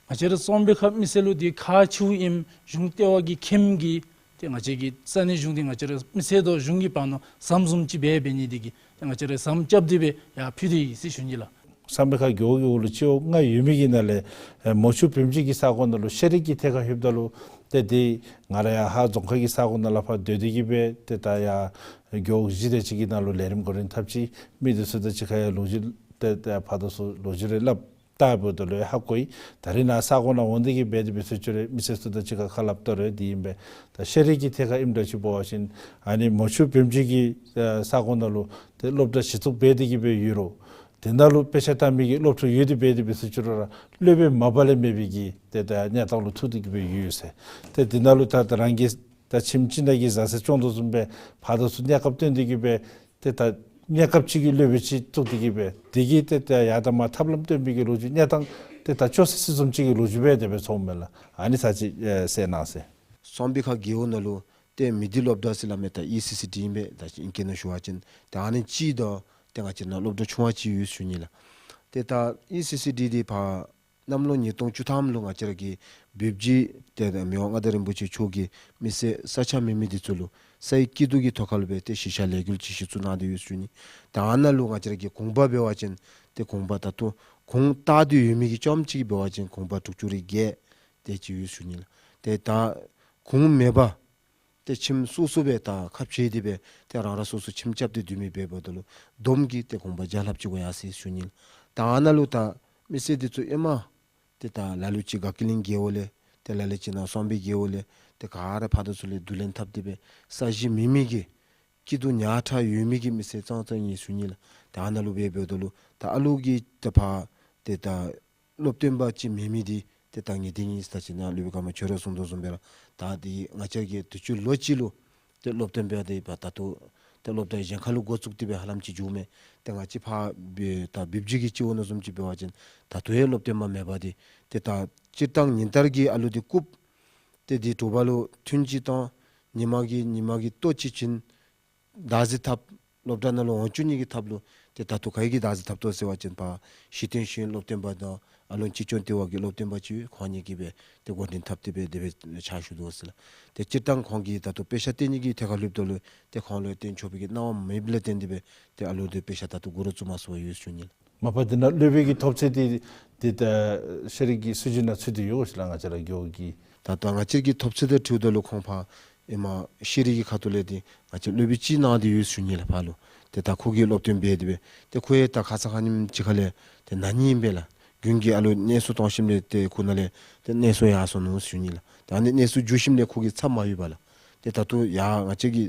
བཅས་ར་གསང་སྦས་ཁ་མི་སེར་ལུ་འདི་ཁག་ཆེཝ་ཨིནམ་གཞུང་ལྟེ་བ་གིས་མཁྱེནམ་གི་ཏེ་ང་བཅས་ཀྱི་ས་གནས་གཞུང་འདི་ང་བཅས་ར་མི་སེར་དང་གཞུང་གི་བར་ན་ཟམ་བཟུམ་ཅིག་སྦེ་འབད་ནི་འདི་གིས་ཏེ་ང་བཅས་ར་ཟམ་རྐྱབ་སྟེ་སྦེ་ཡར་ཕུལ་ཏེ་ཡོད་ཟེར་ཞུ་ནི་ལགས། གསང་སྦས་ཁ་རྒེད་འོག་གི་འོག་ལུ་སྤྱི་འོག་ལྔ་ཡོད་མི་གི་ནང་ལས་ཨེ་མོ་ཆུ་བུམ་སྦྱིས་ཀྱི་ས་གོ་ནང་ལུ་ཤེས་རིག་གི་ཐད་ཁར་ལྷོདཔ་ད་ལུ་ཏེ་འདི་ང་ར་ཡང་ཧཱ་རྫོང་ཁག་གི་ས་གོ་ནང་ལས་ཕར་སྡོད་དེ་གི་སྦེ་ཏེ་ད་ཡར་རྒེད་འོག་བཞི་དེ་ཅིག་གི་ནང་ལུ་ལས་རིམ་འགོ་འདྲེན་འཐབ་ཅི། མི་འདི་ཚུ་དང་གཅིག་ཁར་ཡང་ལོ་རྒྱུས་ཏེ་ཏེ་ཕར་དང་ཚུར་ལོ་རྒྱུས་རེ་སླབ། བལྟཝ་ད་ལུ་ཧ་གོ་ཡི། ད་རིས་ནཱ་ས་གོ་ནང་འོང་སྟེ་གི་འབད་དེ་འབད་ས་ཅིག་རུང་མི་སེར་ཚུ་དང་གཅིག་ཁར་ཁ་སླབ་ད་རུང་དེ་ཨིན་པས། ད་ཤེས་རིག་གི་ཐད་ཁར་ཨིནམ་འདྲ་ཅིག་འབད་བ་ཅིན་ཨ་ནི་མོ་ཆུ་བིམ་ཆུ་གི་ཨ་ས་གོ་ནང་ལུ་ཏེ་སློབ་གྲྭ་གཞི་བཙུགས་འབད་དེ་གི་སྦེ་ཡོད་རུང་དེ་ནང་ལུ་དཔེ་ཆ་ལྟ་མི་གི་སློབ་ཕྲུག་ཡོད་དེ་འབད་དེ་འབད་ས་ཅིག་རུང་ར་སློབ་དཔོན་མ་པ་ལས་མེད་པའི་གི་ཏེ་ད་གནས་སྟངས་ལུ་ཐུག་སྟེ་གི་སྦེ་ཡོད་ཟེར། ཏེ་དེ་ནང་ལུ་ད་ད་རང་གི་ད་ཁྱིམ་ཅིག་ནང་གི་བཟའ་ཚང་སྐྱོང་དོ་བཟུམ་སྦེ་ཕར་དང་ཚུར་གནས་སྐབས་བཏོན་ཏེ་གི་སྦེ་ཏེ་ད་གནས་སྐབས་ཅིག་གི་སློབ་དཔོན་ཅིག་བཙུགས་ཏེ་གི་སྦེ་དེ་གིས་ཏེ་ད་ཡར་དང་མར་ཐབས་ལམ་སྟོན་པའི་གི་ལོ་རྒྱུས་གནས་སྟངས་ཏེ་ད་ཅོག་ཟེར་ཟེར་བཟུམ་ཅིག་གི་ལོ་རྒྱུས་སྦེ་དེ་སྦེ་ཚོརཝ་མས་ལགས། ཨ་ནི་ཚར་ཅིག་ཨེ་གསན་གནང་ཟེར། གསང་སྦས་ཁ་རྒེད་འོག་ནང་ལུ་ཏེ་མི་སྡེ་སློབ་གྲྭ་ཟེར་སླབ་མི་ད་ཨི་སི་སི་ཌི་ཨིན་པས། ད་ཨིང་སྐད་ནང་ཞུ་བ་ཅིན་ད་ཨ་ནི་གཅིག་དང་ཏེ་ང་བཅས་ནཱ་སློབ་གྲྭ་ཆུང་བ་ཅིག་ཡོད་ཟེར་ཞུ་ནི་ལགས། ཏེ་ད་ཨི་སི་སི་ཌི་འདི་ཕར་གནམ་ལོ་ཉིས་སྟོང་བཅུ་ཐམ་ལུ་ང་བཅས་ར་གི་བིབ་ཇི་ཏེ་མི་དབང་མངའ་བདག་རིན་པོ་ཆེ་མཆོག་གིས་མི་སེར་ས་ཆ་མེད་མི་འདི་ཚུ་ལུ་སའི་སྐྱིད་སྡུག་གི་ཐོག་ཁ་ལུ་སྦེ་ཏེ་གཞིས་ཆགས་ལས་འགུལ་ཅིག་གཞི་བཙུགས་གནང་སྟེ་ཡོད་ཟེར་ཞུ་ནི། ད་ཨ་ནཱ་ལུ་ང་བཅས་ར་གི་གོང་པ་འབད་བ་ཅིན་ཏེ་གོང་པ་ད་ལྟོ་གོང་བཏགས་ཏེ་ཡོད་མི་གི་རྐྱངམ་གཅིག་འབད་བ་ཅིན་གོང་པ་དྲུག་ཅུ་རེ་བརྒྱད་དེ་ཅིག་ཡོད་ཟེར་ཞུ་ནི་ལགས། ཏེ་ད་གོང་མེད་པར་ཏེ་ཁྱིམ་སོ་སོ་སྦེ་ད་ཁ་ཕྱེ་སྟེ་སྦེ་ཏེ་རང་རང་སོ་སོ་ཁྱིམ་རྐྱབ་སྟེ་སྡོད་མི་འབདཝ་ད་ལུ་བསྡོམས་ཀྱིས་ཏེ་གོང་པ་བརྒྱ་ལྷགཔ་ཅིག་འགོར་ཡར་སོ་ཡི་ཟེར་ཞུ་ནི་ལགས། ད་ཨ་ནཱ་ལུ་ད་མི་སེར་འདི་ཚུ་ཧེ་མ་ཏེ་ད་ལ་ལུ་ཅིག་དགའ་སྐྱིད་གླིང་རྒེད་འོག་ལས་ཏེ་ལ་ལུ་ཅིག་ནཱ་གསང་སྦས་རྒེད་འོག་ལས་ཏེ་ག་ར་ཕར་དང་ཚུར་ལས་བསྡུ་ལེན་འཐབ་སྟེ་སྦེ་ས་གཞི་མེད་མི་གི་སྐྱིད་སྡུག་ཉག་ཕྲ་ཡོད་མི་གི་མི་སེར་ཙང་ཙང་ཨིན་ཟེར་ཞུ་ནི་ལགས། ད་ཨ་ནཱ་ལུ་སྦེ་འབདཝ་ད་ལུ་ད་ཨ་ལུ་གིས་ད་ཕར་ཏེ་ད་སློབ་སྟོན་པ་ཅིག་མེད་མི་འདི་ཏེ་ད་ངེས་གཏན་ཨིན་ཟེར། ད་ཅི་ནཱ་སློབ་དཔོན་ཀརྨ་ཆོས་རབ་གསུང་དོ་བཟུམ་སྦེ་ར་ད་འདི་ང་བཅས་ཀྱིས་དུས་ཅི་ལོ་གཅིག་ལུ་ཏེ་སློབ་སྟོན་པ་འདི་ཕར་ད་ལྟོ་ཏེ་སློབ་གྲྭ་གཞན་ཁ་ལུ་འགོ་བཙུགས་ཏེ་སྦེ་ཧ་ལམ་ཅིག་འགྱོཝ་མས། ཏེ་ང་བཅས་ཕར་བི་ད་བིབ་ཇི་གི་སྤྱི་འོག་ནང་བཟུམ་ཅིག་འབད་བ་ཅིན་ད་ལྟོ་ཡང་སློབ་སྟོན་པ་མེད་པར་འདི་ཏེ་ད་སྤྱིར་བཏང་ཉིན་ལྟར་གྱི་ཨ་ལུ་འདི་རྐུབ་ཏེ་འདི་དྲོ་པ་ལུ་ཐུན་ཅིག་བཏང་། ཉི་མ་གི་ཉི་མ་གི་ལྟོ་ཅིག་བྱིན། བདག་འཛིན་འཐབ། སློབ་གྲྭ་ནང་ལུ་འོང་བཅུག་ནི་གི་ཐབས་ལུ་ཏེ་ད་ལྟོ་ག་གིས་བདག་འཛིན་འཐབ་དོ་ཟེར་བ་ཅིན་ཕར་གཞི་རྟེན་ཤེས་ཡོན་སློབ་སྟོན་པ་དང་ཨ་ལོན་ཅི་ཅོན་ཏེ་བ་གི་སློབ་སྟོན་པ་ཅིག་ཁོང་གཉིས་ཀྱིས་སྦེ་ཏེ་འགོ་འདྲེན་འཐབ་སྟེ་སྦེ་དེ་སྦེ་ཕྱག་ཞུ་དོ་ཟེར་ལགས། ཏེ་སྤྱིར་བཏང་ཁོང་གིས་ད་ལྟོ་དཔེ་ཆ་སྟོན་ནི་གི་ཐད་ཁར་ལྷོདཔ་ད་ལུ་ཏེ་ཁོང་ལུ་སྟོན་ཆོག་པའི་གི་གནང་བ་མེདཔ་ལས་བརྟེན་ཏེ་སྦེ་ཏེ་ཨ་ལོ་འདི་དཔེ་ཆ་ད་ལྟོ་འགོ་ར་བཙུགས་མ་ཚུགས་པར་ཡོད་ཟེར་ཞུ་ནི་ལགས། མ་པ་འདི་ནང་སློབ་དཔོན་གྱི་ཐོབ་ཚད་འདི་ཏེ་ད་ཤེས་རིག་གི་སྲིད་བྱུས་ནང་ཚུད་དེ་ཡོད་ཟེར་ལགས། ང་བཅས་ར་རྒེད་འོག་གི། ད་ལྟོ་ང་བཅས་ཀྱི་ཐོབ་ཚད་དང་འཁྲིལཝ་ད་ལུ་ཁོང་ཕར་ཧེ་མ་ཤེས་རིག་གི་ཁ་ཐུག་ལས་འདི་ང་བཅས་སློབ་དཔོན་ཅིག་གནང་སྟེ་ཡོད་ཟེར་ཞུ་ནི་ལགས་ཕར་ལུ། ཏེ་ད་ཁོ་གིས་སློབ་སྟོན་འབད་དེ་སྦེ་ཏེ་ཁོ་ཡང་ད་ཁ་ཙ་ཁ་ཉིནམ་ཅིག་ཁ་ལས་ཏེ་ན་ནི་ཨིན་པས་ལགས། རྒྱུན་གྱི་ཨ་ལོ་གནས་སོ་གཏང་ཞིནམ་ལས་ཏེ་ཁོ་ནཱ་ལས་ཏེ་གནས་སོ་ཡར་སོ་ནུག་ཟེར་ཞུ་ནི་ལགས། ད་ཨ་ནི་གནས་སོ་འགྱོ་ཞིནམ་ལས་ཁོ་གི་ཚབ་མ་ཡོད་པས་ལགས། ཏེ་ད་ལྟོ་ཡར་ང་བཅས་ཀྱི་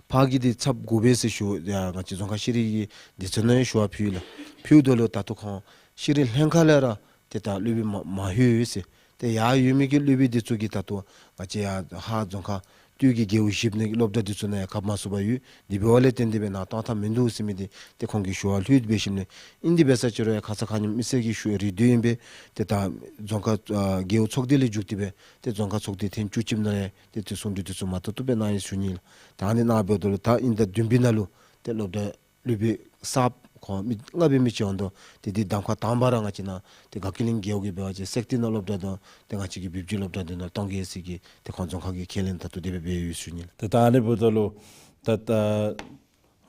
ཕར་གྱི་འདི་ཚབ་དགོ་པས་ཟེར་ཞུ་ཡར་ང་བཅས་རྫོང་ཁ་ཤེས་རིག་གི་སྡེ་ཚན་ནང་ཡང་ཞུ་བ་ཕུལ་ཡི་ལགས། ཕུལཝ་ད་ལུ་ད་ལྟོ་ཁོང་ཤེས་རིག་ལྷན་ཁག་ལས་ར་ཏེ་ད་སློབ་དཔོན་མ་མ་ལྷོད་ཡོད་ཟེར། ཏེ་ཡར་ཡོད་མི་གི་སློབ་དཔོན་འདི་ཚུ་གིས་ད་ལྟོ་ང་བཅས་ཡར་ཧཱ་རྫོང་ཁག་སྟོད་ཀྱི་རྒེད་འོག་བཞིཔ་ནང་གི་སློབ་གྲྭ་འདི་ཚུ་ནང་ཡང་གབ་མ་ཚུགས་པར་ཡོད། དེ་འབདཝ་ལས་བརྟེན་ཏེ་སྦེ་ནཱ་གཏང་ཐབས་མིན་འདུག་ཟེར་མི་འདི་ཏེ་ཁོང་གིས་ཞུ་བ་ལྷོད་འབད་ཞིནམ་ལས་ཨིན་དེ་འབད་ས་ཅིག་རུང་ཡང་ཁ་ཙ་ཁ་ཉིནམ་མི་སེར་གྱིས་ཞུ་རེ་འདུག་ཨིན་པས། ཏེ་ད་རྫོང་ཁག་ཨ་རྒེད་འོག་ཚོགས་སྡེ་ལས་བརྒྱུད་དེ་སྦེ་ཏེ་རྫོང་ཁག་ཚོགས་སྡེ་ཐེངས་བཅུ་གཅིག་ནང་ཡང་ཏེ་ཏེ་གསུང་གྲོས་འདི་ཚུ་མ་ཏོག་ཏོ་སྦེ་གནང་ཡི་ཟེར་ཞུ་ནི་ལགས། ད་ཨ་ནི་གནངམ་ད་ལུ་ད་ཨིན་ཟླ་བདུན་པའི་ནང་ལུ་ཏེ་སློབ་གྲྭ་སློབ་དཔོན་གསརཔ་ཁོང་མི་ལྔ་འབད་མི་ཅིག་འོང་དོ། ཏེ་འདི་གདམ་ཁ་དང་པ་ར་ང་བཅས་ནཱ་ཏེ་དགའ་སྐྱིད་གླིང་རྒེད་འོག་གི་འབད་བ་ཅིན་སེག་སྟེང་ནང་སློབ་གྲྭ་དང་ཏེ་ང་བཅས་ཀྱི་བིབ་ཇི་སློབ་གྲྭ་འདི་ནང་གཏང་གེ་ཟེར་གྱི་ཏེ་ཁོང་རྫོང་ཁག་གིས་ཁས་ལེན་ད་ལྟོ་དེ་སྦེ་འབད་ཡོད་ཟེར་ཞུ་ནི་ལགས། ཏེ་ད་ཨ་ནི་འབདཝ་ད་ལུ་ད་ད་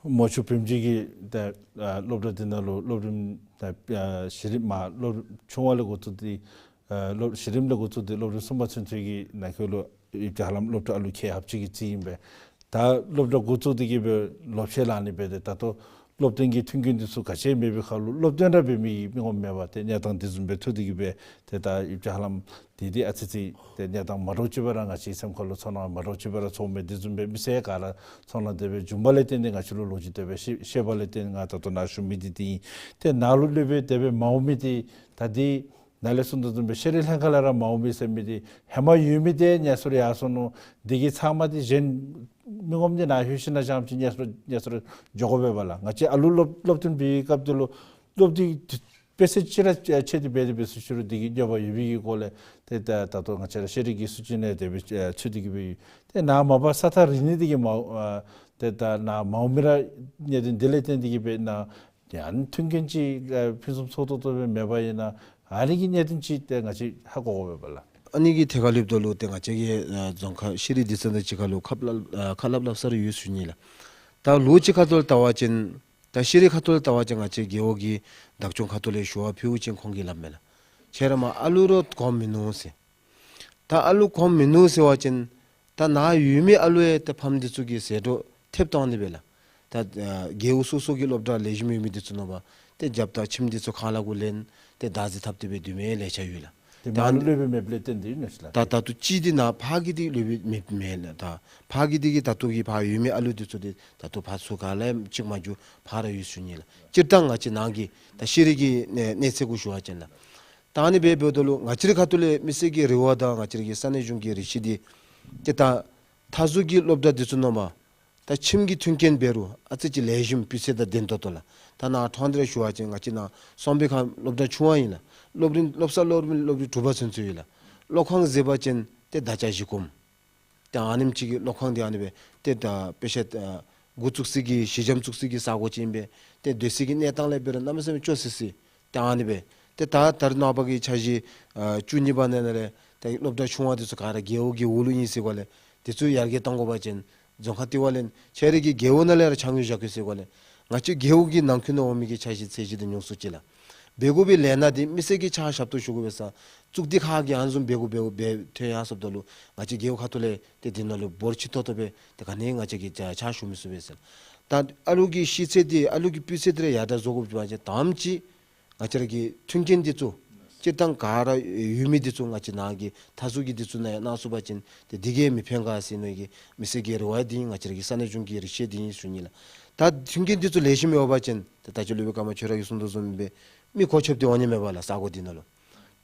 མོ་ཆུ་བིམ་ཇི་གི་ད་ཨ་སློབ་གྲྭ་འདི་ནང་ལུ་སློབ་རིམ་ད་ཨ་གཞི་རིམ་མ་སློབ་ཆུང་བ་ལས་འགོ་བཙུགས་ཏེ་ཨ་སློབ་གཞི་རིམ་ལས་འགོ་བཙུགས་ཏེ་སློབ་རིམ་གསུམ་པ་ཚུན་ཚོད་ཀྱི་ནང་འཁོད་ལུ་ཡོདཔ་ད་ཧ་ལམ་སློབ་གྲྭ་ཨ་ལུ་ཁལ་ལྷགཔ་ཅིག་གི་རྩིས་ཨིན་པས། ད་སློབ་གྲྭ་འགོ་བཙུགས་ཏེ་གི་སྦེ་སློབ་གཞི་ལང་ནི་འབད་དེ་ད་ལྟོ་སློབ་སྟོན་གྱི་མཐུན་རྐྱེན་འདི་ཚུ་ག་ཅི་མེད་པའི་ཁར་ལུ་སློབ་སྟོན་ར་འབད་མི་མི་ངོམ་མེད་པར་ཏེ་གནས་སྟངས་འདི་བཟུམ་སྦེ་ཐུག་སྟེ་གི་སྦེ་ཏེ་ད་ཡོདཔ་ད་ཧ་ལམ་འདི་འདི་ཨ་ཙི་ཙི་ཏེ་གནས་སྟངས་མ་འདྲཝ་ཅིག་སྦེ་ར་ང་བཅས་སེམས་ཁར་ལུ་ཚོར་སྣང་མ་འདྲཝ་ཅིག་སྦེ་ར་ཚོརཝ་མས། འདི་བཟུམ་སྦེ་མི་སེར་ག་ར་ཚོར་སྣང་དེ་སྦེ་བྱུང་བ་ལས་བརྟེན་ཏེ་ང་བཅས་ལུ་ལོ་རྒྱུས་དེ་སྦེ་ཤེས་ཤེས་པ་ལས་བརྟེན་ང་ད་ལྟོ་ནཱ་ཞུ་མི་འདི་འདི་ཨིན། ཏེ་ནཱ་ལུ་སློབ་དཔོན་དེ་སྦེ་མ་འོང་མི་འདི་ད་འདི་ནཱ་ལས་གསུངས་དོ་བཟུམ་སྦེ་ཤེས་རིག་ལྷན་ཁག་ལས་ར་མ་འོང་མི་ཟེར་མི་འདི་ཧེ་མ་ཡོད་མི་དེ་གནས་སོར་ཡར་སོ་ནུག། འདི་གི་ཚབ་མ་འདི་གཞན་མི་ངོམ་འདི་ནཱ་ལྷོད་ཞིནམ་ལས་ཙམ་ཅིག་གནས་སོར་གནས་སོར་འགྱོ་དགོ་པས་པ་ལགས། ང་བཅས་ཨ་ལུ་སློབ་སློབ་སྟོན་འབད་བའི་སྐབས་དེ་ལུ་སློབ་དེ་དཔེ་ཆ་ཅིག་ར་ཕྱེ་སྟེ་འབད་དེ་འབད་ས་ཅིག་རུང་འདི་གི་རྙོག་པ་ཡོད་པའི་གི་སྐོར་ལས་ཏེ་ད་ད་ལྟོ་ང་བཅས་ར་ཤེས་རིག་གི་སྲིད་བྱུས་ནང་དེ་སྦེ་ཨ་ཚུད་དེ་གི་སྦེ་ཡོད། ཏེ་ནཱ་མ་པ་ས་ཐག་རིང་ནི་འདི་གིས་མ་འོང་ཨ་ཏེ་ད་ནཱ་མ་འོང་མི་ར་གནད་དོན་འདི་ལས་བརྟེན་ཏེ་གི་སྦེ་ནཱ་ཡང་མཐུན་རྐྱེན་ཅིག་ཨ་ཕུན་སུམ་ཚོགས་ཏོག་ཏོ་སྦེ་མེད་པ་ཨིན་ན་ཨ་ནི་གི་གནད་དོན་ཅིག་ཏེ་ང་བཅས་ཧ་གོ་དགོ་པས་པ་ལགས། ཨ་ནི་གི་ཐད་ཁར་ལྷོདཔ་ད་ལུ་ཏེ་ང་བཅས་ཀྱི་ཨ་རྫོང་ཁག་ཤེས་རིག་སྡེ་ཚན་དང་གཅིག་ཁར་ལུ་ཁ་སླབ་ཨ་ཁ་སླབ་སླབ་ས་རེ་ཡོད་ཟེར་ཞུ་ནི་ལགས། ད་ལོ་གཅིག་ཁ་ཐུག་ལུ་བལྟ་བ་ཅིན་ད་ཤེས་རིག་ཁ་ཐུག་ལུ་བལྟ་བ་ཅིན་ང་བཅས་རྒེད་འོག་གི་བདག་སྐྱོང་ཁ་ཐུག་ལས་ཞུ་བ་ཕུལཝ་ཅིན་ཁོང་གིས་སླབ་མས་ལགས། ཁྱེད་ར་མ་ཨ་ལུ་ར་གོངམ་མིན་ནུག་ཟེར། ད་ཨ་ལུ་གོངམ་མིན་ནུག་ཟེར་བ་ཅིན་ད་ནཱ་ཡོད་མི་ཨ་ལུ་ཡང་ཏེ་ཕམ་འདི་ཚུ་གིས་ཟད་འགྲོ་ཐེབས་བཏང་ནི་སྦེ་ལགས། ད་ཨ་རྒེད་འོག་སོ་སོ་གི་སློབ་གྲྭ་ལེགས་ཤོམ་ཡོད་མི་འདི་ཚུ་ནང་པ་ ཏེ་རྒྱབ་དང་ཁྱིམ་འདི་ཚུ་ཁང་གླ་གུ་ལེན་ཏེ་བདག་འཛིན་འཐབ་སྟེ་སྦེ་སྡོད་མི་ལེ་ཤ་ཡོད་ལགས། ཏེ་ཏེ་མར་ལུ་སློབ་དཔོན་མེདཔ་ལས་བརྟེན་ཏེ་ཨིན་ན་ལགས། ད་ད་ལྟོ་ཅིག་འདི་ནཱ་ཕར་གི་འདི་སློབ་དཔོན་མེདཔ་མེན་ལགས། ད་ཕར་གི་འདི་གིས་ད་ལྟོ་གི་ཕར་ཡོད་མི་ཨ་ལུ་འདི་ཚུ་འདི་ད་ལྟོ་ཕར་ཚུར་ག་ལས་ཅིག་མ་འགྱོ་ཕར་ར་ཡོད་ཟེར་ཞུ་ནི་ལགས། སྤྱིར་བཏང་ང་བཅས་ནང་གི་ད་ཤེས་རིག་གི་གནས་གནས་ཚད་གུ་ཞུ་བ་ཅིན་ལགས། ད་ཨ་ནི་སྦེ་འབདཝ་ད་ལུ་ང་བཅས་རའི་ཁ་ཐུག་ལས་མི་སེར་གྱི་རེ་བ་དང་ང་བཅས་རའི་ས་གནས་གཞུང་གི་རེ་ཆེ་འདི་ཏེ་ད་མཐའ་ཟུར་གྱི་སློབ་གྲྭ་འདི་ཚུ་ནང་མ་ད་ཁྱིམ་གྱི་མཐུན་རྐྱེན་འབད་རུང་ཨ་ཙི་ཅིག་ལེགས་ཤོམ་སྤུས་ཚད་དང་ལྡན་ཏོག་ཏོ་ལགས། ད་ནཱ་ཐོག་འདི་ར་ཞུ་བ་ཅིན་ང་བཅས་ནཱ་སོང་པའི་ཁར་སློབ་གྲྭ་ཆུང་བ་ཨིན་ལགས། སློབ་རིམ་སློབ་གསར་སློབ་རིམ་སློབ་རིམ་དྲུག་པ་ཚུན་ཚོད་ཨིན་ལགས། སློབ་ཁང་ཟེར་བ་ཅིན་ཏེ་ད་ཆ་བཞི་གོ་མ། ཏེ་ཨ་ནེམ་ཅིག་གི་སློབ་ཁང་འདི་ཨ་ནི་སྦེ་ཏེ་ད་དཔེ་ཆ་ཨ་འགོ་བཙུགས་སའི་གི་ཞི་འཇམ་བཙུགས་སའི་གི་ས་གོ་ཅིག་ཨིན་པས། ཏེ་སྡོད་སའི་གི་གནས་སྟངས་ལས་འབད་རུང་གནམ་མེད་ས་མེད་སྐྱོ་སི་སི། ཏེ་ཨ་ནི་སྦེ་ཏེ་ད་ད་རེས་ནངས་པ་གི་འཆར་གཞི་ཨ་བཅུ་གཉིས་པ་ནང་ན་ལས་ཏེ་སློབ་གྲྭ་ཆུང་བ་འདི་ཚུ་ག་ར་རྒེད་འོག་གི་འོག་ལུ་ཨིན་ཟེར་གོ་ལས་འདི་ཚུ་ཡར་རྒྱས་གཏང་དགོ་པ་ཅིན་རྫོང་ཁག་ལྟེ་བ་ལས་ཁྱེད་རའི་གི་རྒེད་འོག་ནང་ལས་ར་ཕྱག་དངུལ་བཞག་དགོ་ཟེར་གོ་ལས་ང་བཅས་རྒེད་འོག་གི་ནང་འཁོད་ནང་འོང་མི་གི་འཆར་གཞི་ཚད་གཞི་འདི་ཉུང་སུ་ཅིག་ལགས། འབད་དགོ་པའི་ལས་སྣ་འདི་མི་སེར་གྱིས་ཕྱག་ཞབས་ཏོག་ཞུ་དགོ་པས་ཟེར་བཙུགས་ཏེ་ཁག་གིས་ཨ་ནི་བཟུམ་འབད་དགོ་འབད་དགོ་འབད་ཐོན་ཡར་སོངམ་ད་ལུ་ང་བཅས་རྒེད་འོག་ཁ་ཐུག་ལས་ཏེ་འདི་ནང་ལུ་འབོར་ཆེ་ཏོག་ཏོ་སྦེ་ཏེ་ག་ནི་ང་བཅས་ཀྱིས་ཕྱག་ཕྱག་ཞུ་མི་ཚུགས་པས་ཟེར། ད་ཨ་ལུ་གི་ཤེས་ཚད་འདི་ཨ་ལུ་གི་སྤུས་ཚད་འདི་ར་ཡར་དྲག་བཟོ་དགོཔ་ཅིག་འབད་བ་ཅིན་དང་པ་ཅིག་ང་བཅས་ར་གི་མཐུན་རྐྱེན་འདི་ཚུ་སྤྱིར་བཏང་ག་ར་ཡོད་མི་འདི་ཚུ་ང་བཅས་ནང་གི་མཐའ་ཟུར་གྱི་འདི་ཚུ་ནང་ཡང་གནང་ཚུགས་པ་ཅིན་ཏེ་འདི་གིས་མི་ཕན་ག་ཟེར་མནོ་གི་མི་སེར་གྱི་རེ་བ་འདི་ཨིན། ང་བཅས་ར་གི་ས་གནས་གཞུང་གི་རེ་ཆེ་འདི་ཨིན་ཞུ་ནི་ལགས། ད་མཐུན་རྐྱེན་འདི་ཚུ་ལེགས་ཤོམ་ཡོད་པ་ཅིན་ཏེ་ད་ཅི་སློབ་དཔོན་ཀརྨ་ཆོས་གྲགས་ཀྱིས་གསུང་དོ་བཟུམ་སྦེ་མི་གོ་ཆོདཔ་འདི་འོང་ནི་མས་པ་ལགས། ས་གོ་འདི་ནང་ལུ་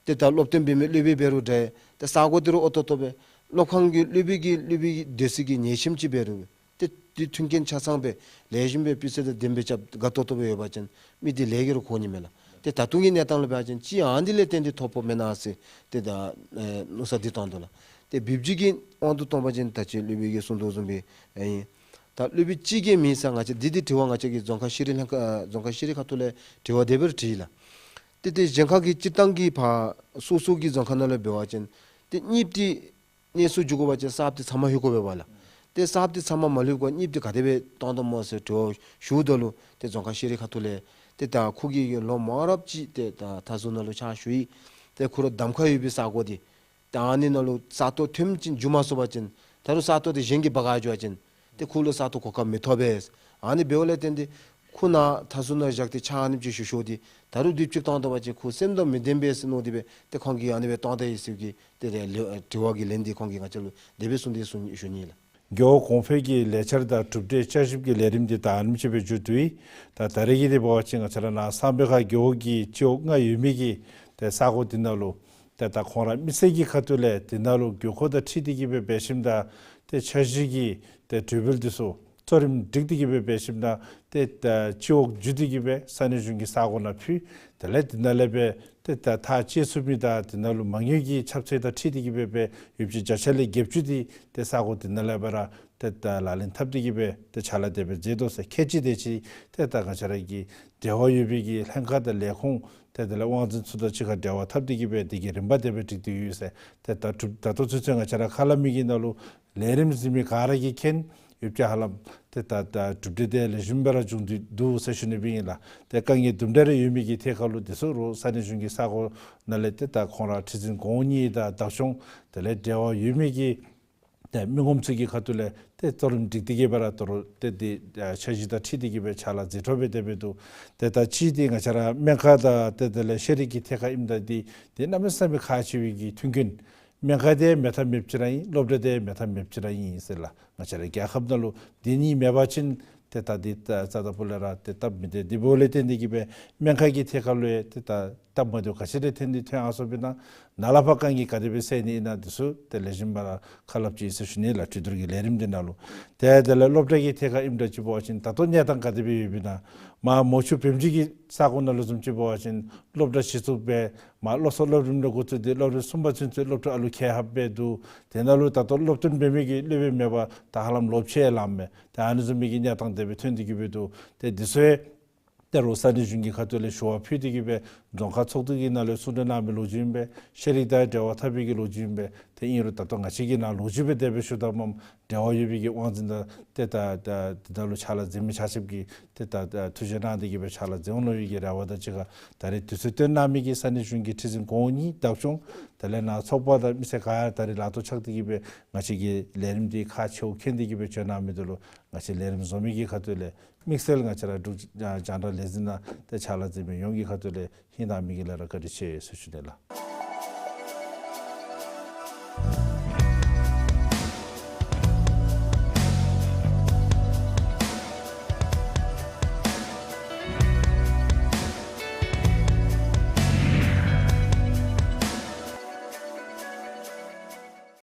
ཏེ་ད་སློབ་སྟོན་འབད་མི་སློབ་དཔོན་འབད་རུང་འདྲ་ཏེ་ས་གོ་འདི་ར་ཨོ་ཏོག་ཏོ་སྦེ་སློབ་ཁང་གི་སློབ་དཔོན་གྱི་སློབ་དཔོན་སྡོད་སའི་གི་ཉལ་ཁྱིམ་ཅིག་འབད་རུང་ཏེ་འདི་མཐུན་རྐྱེན་ཆ་ཚང་སྦེ་ལེགས་ཤོམ་སྦེ་སྤུས་ཚད་དང་ལྡནམ་སྦེ་རྐྱབ་དགའ་ཏོག་ཏོ་སྦེ་ཡོད་པ་ཅིན་མི་འདི་ལས་ཀྱི་ར་གོ་ནི་མས་ལགས། ཏེ་ད་ལྟོ་གི་གནས་སྟངས་ལུ་འབད་བ་ཅིན་ཅིག་ཨ་ནི་འདི་ལས་བརྟེན་ཏེ་ཐོབ་དོ་མེན་ན་ཟེར་ཏེ་ད་ཨེ་མནོ་བསམ་འདི་གཏང་དོ་ལགས། ཏེ་བིབ་སྦྱིས་ཀྱི་དབང་དུ་གཏོང་པ་ཅིན་ད་ཅི་སློབ་དཔོན་གྱིས་གསུང་དོ་བཟུམ་སྦེ་ཨིན། ད་སློབ་དཔོན་གཅིག་གིས་མེན་ཟེར་ང་བཅས་འདི་འདི་དྲི་བ་ང་བཅས་ཀྱི་རྫོང་ཁག་ཤེས་རིག་ལྷན་ཁག་རྫོང་ཁག་ཤེས་རིག་ཁ་ཐུག་ལས་དྲི་བ་དེ་སྦེ་ར་དྲིས་ལགས། ཏེ་ཏེ་གཞན་ཁག་གི་སྤྱིར་བཏང་གི་ཕར་སོ་སོ་གི་རྫོང་ཁག་ནང་ལུ་འབད་བ་ཅིན་ཏེ་གཉིསཔ་འདི་གནས་ཚུལ་འགྱོ་དགོ་པ་ཅིན་གསརཔ་འདི་ཚབ་མ་ལྷོད་དགོ་པས་པ་ལགས། ཏེ་གསརཔ་འདི་ཚབ་མ་མ་ལྷོད་ག་གཉིསཔ་འདི་ག་དེ་སྦེ་གཏང་དོ་སྨོ་ཟེར་དྲི་བ་ཞུཝ་ད་ལུ་ཏེ་རྫོང་ཁག་ཤེས་རིག་ཁ་ཐུག་ལས་ཏེ་ད་ཁོ་གིས་ལོ་མང་རབས་ཅིག་ཏེ་ད་མཐའ་ཟུར་ནང་ལུ་ཕྱག་ཞུ་ཡི། ཏེ་ཁོ་ར་གདམ་ཁ་ཡོད་པའི་ས་གོ་འདི་ད་ཨ་ནི་ནང་ལུ་ས་སྟོང་ཐོནམ་ཅིག་འགྱོ་མ་ཚུགས་པ་ཅིན་ད་རུང་ས་སྟོང་འདི་གཞན་གྱིས་འབག་འགྱོ་བ་ཅིན་ཏེ་ཁོ་ལུ་ས་སྟོང་གོ་སྐབས་མི་ཐོབ་པས། ཨ་ནི་འབདཝ་ལས་བརྟེན་ཏེ་ཁོ་ནཱ་མཐའ་ཟུར་ནང་བཞག་སྟེ་ཕྱག་ཨ་ནེམ་ཅིག་ཞུ་ཞུཝ་འདི་ད་རུང་དུས་ཅིག་གཏང་དོ་བ་ཅིན་ཁོ་སེམས་དང་མི་ལྡན་པས་ཟེར་མནོ་སྟེ་སྦེ་ཏེ་ཁོང་གིས་ཨ་ནི་སྦེ་གཏང་ད་ཡི་ཟེར་གི་ཏེ་ཏེ་ལེ་དྲི་བ་གི་ལན་འདི་ཁོང་གིས་ང་བཅས་ལུ་དེ་སྦེ་གསུངས་ཏེ་གསུང་ཞུ་ནི་ལགས། རྒེད་འོག་གོང་འཕེལ་གྱི་ལས་འཆར་དང་གྲུབ་འབྲས་བསྐྱར་ཞིབ་ཀྱི་ལས་རིམ་འདི་ད་ཨ་ནེམ་ཅིག་སྦེ་མཇུག་བསྡུ་ཡི། ད་ད་རེས་ཀྱི་འདི་འབད་བ་ཅིན་ང་བཅས་ར་ནཱ་གསང་སྦས་ཁ་རྒེད་འོག་གི་སྤྱི་འོག་ལྔ་ཡོད་མི་གི་ཏེ་ས་གོ་འདི་ནང་ལུ་ཏེ་ད་ཁོང་ར་མི་སེར་གྱི་ཁ་ཐུག་ལས་འདི་ནང་ལུ་དགོས་མཁོ་དང་འཁྲིལ་ཏེ་གི་སྦེ་འབད་ཞིནམ་ད་ཏེ་འཆར་གཞི་གི་ཏེ་གྲོས་འབུལ་འདི་ཚུ་གཙོ་རིམ་སྒྲིག་སྟེ་གི་སྦེ་འབད་ཞིནམ་ད་ཏེ་ད་སྤྱི་འོག་བརྒྱུད་དེ་གི་སྦེ་ས་གནས་གཞུང་གི་ས་གོ་ནང་ཕུལ། དེ་ལས་འདི་ནང་ལས་སྦེ་ཏེ་ད་ཐག་བཅད་ཚུགས་མི་དང་འདི་ནང་ལུ་མ་དངུལ་གྱི་ཁྱབ་ཚད་དང་འཁྲིལ་ཏེ་གི་སྦེ་སྦེ་ཡོདཔ་ཅིག་བརྒྱ་ཆ་ལས་བརྒྱད་ཅུ་འདི་ཏེ་ས་གོ་འདི་ནང་ལས་སྦེ་ར་ཏེ་ད་ལག་ལེན་འཐབ་སྟེ་གི་སྦེ་ཏེ་ཕྱག་ལཱ་དེ་སྦེ་མཛད་དོ་ཟེར། ཁལ་གཅིག་དེ་ཅིག་ཏེ་ད་ང་བཅས་ར་གི་འབྲེལ་བ་ཡོད་པའི་གི་ལྷན་ཁག་དང་ལས་ཁུངས་ཏེ་དེ་ལས་དབང་འཛིན་ཚུ་དང་གཅིག་ཁར་འབྲེལ་བ་འཐབ་སྟེ་གི་སྦེ་དེ་གི་རིམ་པ་དེ་སྦེ་སྒྲིག་སྟེ་ཡོད་ཟེར། ཏེ་ད་གྲུབ་ད་ལྟོ་ཚུན་ཚོད་ང་བཅས་ར་ཁ་སླབ་མི་གི་ནང་ལུ་ལས་རིམ་གཟིགས་མི་ག་ར་གིས་མཁྱེན་ཡོདཔ་ཅིག་ཧ་ལམ་ཏེ་ད་ད་གྲུབ་འབྲས་དེ་ལེགས་ཤོམ་སྦེ་ར་བྱུང་སྟེ་འདུག་ཟེར་ཞུ་ནི་སྦེ་ཨིན་ལགས། ཏེ་དཀའ་ངལ་དུམ་གྲ་རེ་ཡོད་མི་གི་ཐད་ཁར་ལུ་དེ་ཚུ་རུང་ས་གནས་གཞུང་གི་ས་གོ་ནང་ལས་ཏེ་ད་ཁོང་ར་ཁྲི་འཛིན་གོང་འོག་གཉིས་དང་བདག་སྐྱོང་དེ་ལས་འབྲེལ་བ་ཡོད་མི་གི་ཏེ་མི་ངོམ་ཚུ་གི་ཁ་ཐུག་ལས་ཏེ་གཙོ་རིམ་སྒྲིག་སྟེ་གི་སྦེ་ར་དོ་རུང་ཏེ་འདི་འཆར་གཞི་དང་འཁྲིལ་ཏེ་གི་སྦེ་ཕྱག་ལཱ་མཛད་འཕྲོ་སྦེ་དེ་སྦེ་འདུག། ཏེ་ད་ཅི་འདི་ང་བཅས་ར་སྨན་ཁང་དང་ཏེ་དེ་ལས་ཤེས་རིག་གི་ཐད་ཁར་ཨིནམ་ད་འདི་འདི་གནམ་མེད་ས་མེད་ཁག་ཆེ་བའི་གི་མཐུན་རྐྱེན། སྨན་ཁང་འདི་མེད་ཐབས་མེདཔ་ཅིག་ར་ཨིན། སློབ་གྲྭ་འདི་མེད་ཐབས་མེདཔ་ཅིག་ར་ཨིན་ཟེར་ལགས། ང་བཅས་ར་རྒྱལ་ཁབ་ནང་ལུ་འདི་གཉིས་མེད་པ་ཅིན་ཏེ་ད་འདི་ད་རྩ་དང་སྤུ་ལས་ར་ཏེ་སྟབས་མི་བདེ། དེ་འབདཝ་ལས་བརྟེན་ཏེ་གི་སྦེ་སྨན་ཁང་གི་ཐད་ཁར་ལུ་ཡང་ཏེ་ད་སྟབས་མ་བདེཝ་ག་ཅི་རེ་ཐོན་ཏེ་ཐོན་ཡར་སོང་པས་ན་ནཱ་ལས་ཕར་དཀའ་ངལ་ག་དེ་སྦེ་སེལ་ནི་ཨིན་ན་འདི་ཚུ་ཏེ་ལེགས་ཤོམ་སྦེ་ར་ཁ་སླབ་ཅི་ཟེར་ཞུ་ནི་ལགས། གྲོས་བསྡུར་གྱི་ལས་རིམ་འདི་ནང་ལུ། ཏེ་དེ་ལས་སློབ་གྲྭ་གི་ཐད་ཁར་ཨིནམ་ད་ཅིག་འབད་བ་ཅིན་ད་ལྟོ་གནས་སྟངས་ག་དེ་སྦེ་ཡོདཔ་ཨིན་ན། མར་མོ་ཆུ་བེམ་ཆུ་གི་ས་གོ་ནང་ལུ་བཟུམ་ཅིག་འབད་བ་ཅིན་སློབ་གྲྭ་གཞི་བཙུགས་འབད་མར་སློབ་གསོ་སློབ་རིམ་ལས་འགོ་བཙུགས་ཏེ་སློབ་རིམ་གསུམ་པ་ཚུན་ཚོད་སློབ་ཕྲུག་ཨ་ལུ་ཁལ་ལྷགཔ་སྦེ་འདུག། དེ་ནང་ལུ་ད་ལྟོ་སློབ་སྟོན་འབད་མི་གི་སློབ་དཔོན་མེད་པར་ད་ཧ་ལམ་ལོ་ཕྱེད་ལངམ་མས། ཏེ་ཨ་ནི་བཟུམ་མའི་གི་གནས་སྟངས་དེ་སྦེ་ཐོན་ཏེ་གི་སྦེ་འདུག། ཏེ་འདི་ཚུ་ཡང་ཏེ་རུང་ས་གནས་གཞུང་གི་ཁ་ཐུག་ལས་ཞུ་བ་ཕུལ་ཏེ་གི་སྦེ་རྫོང་ཁག་ཚོགས་འདུ་གི་ནང་ལས་གསུང་གྲོས་གནང་མི་ལོ་རྒྱུས་ཨིན་པས། ཤེས་རིག་དང་འབྲེལ་བ་འཐབ་པའི་གི་ལོ་རྒྱུས་ཨིན་པས། ཏེ་ཨིན་རུང་ད་ལྟོ་ང་བཅས་ཀྱིས་ནཱ་ལོ་རྒྱུས་སྦེ་དེ་སྦེ་ཞུ་དོ་བཟུམ་འབྲེལ་བ་ཡོད་པའི་གི་དབང་འཛིན་དང་ཏེ་ད་ད་དེ་ད་ལུ་ཕྱག་ལཱ་མཛད་མི་ཆ་ཁྱབ་ཀྱིས་ཏེ་ད་ད་ཐུགས་རྗེ་གནང་སྟེ་གི་སྦེ་ཕྱག་ལཱ་མཛད་འོང་མནོ་བའི་གི་རེ་བ་དང་གཅིག་ཁར་ད་རེས་དུས་ཚོད་བཏོན་གནང་མི་གི་ས་གནས་གཞུང་གི་ཁྲི་འཛིན་གོང་འོག་གཉིས་བདག་སྐྱོང་དེ་ལས་ནཱ་ཚོགས་པ་དང་མི་སེར་ག་ར་ད་རེས་ལག་ཐོག་ཆགས་ཏེ་གི་སྦེ་ང་བཅས་ཀྱི་ལས་རིམ་འདི་ཁག་ཆེཝ་མཁྱེན་ཏེ་གི་སྦེ་བྱོན་གནང་མི་འདི་ལུ་ང་བཅས་ལས་རིམ་བཟོ་མི་གི་ཁ་ཐུག་ལས་དམིགས་བསལ་ང་བཅས་ར་འབྲུག་རྒྱང་བསྒྲགས་ལས་འཛིན་ནང་ཏེ་ཕྱག་ལཱ་མཛད་མི་ཡོངས་ཀྱི་ཁ་ཐུག་ལས་ཧིང་དྭངས་མི་གི་ལས་ར་བཀའ་དྲིན་ཆེ་ཟེར་ཞུ་ནི་ལགས།